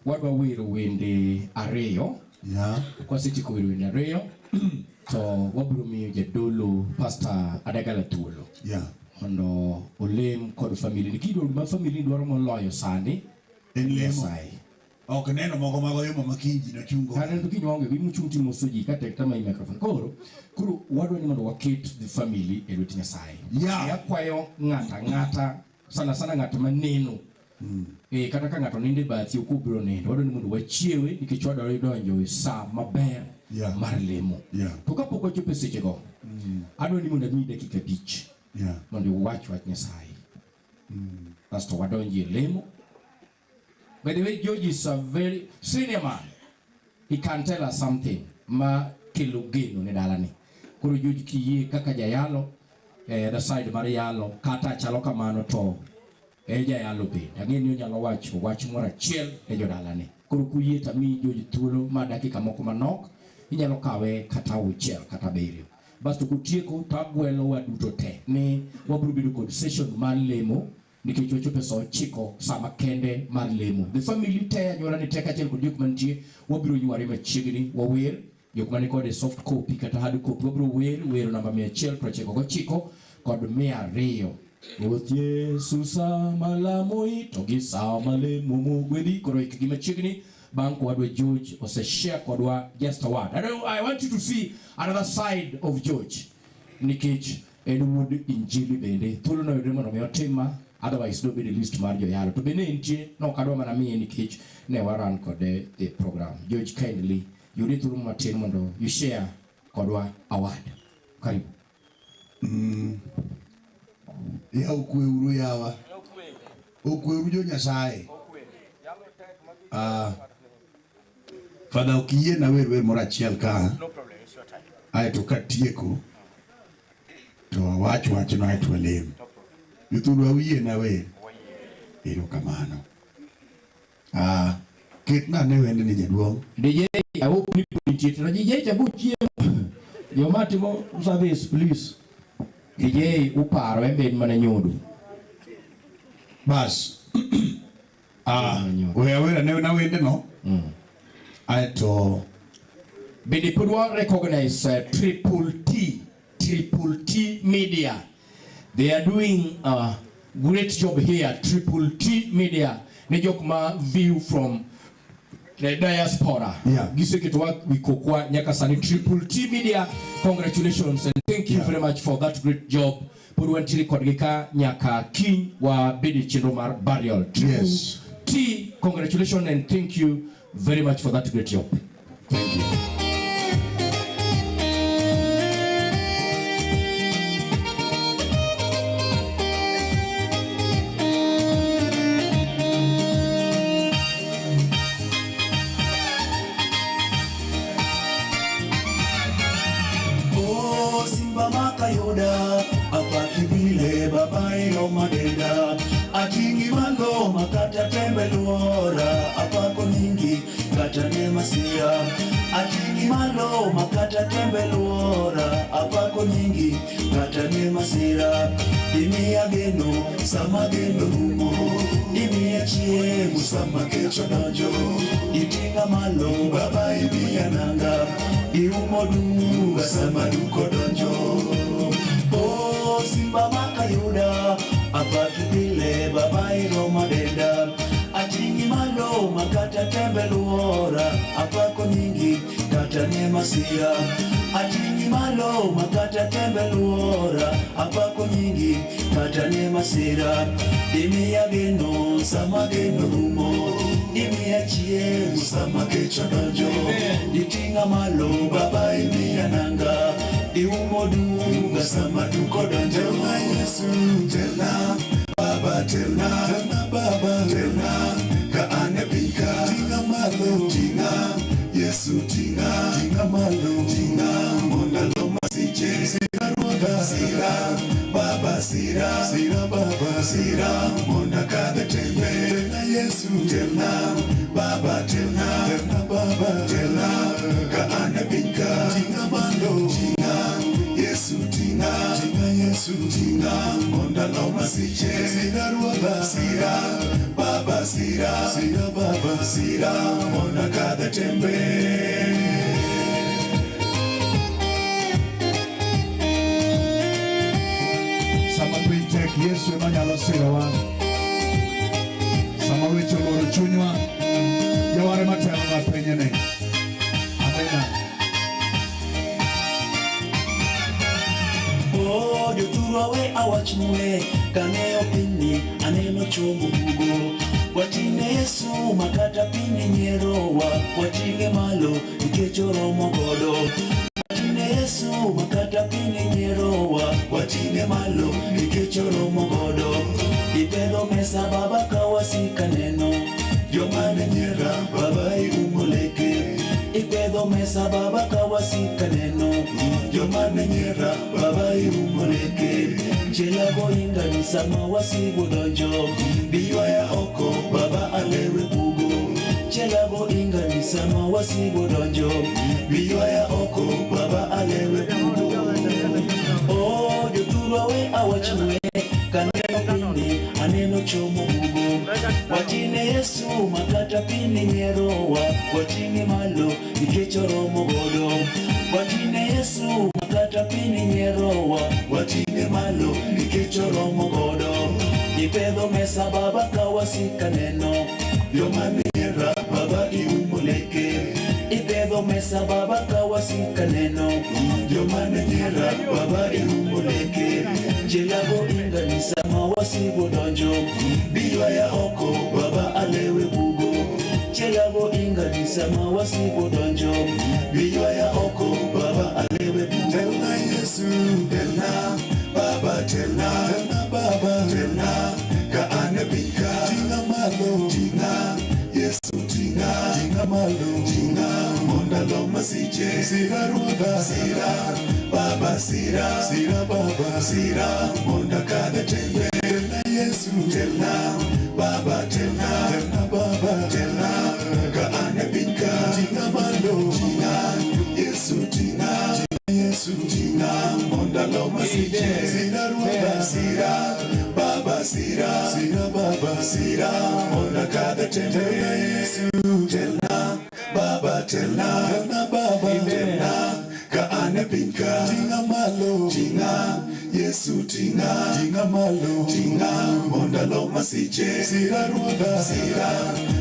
wadwa wero wende ariyo. Yeah. Kwasetieko wero wende ariyo to wabiro miyo jadolo Pastor Adagala thuolo. Yeah. Mondo olem kod family ni. Kidwa gima family dwaro moloyo sani En lemo. Nyasaye. Ok neno moko mag oyumo ma kiny ji nochungo. Kata to kiny waonge go imuchung' timoso ji ka tek tama i microphone. Koro wadwa ni mondo waket the family e lwet Nyasaye. Yeah. E akwayo ng'ata ng'ata sana sana ng'at ma neno. Kata ka ng'ato nindo e bathi ok obiro nindo. Wadwa ni mondo wachiewe nikech wadwaro donjo e sa maber Yeah. mar lemo. Yeah. To kapok wachopo e sechego, adwa ni mondo amiyi dakika 5 Yeah. mondo iwach wach Nyasaye. Kasto wadonji e lemo. By the way, George is a very senior man. He can tell us something ma kelo geno ne dalani. Koro George kiyie kaka jayalo, the side mar yalo, kata chalo kamano to e jayalo bende. Ang'e ni onyalo wacho wach moro achiel ne jodalani. Koro kuyie to amiyi George thuolo mar dakika moko manok, inyalo kawe kata 6 kata 7. Basto kotieko to agwelo waduto te ni wabiro bedo kod session mar lemo nikech wachopo e sa 9 sama kende mar lemo. The family te, anyuola ni te kaachiel kod jok mantie, wabiro yware machiegni, wawer. Jok mani kode soft copy kata hard copy, wabiro wer wero namba 199 kod 200. Ruoth Yesu sama lamoi to gi sama lemo mogwedhi. Koro ikgi machiegni bang' ka wadwa George oseshare kodwa just a word. I want you to see another side of George nikech en wuod Injili bende. Thuolo no yudre mondo mi otima, otherwise dobed e list mar joyalo. To bende entie, ne ok adwa mana miye nikech ne waran kode the program. George, kindly yudi thuolo matin mondo you share kodwa a word. Karibu. Ya okwe uru yawa. Okwe uru jo Nyasaye. Father, ok iyie na wer wer moro achiel ka. No problem, it's your time. Aeto katieko to awach wachno aeto walem. No problem. Jothurwa uyie na wer. Erokamano. Ketna ane wendni jaduong'. DJ, I hope ni nitie. To DJ cha chiemo. Joma timo service, please. DJ uparo en be en mana nyodo. Bas. We awera ne na wendno. Aeto bende pod wa recognize Triple T Media. They are doing a great job here. Triple T Media. Ne jok ma view from the diaspora. Yeah. Giseketo wa wikokwa nyaka sani. Triple T Media, congratulations and thank you Yeah. very much for that great job. Pod wantiere kodgi ka nyaka kiny wa bede chenro mar burial. Triple Yes. T, congratulations and thank you very much for that great job. Thank you. Oh, Simba makayuda, apaki bile babayo madenda, atingi malo makata tembe tembe luora apako nyingi kata nie masira imiya geno sama geno rumo imiya chiemo sama kech odonjo iting'a malo baba imiya nanga iumo duga sama duk odonjo o simba makayuda apaki pile baba iroma denda ating'i malo makata tembe luora apako nyingi kata nie masira ating'i malo makata tembe luora apako nyingi kata nie masira imiya geno sama geno rumo imiya chiemo sama kech odonjo iting'a malo baba imiya nanga iumo duga sama duk odonjo Telna Yesu, telna Baba, telna, telna Baba, telna ka an e piny ka. Ting'a malo, ting'a Yesu, ting'a, ting'a malo, ting'a mondo alo masiche. Sira ruodha, sira Baba, sira, sira Baba, sira mondo akadh e tembe. Telna Yesu, telna Baba, telna, telna Baba, telna ka an e piny ka. Ting'a malo, ting'a Yesu, ting'a, ting'a Yesu, ting'a mondo alo masiche. Sira ruodha, sira Baba, sira, sira Baba, sira mondo akadh e tembe. Sama piny tek, Yesu ema nyalo sirowa. Sama weche olworo chunywa, jawar ema telonwa pinyni. Amina. Oh, jothurwa we awachnue kang'eyo pinyni aneno chomo bugo wating'e Yesu makata piny nyierowa wating'e malo nikech oromo godo wating'e Yesu makata piny nyierowa wating'e malo nikech oromo godo ipedho mesa baba ka wasika neno joma ne nyiera baba iumo leke ipedho mesa baba ka wasika neno joma ne nyiera baba iumo leke chiela gohingani sama wasigu donjo biywaya oko baba alewe bugo chiela gohingani sama wasigu donjo biywaya oko baba alewe bugo oh jothurwa we awachnue kaneno pinyni aneno chomo bugo wating'e Yesu makata piny nyierowa wating'e malo nikech oromo godo wating'e Yesu makata piny nyierowa wating'e malo nikech oromo godo ipedho mesa baba ka wasika neno joma ne nyiera baba iumo leke ipedho mesa baba ka wasika neno joma ne nyiera baba iumo leke chiela gohingani sama wasigu donjo biywaya oko baba alewe bugo chiela gohingani sama wasigu donjo biywaya oko baba alewe bugo Telna Yesu, telna Baba, telna, telna Baba, telna ka an e piny ka. Ting'a malo, ting'a Yesu, ting'a, ting'a malo, ting'a mondo alo masiche. Sira ruodha, sira Baba, sira, sira Baba, sira mondo akadh e tembe. Telna Yesu, telna Baba, telna, telna Baba, telna ka an e piny ka. Ting'a malo, ting'a Yesu, ting'a, Yesu, ting'a mondo alo masiche. Sira ruodha, sira Baba, sira, sira Baba, sira mondo akadh e tembe. Telna Yesu, telna Baba, telna, telna Baba, telna ka an e piny ka. Ting'a malo, ting'a Yesu, ting'a, ting'a malo, ting'a mondo alo masiche. Sira ruodha, sira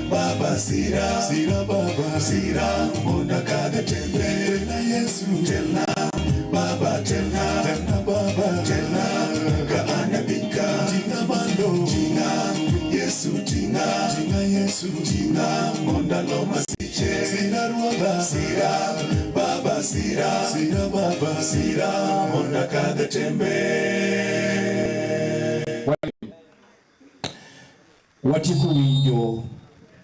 Baba, sira, sira Baba, sira mondo akadh e tembe. Telna Yesu, telna Baba, telna, telna Baba, telna ka an e piny ka. Ting'a malo, ting'a Yesu, ting'a, ting'a Yesu, ting'a mondo alo masiche. Sira ruodha, sira Baba, sira, sira Baba, sira mondo akadh e tembe. Watieko winjo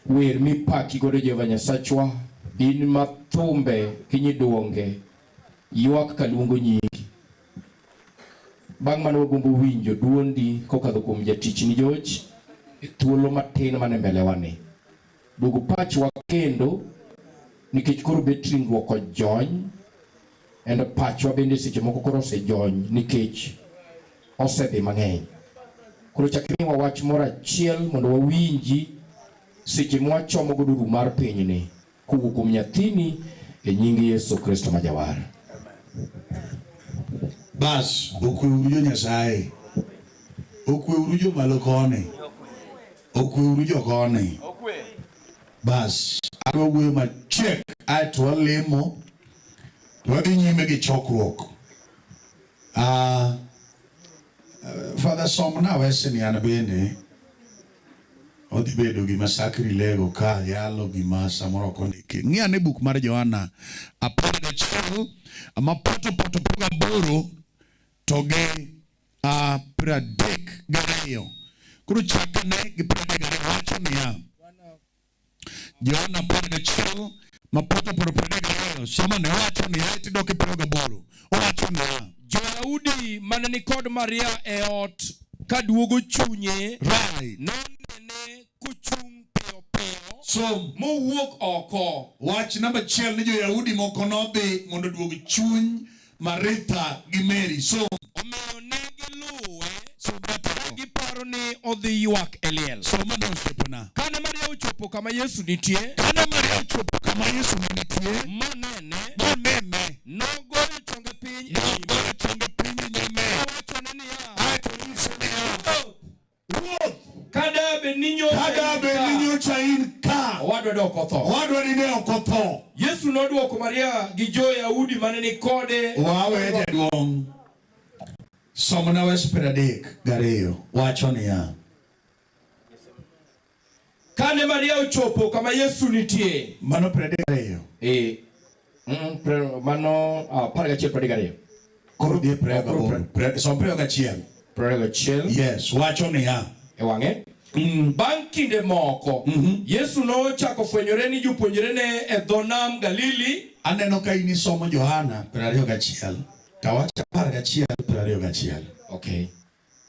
wer mipaki godo Jehova Nyasachwa, in ma thumbe gi nyiduonge ywak kaluongo nyingi. Bang' mano wagombo winjo duondi kokadho kuom jatichni George e thuolo matin mane mbele wa ni. Duogo pachwa kendo nikech koro bet ringruok ojony. And pachwa bende seche moko koro osejony nikech osedhi mang'eny. Koro chak imiwa wach moro achiel mondo wawinji seche mwachomo godo ru mar pinyni kowuok kuom nyathini e nying Yesu Kristo ma Jawar. Bas, okweuru jo Nyasaye. Okweuru jo malo koni. Okweuru jo koni. Bas, adwa wuoyo machiek aeto walemo to wadhi nyime gi chokruok. Ah, Father somna wesni an bende odhi bedo gima sakrilego ka yalo gima samoro ok ondiki. Ng'i ane buk mar Johana 11 mapoto poto 18 to gi 32. Koro chakne gi 32 wacho niya Johana 11 mapoto poto 32 soma ne wacho niya tidok e 28 owacho niya Jo-Yahudi mane ni kod Maria e ot kaduogo chunye right. nonene kochung' piyo piyo Som. mowuok oko. Wach namba achiel ni Jo-Yahudi moko nodhi mondo oduog chuny Maritha gi Mary. Som. Omiyo ne giluwe ka giparo ni odhi ywak e liel. Soma ne osiepena. Kane Maria ochopo kama Yesu nitie, Kane Maria ochopo kama Yesu ne nitie, monene, monene, nogoyo chonge piny e nyime, nogoyo chonge piny e nyime, mowachone niya, aeto onyise niya, Ruoth, ka da bed ni nyocha ka da in bed ni ka, nyocha in ka, owadwa de ok otho. owadwa ni ne ok otho. Yesu nodwoko Maria gi jo-Yahudi mane ni kode. Wawe jaduong'. Somna wes 32 wacho niya. Kane Maria ochopo kama Yesu nitie, Mano 32. Mano 11 32. Koro dhi e 28. Som 21. 21. Yes, wacho niya. E wang'e. Bang' kinde moko, Yesu nochako fwenyore ni jopuonjrene e dho nam Galili. Aneno ka in isomo Johana 21. Tawacho 11 21. Okay.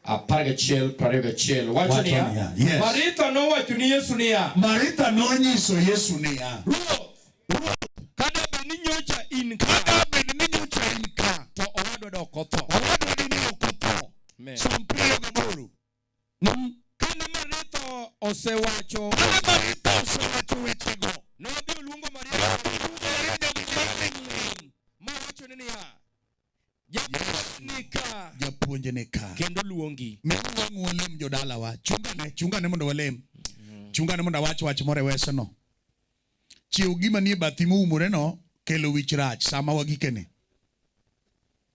11 21. Wacho Wacho niya. niya, yes. Maritha nowacho ni Yesu niya, Maritha nonyiso Yesu niya, Ruoth, ka da bed ni nyocha in ka, ka da bed ni nyocha in ka, to owadwa de ok otho. owadwa dine ok otho. Amen. Som 28. Kane Maritha osewacho, Kane Maritha osewacho wechego, nodhi oluongo Maria mowachone niya, Japuonj ni ka japuonj ni ka. kendo luongi. Miuru wang' walem jodalawa. Chungane, chungane mondo walem. Chungane mondo awach wach moro e wesno. Chiew gima nie bathi moumore no kelo wich rach sama wagikeni.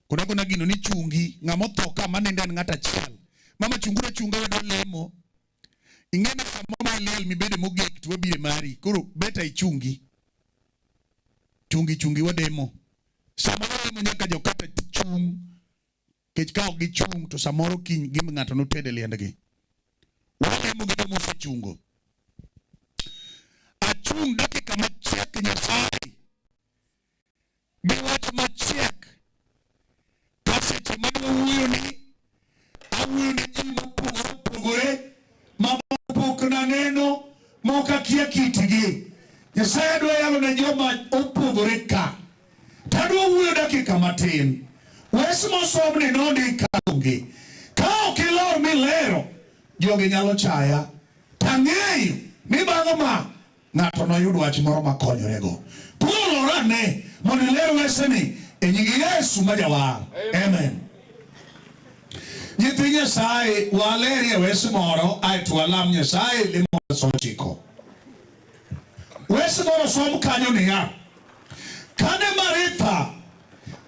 Kona kona gino ni chungi, ng'ama otho ka manindo en ng'at achiel. Mama chungura chunga wadwa lemo. Ing'e ni samoro ma iliel mibede mogik to wabiro e mari. Koro beta ichungi. Chungi chungi wademo. Samoro walemo nyaka jokata chung. Kech ka ok gichung to samoro kiny gimb ng'ato noted e liendgi. Walemo gi joma osechungo. Achung dakika machiek Nyasaye. Gi wach machiek. Ka seche madwa wuoyo ni, awuoyo ne ji mopogore opogore, ma pok naneno, moko akia kitgi. Nyasaye dwa yalo ne joma opogore ka. Tadwa wuoyo dakika matin. Wes mosomni nondik ka onge. Ka ok ilor milero, jogi nyalo chaya. Tang'eyo ni bang' ma ng'ato noyud wach moro makonyorego. Koro lor ane mondo iler weseni e nying Yesu ma jawar. Amen. Nyithi Nyasaye walerie wes moro aeto walam Nyasaye lemo ochiko. Wes moro som kanyo niya, kane Maritha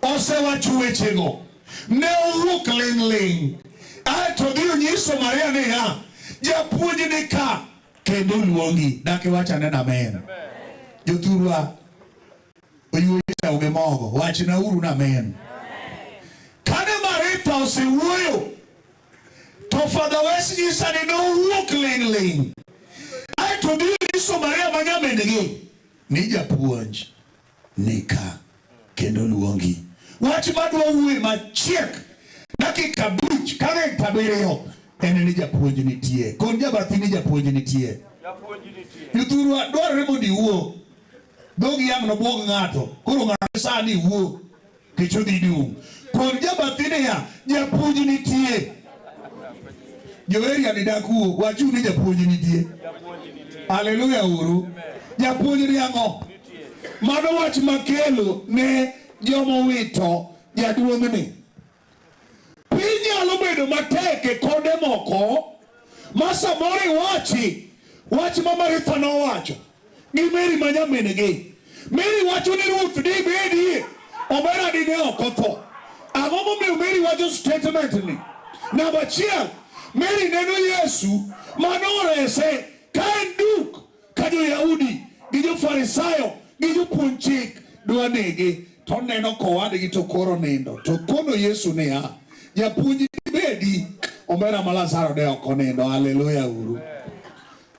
osewacho wechego, ne owuok ling' ling' aeto odhi onyiso Maria niya, japuonj ni ka kendo luongi. Dak iwach ane amen. Jothurwa oyuoyo gi mogo, wachnauru ni amen. Kane Maritha osewuoyo, to Father Wes nyisa ni nowuok ling' ling' aeto odhi onyiso Maria ma nyamin-gi ni japuonj ni ka kendo luongi. Wach madwa wuoye machiek dakika 5 kaka 7 en ni japuonj nitie. Kon jabathi ni japuonj nitie. Jothurwa dwarore mondo iwuo. Dhogi ang' nobuog ng'ato. Koro ng'ato sani iwuo. Kech odhi dum. Kon jabathi niya, japuonj nitie. Jo area ni dak wuo, wachuru ni japuonj nitie. Haleluya uru. Japuonj ni ang'o? Mano wach makelo ne jomowito jaduong'ni. Piny nyalo bedo matek e konde moko ma samoro iwachi wach ma Maritha nowacho gi Mary ma nyamin-gi. Mary wacho ni Ruoth dibedie, omera dine ok otho. Ang'o momiyo Mary wacho statement ni? Namba achiel, Mary neno Yesu manorese ka en duk ka jo-Yahudi gi jo-Farisayo gi jopuonj chik dwa nege, to oneno kowadgi to koro nindo. To kono Yesu niya, japuonj dibedi, omera ma Lazaro ne ok onindo. Haleluya uru.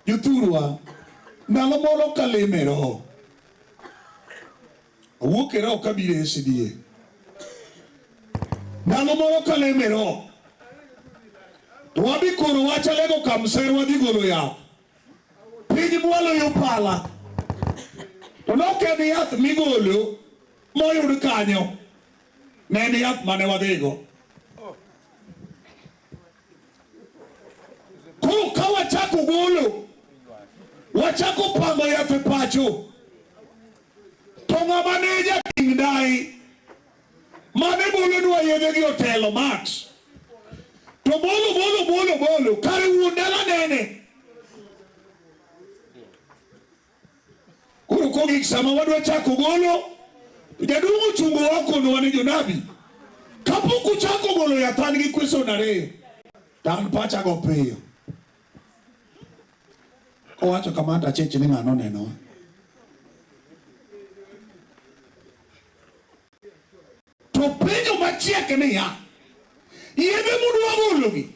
Jothurwa, ndalo moro kalemo e roho, awuok e roho kabiro e SDA. Ndalo moro kalemo e roho, to wadhi koro wach Alego Kamser wadhi golo yath. Piny mwalo yo pala. To nok en yath migolo moyud kanyo. Ne en yath mane wadhigo. Koro ka wachako golo, wachako pango yath e pacho, to ng'ama ne jating' dai mane bolonwa yedhe gi otelo Max to bolo bolo bolo bolo kare wuon dala nene. Koro kogik sama wadwa chako golo, to jaduong' ochungo wa okonowa ni jonabi, kapok uchako golo yath an gi question ariyo, to an pacha go piyo. Kowacho kamano to achich ni ng'ano onenowa. To penjo machiek niya, yedhe mudwa gologi,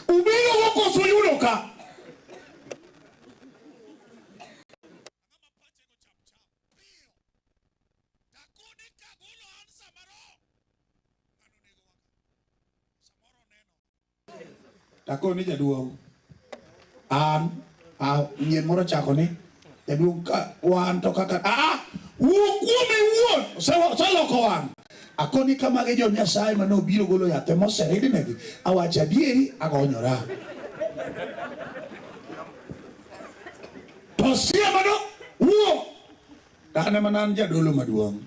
ubirogo koso yudo ka? Takoni jaduong', an a nyien moro chako ni jaduong' ka wan to kaka a wuo kuome iwuon oseloko wang'. Akoni kamagi jo Nyasaye mane obiro golo yath moseridnegi, awacho adieri agonyora. To siemano wuo an ema an jadolo maduong'.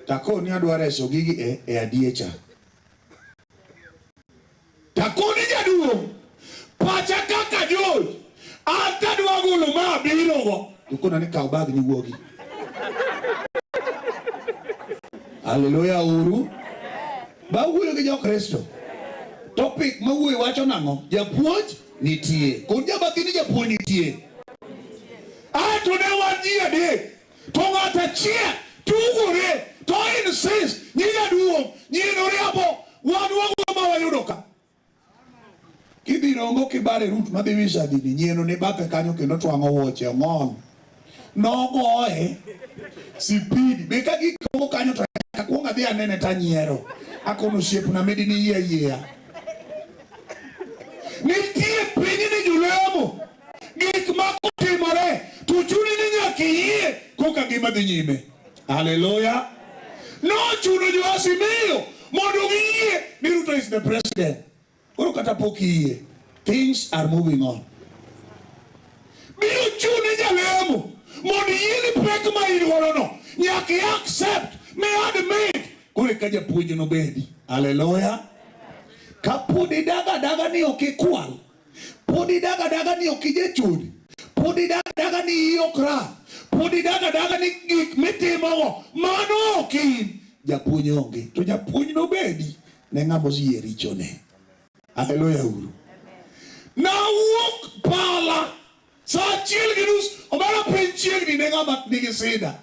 Takoni adwa reso gigi e adiecha. Takoni jaduong', pacha kaka George, an tadwa golo ma abirogo. To kona ni kaw bag ni wuogi. Haleluya uru. Ba wuoyo gi jo-Kristo. Topic ma wuoyo wacho nang'o? Japuonj nitie. Kon jabathi ni japuonj nitie. Ato ne wan ji adek. To ng'at achiel tugore to insist ni jaduong' nyino riambo wan wago ma wayudo ka. Kidhi Rongo kibare rut madhi Wisadini nyieno ni bathe kanyo kendo twang'o wuoche ong'ol. Nogoye sipidi be ka gikomo kanyo to akwong adhi anene tanyiero. Akono osiepna medi ni yie yiea. Nitie piny ni jolemo gik ma kotimore to chuni ni nyaka iyie koka ngima dhi nyime. Haleluya. Nochuno jo Azimio mondo giyie ni Ruto is the president. Koro kata pok iyie, things are moving on. Biro chuni jalemo mondo iyie ni pek ma in godo no nyaka i accept mi admit koro eka japuonj nobedi. Haleluya. Kapod idaga adaga ni ok ikwal, pod idaga adaga ni ok ijachodi, pod idaga adaga ni iyi ok rach, pod idaga adaga ni gik mitimogo mano ok in, japuonj onge. To japuonj nobedi ne ng'ama oseyie richone. Haleluya uru. Nawuok pala saa 1:30 omera piny chiegni ne ng'ama nigi sida.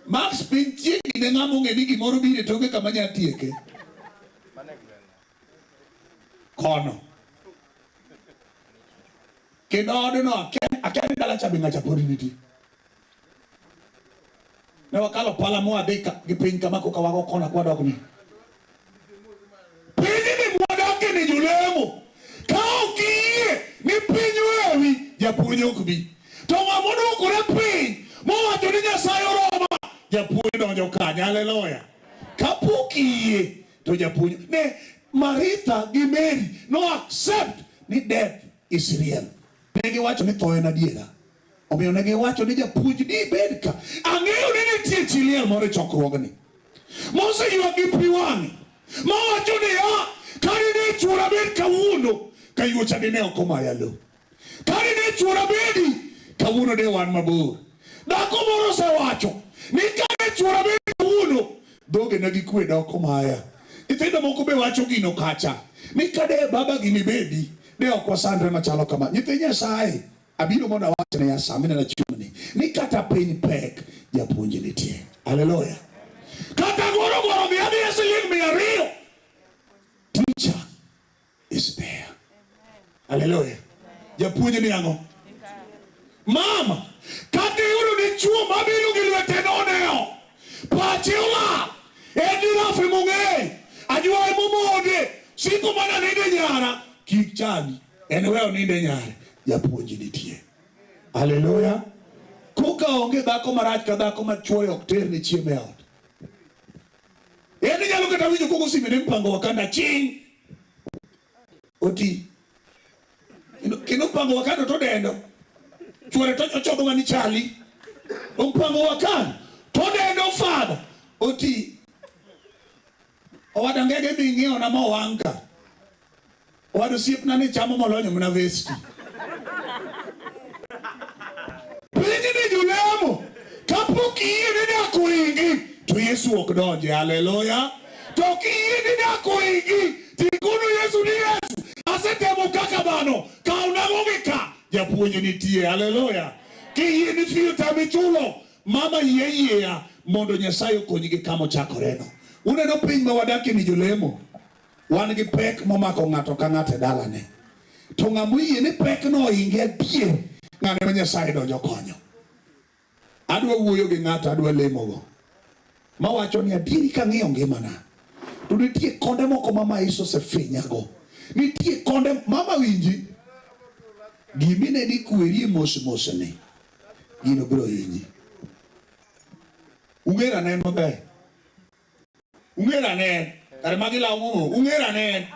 Max piny chiegni ne ng'ama ong'e ni gimoro biro e toke kama nya tieke. Kono. Kendo odno akia ni dala cha be ng'acha pod nitie. Ne wakalo pala mwadhi gi piny kama koka wago kona kwadok ni. Pinyni mwadake ni jolemo. Ka ok iyie ni piny wewi, japuonj ok bi. To ng'ama odwokore piny mowacho ni Nyasaye oroma, Japuonj donjo kanye? Haleluya. Kapok iyie to japuonj ne Maritha gi Mary no accept ni death is real. Ne giwacho ni tho en adiera. Omiyo ne giwacho ni japuonj ni bed ka. Ang'eyo ni nitie chi liel moro e chokruogni. Moseywak gi pi wang'e. Mawacho niya, kane ne chuora bed kawuono, kayuocha dine ok omaya lo. Kane ne chuora bedi, kawuono de wan mabor. Dhako moro osewacho ni kane chuora bedi kawuono, dhoge ne gikwe dok omaya. Nyithindo moko be wacho gino kacha ni kade baba gini bedi, de ok wasandre machalo kama. Nyithi Nyasaye, abiro mondo awach ne ya minena chiemoni ni kata piny pek, japuonj nitie. Haleluya. Kata goro goro dhi adhiya siling 200, teacher is there. Haleluya. Japuonj ni ang'o? Mama, kata iyudo dichuo mabiro gi lwete nono, pache olal, en gi rafi mong'eyo, ajwaye momode, siko mana ninde nyara, kik chandi, en we oninde nyare, japuonj nitie. Haleluya. Koka onge dhako marach ka dhako ma chuore ok ter ne chiemo e ot. En inyalo kata winjo kogo sime ne mpango wakanda ching. Oti. Kendo mpango wakando to dendo. Chuore to ochodho mani chali. Mpango wakando to dendo father. Oti. Owada ngege mi ng'iewo na mo wang' ka. Owada osiepna ni chamo molonyo mana vesti. Pinyni jolemo, kapok iyie ni dak ohingi, to Yesu ok donje. Haleluya. To kiyie ni dak ohingi, tikono Yesu ni Yesu, asetemo kaka dhano, kawnago gi ka. Japuonj nitie. Haleluya. Kiyie ni filter michulo, mama yie yieya mondo Nyasaye okonyi gi kama ochakoreno. Uneno piny ma wadakie ni jolemo, wan gi pek momako ng'ato ka ng'ato e dalane. To ng'ama oyie ni pekno ohinge adier, ng'ano ema Nyasaye donjo konyo. Adwa wuoyo gi ng'ato, adwa lemogo. Mawacho ni adieri kang'iyo ngimana, to nitie konde moko ma Maisha osefinyago. Nitie konde, mama winji, gimine ni kwerie mos mos ni, gino biro hinyi. Ung'era ne en maber. Ung'era ne, kare magi law momo, ung'era ne.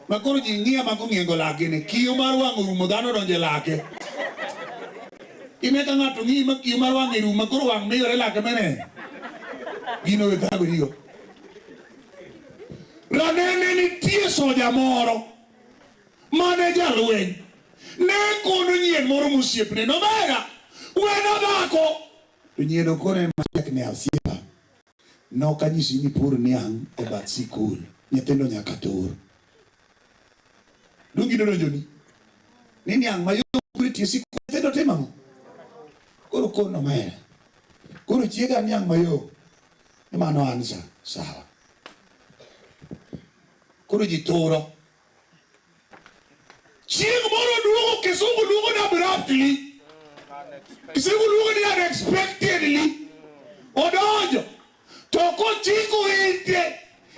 Ma koro ji ng'iya ma kong'iengo lake ni, kiyo mar wang' orumo, dhano odonjo e lake. Ine ka ng'ato ng'iyi ma kiyo mar wang' orumo, ma koro wang' miyore lake mene. Gino we thagorigo. Ranene nitie soja moro mane jalweny. Ne kono nyien moro mosiepne, nomera, wena dhako. To nyieno kone matek ni osiepa. Nok anyisi ni pur niang' e bath sikul. Nyithindo nyaka tur. Donge idonjoni? Ni niang' mayom pur e tie sikul nyithindo timo ang'o? Koro kono omera. Koro chiega niang' mayom. Ni mano answer. Sawa. Koro ji turo. Chieng' moro duogo Kizungu luongo ni abruptly. Kizungu luongo ni unexpectedly. Odonjo. To kochiko ite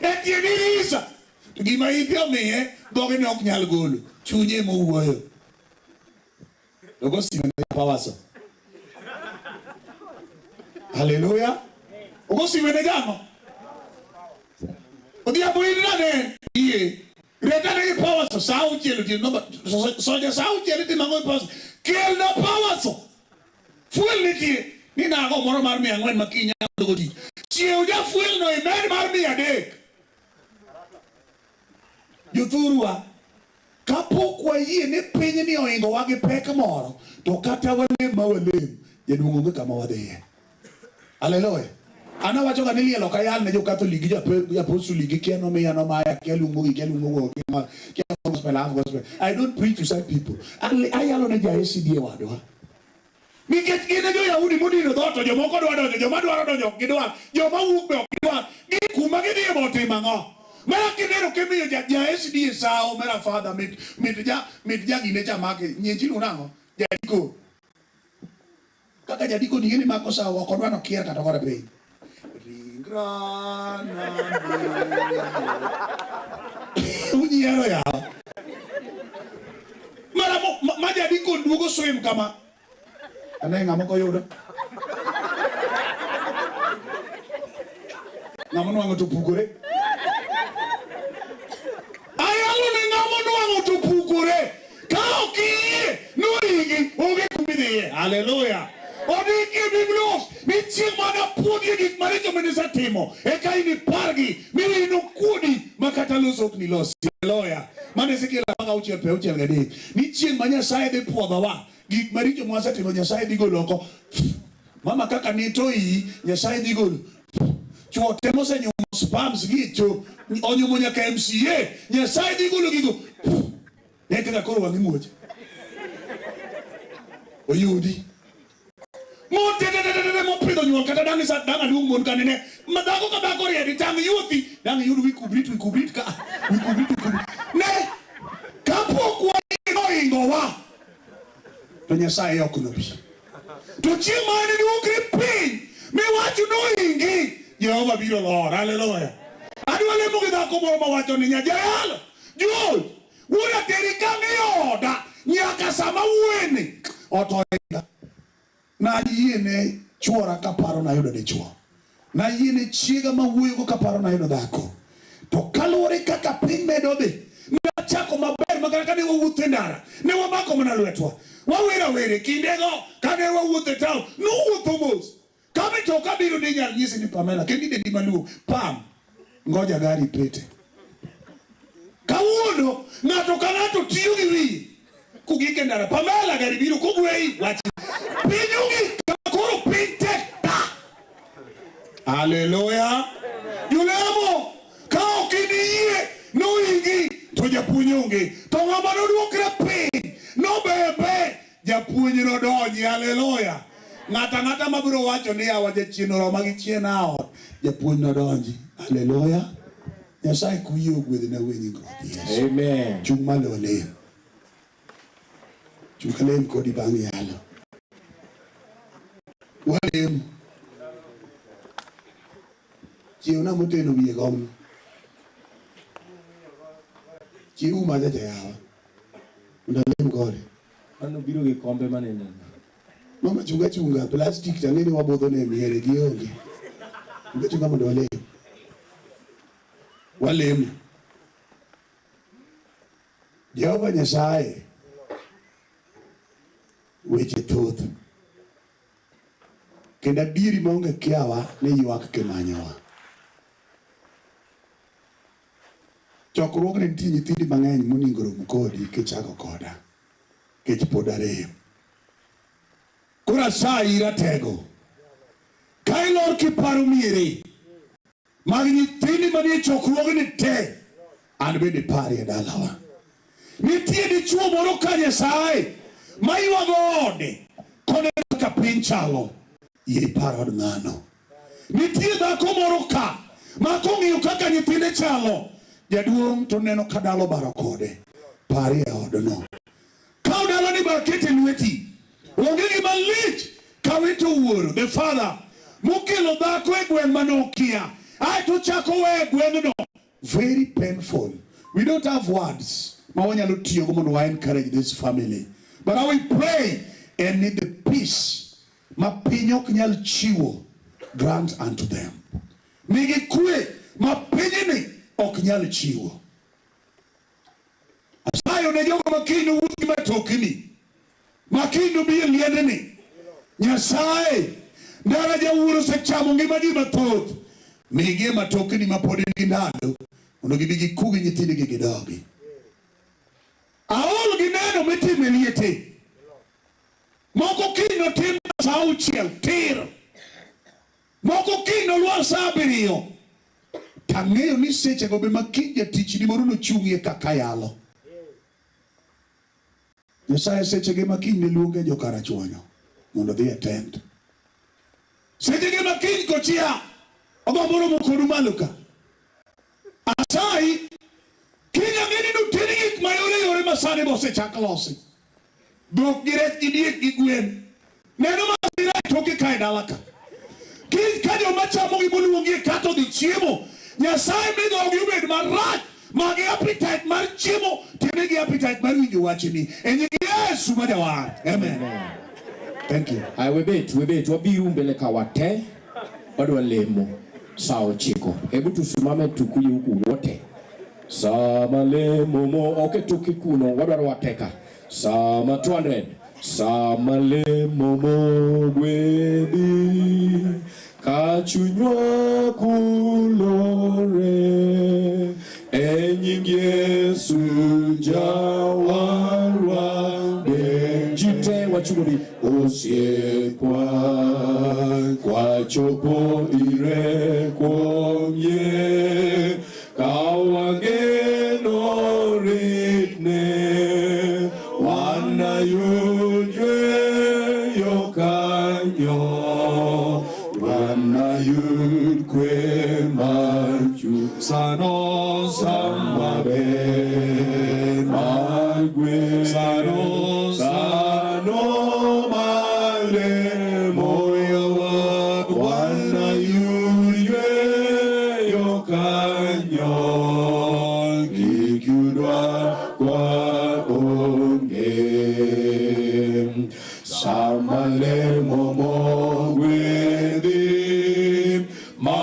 e tie dirisa. To gima ite omiye dhoge ne ok nyal golo. Chunye ema owuoyo. Ogo sime ne pawaso. Haleluya. Ogo sime ne jang'o? Odhiambo in nade? Iye. Reta ne gi pawaso sa auchiel otieno no soja sa auchiel itimo ang'o gi pawaso? Kelna pawaso. Fuel nitie. Ni nago moro mar 400 ma kiny anyalo tich. Chiew ja fuel no imed mar 300. Jothurwa, kapok wayie ni pinyni ohingowa gi pek moro, to kata walem ma walem, jaduong' onge kama wadhiye. Haleluya. An awacho ga ni liel ok ayal ne jo-Catholic gi jo-Apostolic gi kia nomiya nomaya, kia luongo gi, kia luongo go, kia kia gospel, half gospel. I don't preach to such people. Ayalo ne ja-ACDA wadwa. Nikech gin e jo-Yahudi modino dhoot to jomoko dwa donjo, joma dwaro donjo ok gidwar, joma wuok be ok gidwar. Gi kuma gidhiye bo otimo ang'o? Mara kineno kimiyo ja, ja SDA sawo, mera father, mit, mit ja, mit ja gine cha make, nyenji iluongo nang'o? Jadiko. Kaka jadiko ni ng'eni mako sawo, ok odwa nokier kata ogore piny. Ringra namiyo. Unyiero yawa. Mara mo, ma, ma jadiko duogo swim kama. Ane ng'ama koyudo. Ng'ama onwang'o to pukore. Ayalo ni ng'ama onwang'o to pukore. Ka ok iyie noingi onge kumidhiye. Haleluya. Ondiki e Biblos ni chieng' mane apuodhie gik maricho mane isetimo, eka inipargi mi wiyi nokuodi ma kata loso ok nilosi. Haleluya. Mano Ezekiel 16 piero auchiel gadek. Ni chieng' ma Nyasaye dhi puodhowa gik maricho mwasetimo Nyasaye dhi golo oko. Mama kaka nito iyi Nyasaye dhi golo. Chwo te mosenyumo spams gi e cho onyumo nyaka MCA Nyasaye dhi golo gigo. Ne kaka koro wang'i muoch. Oyudi. Mon te te te te te mopidho nyuol kata dang' isa dang' aluong mon kanene. Ma dhako ka dhako riedi tang' yuothi dang' iyud wi kubrit wi kubrit ka wi kubrit wi kubrit. Ne kapok wayie nohingowa to Nyasaye ok nobi. To chieng' ma en duokre piny miwach nohingi Jehova biro lor. Haleluya. Adwa lemo gi dhako moro mawacho ni nyajayalo George wuoda teri kang'iyo oda nyaka sama wuoyeni ot ohinga. Nayiene chuora kaparo nayudo dichuo. Nayiene chiega mawuoyogo kaparo nayudo dhako. To kaluwore kaka piny medo dhi, nachako maber ma kata kane wawuotho e ndara, ne wamako mana lwetwa. Wawero awere kindego kane wawuotho e taon, nowuotho mos. Ka mitoka biro ni inyal nyisi ni Pamela, kendi dendi maluong, Pam, ngoja gari pete. Kawuono ng'ato ka ng'ato tiyo gi wiye kugik e ndara, Pamela gari biro kogweyi, wach piny ogik kama koro piny tek ta. Haleluya. Julemo, ka ok iniyie nohingi to japuonj onge. To ng'ama noduokre piny nobebe japuonj nodonji. Haleluya. Ng'ato ang'ata mabiro wacho ni yawa jachien oroma gi chien aot, japuonj nodonji. Haleluya. Nyasaye kuyie ogwedhna we nying Ruoth Yesu. Amen. Chung' malo walem. Chung' alem kodi bang' yalo. Walem. Chiewna moteno wiye komno. Chiw macha cha yawa. Mondo alem kode. Mano biro gi kombe manene. Mama chunga chunga plastic to ang'e ni wabudho ne miere gionge. Chunga chunga mondo walem. Walem. Jehova Nyasaye weche thoth kendo adieri maonge kiawa ni ywak kimanyowa. Chokruogni nitie nyithindi mang'eny moningo rom kodi kichako koda kech pod arem. Koro asayi ratego ka ilor kiparo miere mag nyithindi manie chokruogni te, an bende parie dalawa. Nitie dichuo moro ka Nyasaye maywago ode koneno kaka piny chalo, yie ipar od ng'ano. Nitie dhako moro ka ma kong'iyo kaka nyithinde chalo, jaduong' to neno ka dala obaro kode, parie odno. Kaw dalani ba ket e lweti. Onge gima lich ka wito wuoro, the father, mokelo dhako e gweng' mane okia, aeto ochako weye e gweng'no. Very painful. We don't have words ma wanyalo tiyogo mondo wa encourage this family. But I will pray and need the peace ma piny ok nyal chiwo grant unto them. Nigi kwe ma pinyni ok nyal chiwo. Asayo ne jogo ma kiny nowuoth gi matokni, ma kiny nobi e liendni. Nyasaye, ndara jawuoro osechamo ngima ji mathoth. Migi e matokni ma pod nigi ndalo mondo gibi gikugi nyithindgi gidogi. Aol gi neno mitimo e liete. Moko kiny notim sa auchiel tir. Moko kiny nolwar sa abiriyo. Tang'eyo ni sechego be ma kiny jatichni moro nochung'ie kaka yalo. Nyasaye sechege ma kiny ne luonge jokarachuonyo mondo odhi e tent. Sechege ma kiny kochia ogombo romo kodu malo ka. Asayi kiny ang'e ni noten gik mayore yore ma sani bosechak losi. Dhok gi rech gi diek gi gwen. Neno masira e toke ka e dala ka. Kiny ka joma chamo gi moluongi e kata odhi chiemo, Nyasaye mi dhogi obed marach ma gi appetite mar chiemo tiende gi appetite mar winjo wachni. E nying Yesu ma jawar. Amen. Thank you. Aya webet, webet, wabiru mbele ka wate, wadwa lemo. Saa 9. Hebu tusimame tukuje huku wote. Sama lemo mo ok e toke kuno wadwaro wateka. Sama 200. Sama lemo mo gwedhi ka chunywa kulore e nying Yesu jawarwa ji te wachungo ni osiepwa kwachopo ire kuom yie ka wageno ritne wanayud yweyo kanyo wanayud kwe mar chuny sano sama ber mar gwe sano sano mar lemo yawa wanayud yweyo kanyo kik yudwa kwa onge sama lemo mogwedhi ma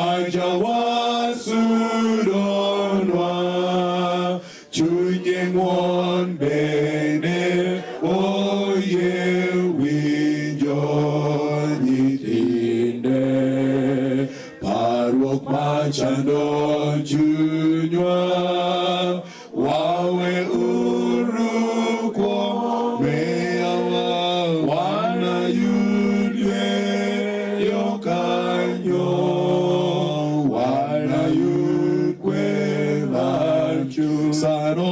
jawasudonwa chunye ng'won bende oyie winjo nyithinde parruok machando chunywa wawe uru kuome yawa wanayud yweyo kanyo wanayud kwe mar chuny sano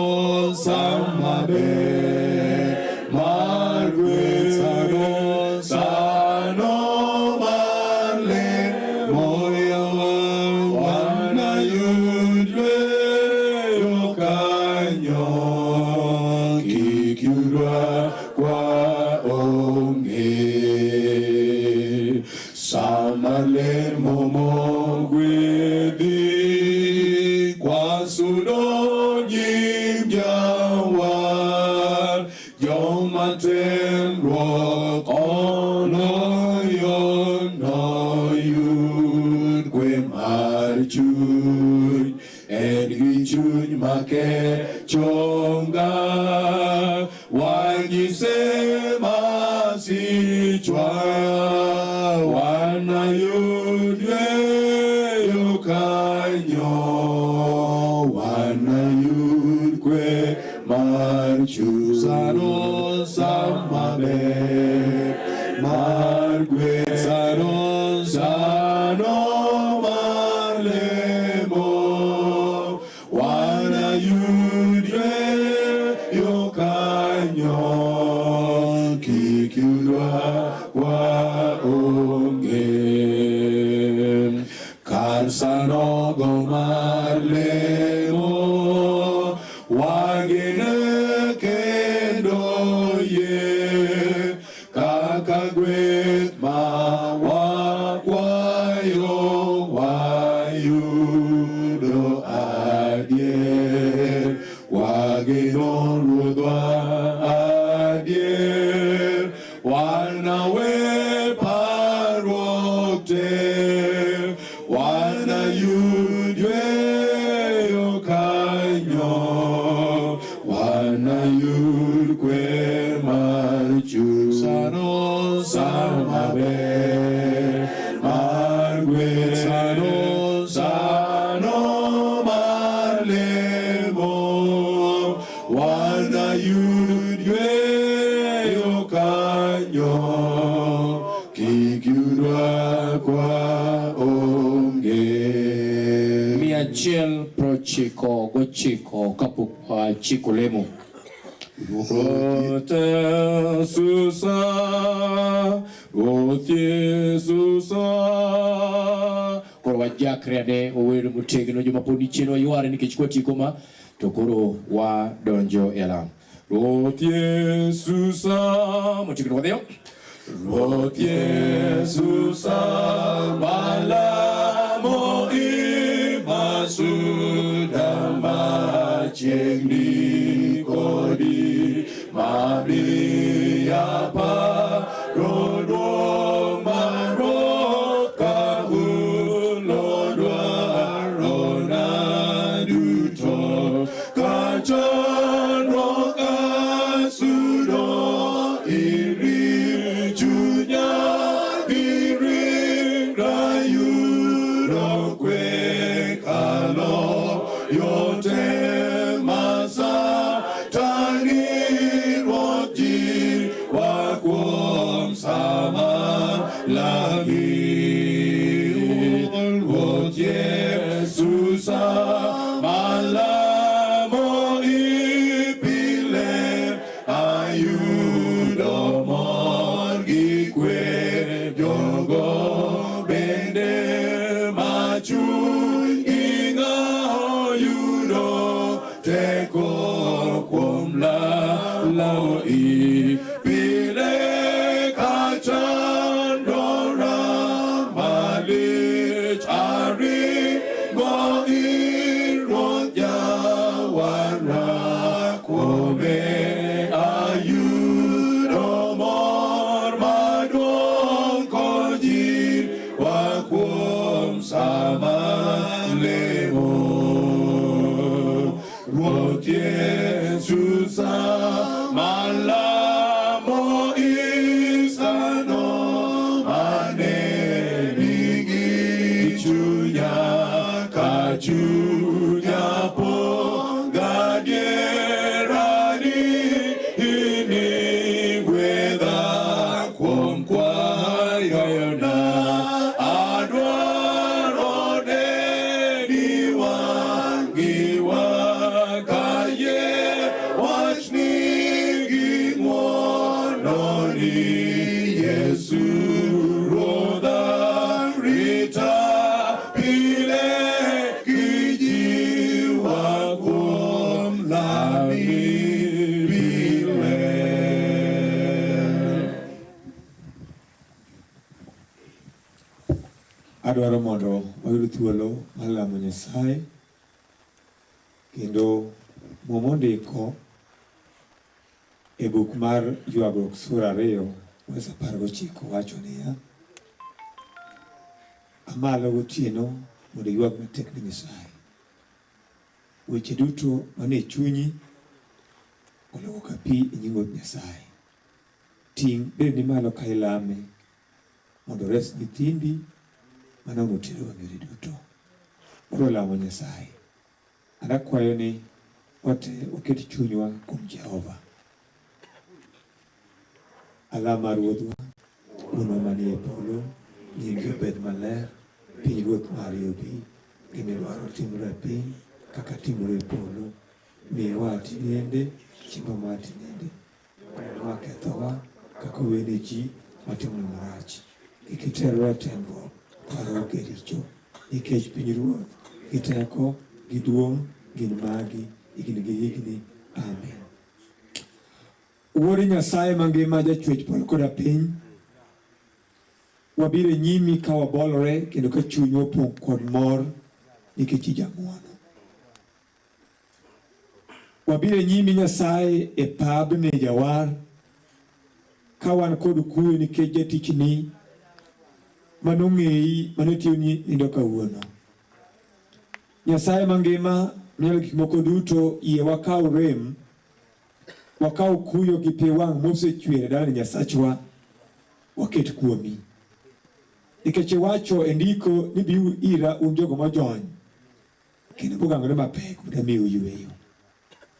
sama ber mar gwe sano sano mar lemo yawa wanayud yweyo kanyo kik yudwa kwa onge sama lemo mogwedhi kwasudo nyim jawar joma temruok oloyo noyud kwe mar chuny en gi chuny makechonga wanyise masichwa wanayud yweyo kanyo wanayud kwe mar chuny sano sama ber mar gwe sano sano mar lemo wanayud yweyo kanyo kik yudwa kwa onge kar sanogo mar lemo wagene kendo yie kaka gweth ma wakwayo wayudo adier wageno Ruodhwa adier wanawe parruok te wanayud yweyo kanyo wanayud kwe mar chuny sano sama ber mar gwe sano sano mar lemo wanayud yweyo kanyo kik yudwa kwa onge 199 kapok wachiko lemo. Ruoth Yesusa, Ruoth Yesusa. Koro wajakre ane wawer motegno joma pod ni chien wayware nikech kwatieko ma to koro wadonjo e alam. Ruoth Yesusa, motegno wadhiyo. Ruoth Yesusa, malamo imasuda machiegni kodi mamiya paro duong' mar Ruoth ka hulo dwa Yote ma Satani Ruoth jiwa kuom sama lami. Ruoth Yesu sama lamo ipile ayudo mor gi kwe jogo bende ma chunygi ng'awo yudo teko kuom lamo ipile ka chandora malich aringo ir Ruoth Jawara kuome ayudo mor maduong' kojiwa kuom sama lemo. Ruoth Yesu sama lamo isano mane nigi chunya ka chunya pong' gadierani inigwedha kuom kwayona adwaro neni wang' gi wang' kayie wachni gi ng'wononi Yesu Ruodha rita pile kijiwa kuom lami pile. Adwaro mondo wayud thuolo mar lamo Nyasaye kendo Muma ondiko e buk mar Yuagruok sura 2 wes 19 wacho niya, Amalo gotieno mondo iywag matek ne Nyasaye. Weche duto manie chunyi ologo ka pi e nyim Ruoth Nyasaye. Ting' bedeni malo ka ilame mondo ores nyithindi manono tero wang' yore duto. Koro lamo Nyasaye. An akwayo ni wate waket chunywa kuom Jehova. Alama Ruodhwa, wuonwa manie polo, nyingi obed maler, piny ruoth mari obi, gimidwaro timre e piny kaka timore e polo. Miwa tinende, chiembwa mar tinende. Wenwa kethowa kaka wene ji matimone marach. Kik iterwa e temruok, to warwa e richo. Nikech piny ruoth, gi teko, gi duong' gin magi, higni gi higni. Amen. Wuod Nyasaye mangima jachwech polo koda piny, wabiro e nyimi ka wabolore kendo ka chunywa opong' kod mor nikech ijang'wono. Wabiro e nyimi Nyasaye e pabni jawar ka wan kod kuyo nikech jatichni manong'eyi manotiyoni nindo kawuono. Nyasaye mangima manyalo gik moko duto, yie wakaw rem, wakaw kuyo gi pi wang' mosechwer e dalani Nyasachwa, waket kuomi. Nikech iwacho e ndiko ni biuru ira un jogo mojony kendo mogangore mapek mondo amiu yweyo.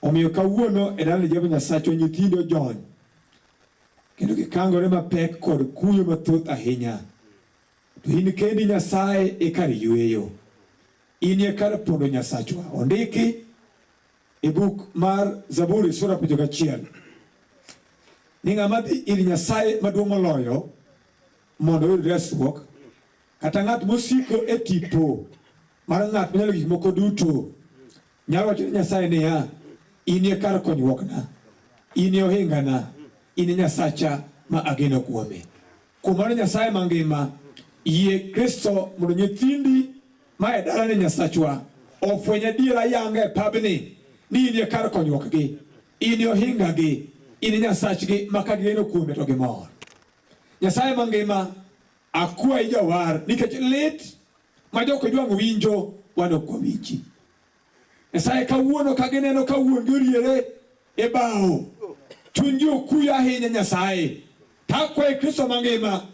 Omiyo kawuono e dalani Jehova Nyasachwa nyithindo ojony kendo gikangore mapek kod kuyo mathoth ahinya. To in kendi Nyasaye e kar yweyo. In e kar pondo Nyasachwa. Ondiki e buk mar Zaburi sura 91 ni ng'ama dhi ir Nyasaye maduong' moloyo mondo oyud resruok, kata ng'at mosiko e tipo mar ng'at manyalo gik moko duto nyalo wacho ne Nyasaye niya, in e kar konyruokna, in e ohingana, in e Nyasacha ma ageno kuome. Kuom mano Nyasaye mangima, yie Kristo mondo nyithindi ma e dalane Nyasachwa ofweny adiera ayanga e pabni ni in e kar konyruokgi, in e ohingagi, in e Nyasachgi ma ka gigeno kuome to gimor. Nyasaye mangima, akwayi jawar nikech lit ma jok ojwang' winjo wan ok wawinji. Nyasaye kawuono ka gineno ka wuon-gi oriere e bao, chunygi okuyo ahinya Nyasaye. To akwayi Kristo mangima,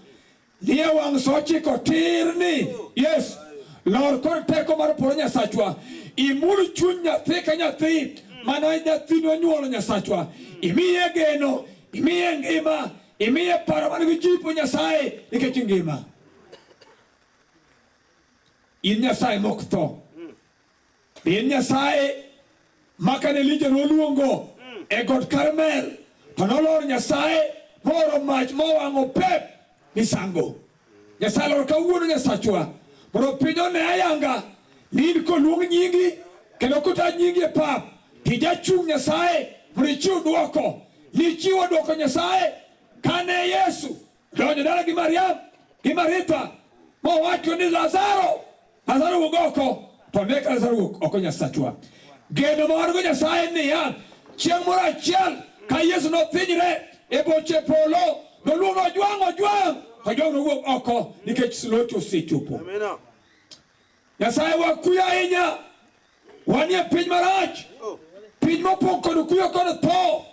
nie wang' sa ochiko tir ni, yes, lor kod teko mar polo Nyasachwa, Imul chuny nyathi ka nyathi mano nyathini onyuolo Nyasachwa. Imiye geno, imiye ngima, imiye paro man gi jipo Nyasaye nikech ngima. In Nyasaye mok tho. In Nyasaye ma kane Elija noluongo e got Karmel to nolor Nyasaye mooro mach mowang'o pep misango. Nyasaye lor kawuono Nyasachwa mondo piny one ayanga ni in koluong nyingi kendo kota nyingi e pap tijachung' Nyasaye mondo ichiw dwoko. Nichiwo dwoko Nyasaye kane Yesu donjo dala gi Mariam gi Maritha mowacho ni Lazaro, Lazaro wuog oko, to ne ka Lazaro wuok oko Nyasachwa. Geno ma wan go Nyasaye niya, chieng' moro achiel ka Yesu nothinyre e boche polo, noluongo Ojwang', Ojwang', to Ojwang' nowuok oko nikech locho osechopo. Nyasaye wakuyo ahinya, wanie piny marach, piny mopong' kod kuyo kod tho.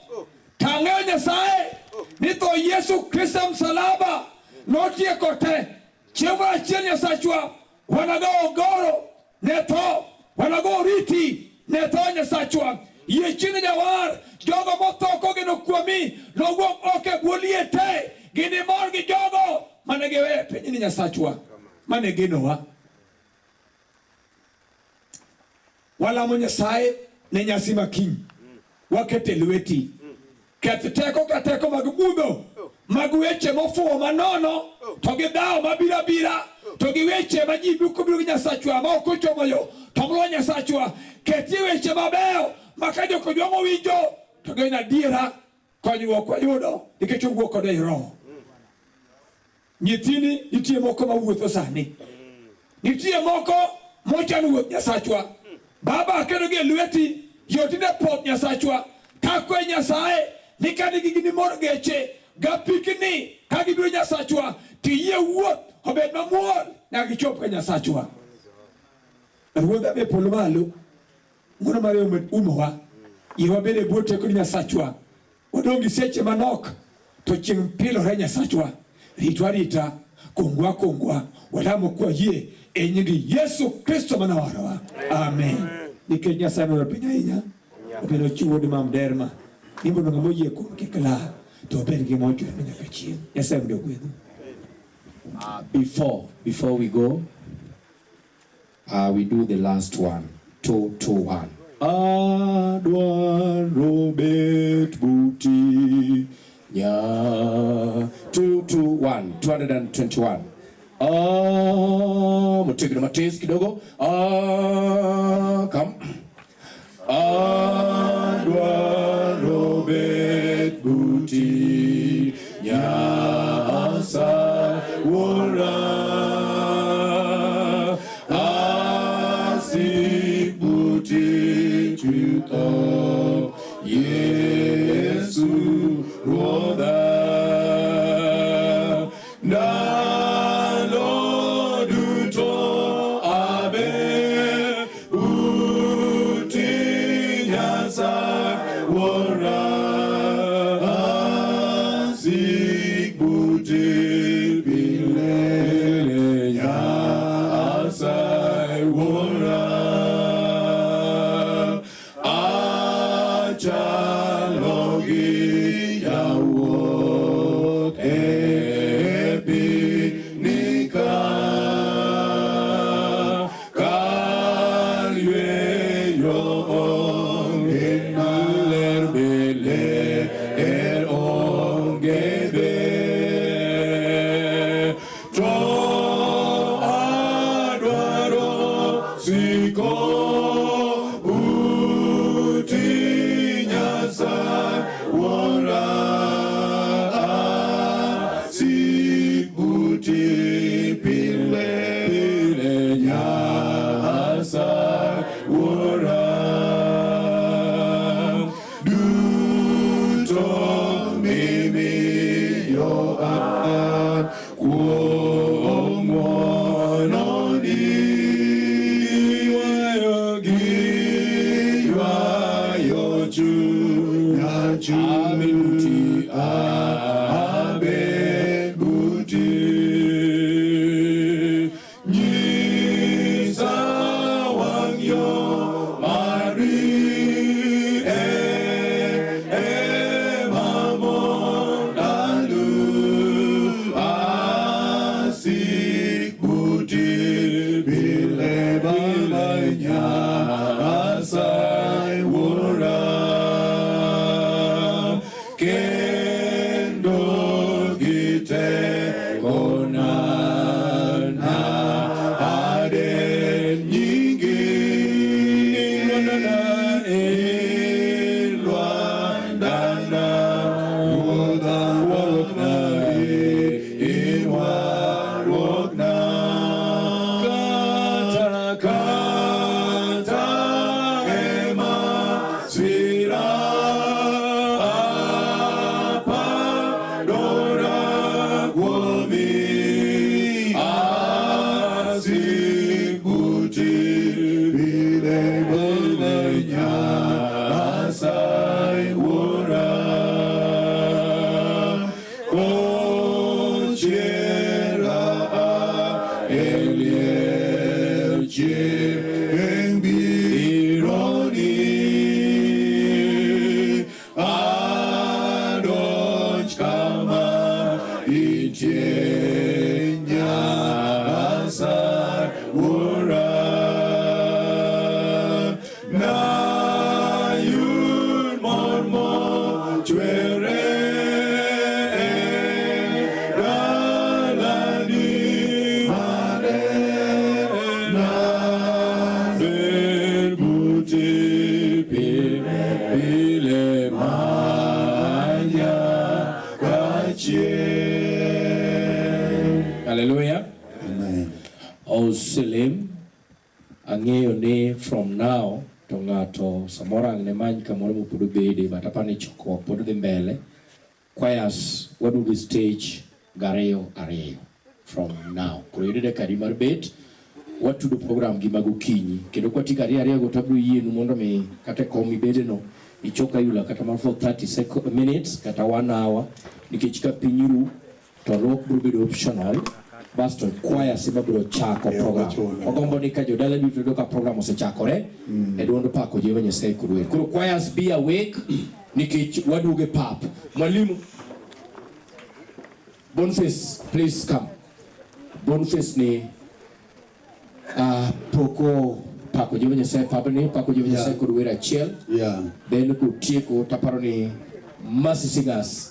To ang'eyo Nyasaye ni tho Yesu Kristo e msalaba notieko te. Chieng' moro achiel Nyasachwa wanago ogoro ne tho, wanago oriti ne tho Nyasachwa. Yie chieng' jawar jogo motho kogeno kuomi nowuok oko e bwo liete. Ginimor gi jogo mane giweyo e pinyni Nyasachwa mane genowa. Walamo Nyasaye ne nyasi ma kiny. Wakete lweti. Keth teko ka teko mag mudho, mag weche mofuwo manono, to gi dhawo mabiro abira, to gi weche ma ji duko biro gi Nyasachwa ma ok ochomo yo, to mlo Nyasachwa. Ketie weche mabeyo ma ka jokojwang' owinjo, to gin adiera konyruok wayudo nikech owuok kode ei Roho. Nyithindi nitie moko mawuotho sani, nitie moko mochano wuoth Nyasachwa. Baba aketo gi e lweti, yo tinde poth Nyasachwa. Kakwe Nyasaye ni ka nigi gimoro geche gapikni ka gibiro Nyasachwa, tiyie wuoth obed mamuol nyaka gichop ka Nyasachwa. Ruodha me polo malo, ng'wono mare omed umowa, yie wabed e bwo tekoni Nyasachwa. Wadong' gi seche manok to chieng' pilore Nyasachwa. Ritwa arita, kungwa kungwa, walamo kwa yie e nying Yesu Kristo manowarowa. Amen. Nikech Nyasaye nohero piny ahinya, omiyo nochiwo wuode ma miderma, ni mondo ng'ama oyie kuome kik lal, to obed gi ngima mochwere manyaka chieng'. Nyasaye mondo ogwedhu. Before we go, we do the last one. 2, 2, 1. Adwaro bet buti nya 2, 2, 1. 221. Ah, motegno matis kidogo. Ah, come. Adwaro bet buti Nyasaye wuora. Asik buti chutho Yesu Ruodha. Ndalo duto abed buti Nyasaye wuora. Asik buti pile Nyasaye wuora. Achalo gi jawuoth e piny ka, kar yweyo onge ler be ler onge be. To adwaro siko buti Nyasaye wuora. Asik buti pile pile Nyasaye wuora. in Lwandana, Ruodha warruokna, in warruokna. Kata kata e masira, apadora kuomi, asikuti pile pile Nyasaye Wuora. Kochiera e liel chieng' bironi, adonj kama intie Nyasaye Wuora. Nayud mor mochwere dalani mare nabed buti pile manyaka chieng'. Hallelujah. Amen. Oselem ang'eyo ni from now to ng'ato samoro ang' ne many kamoro mopod obede but apani ni chokruok pod dhi mbele. Choirs waduogo e stage gariyo ariyo from now. Koro yudo dakika adi mar bet watudo program gi mag okinyi kendo kwatieko ariyo ariyo go tabiro yienu mondo mi kata e kom ibedeno ichok ayula kata mar for 30 minutes kata 1 hour nikech ka piny ru to luok biro bedo optional basto choirs ema biro chako program. Ogombo ni ka jodala duto yudo ka program osechakore e duond pako Jehova Nyasaye kod wer. Koro choirs be awake nikech waduogo e pap. Mwalimu Boniface, please come. Boniface ni poko pako Jehova Nyasaye pabni, pako Jehova Nyasaye kod wer achiel. Then kotieko taparo ni Mercy Singers.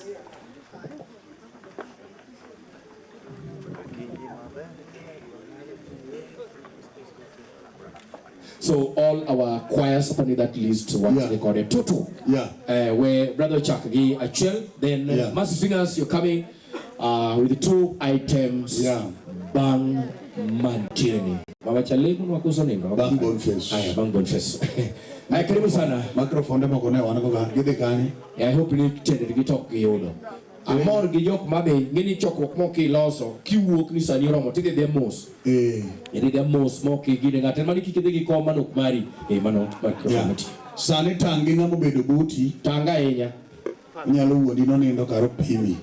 So all our choirs upon that list was recorded. Total. Where Brother Chak gi achiel, then Mercy Singers, you're coming with 2 items. Bang mantieni. Baba Chalemu nwakoso nindo. Bang Boniface. Aya, bang Boniface. Aya, karibu sana. Microphone moko ne wan go ga. Gidhi kanye? I hope ni tiende gi tok giyudo. Amor gi jok madhi, ng'eni chokruok mok iloso, kiwuok ni sani oromo, tidhi dhi mos. Idhi dhi mos mok igine ng'ato, en mani kik idhi gi kom mano ok mari. Mano microphone otiyo. Sani tang' gi ng'ama obedo buti. Tang' ahinya. Inyalo wuondi nonindo kar opimi.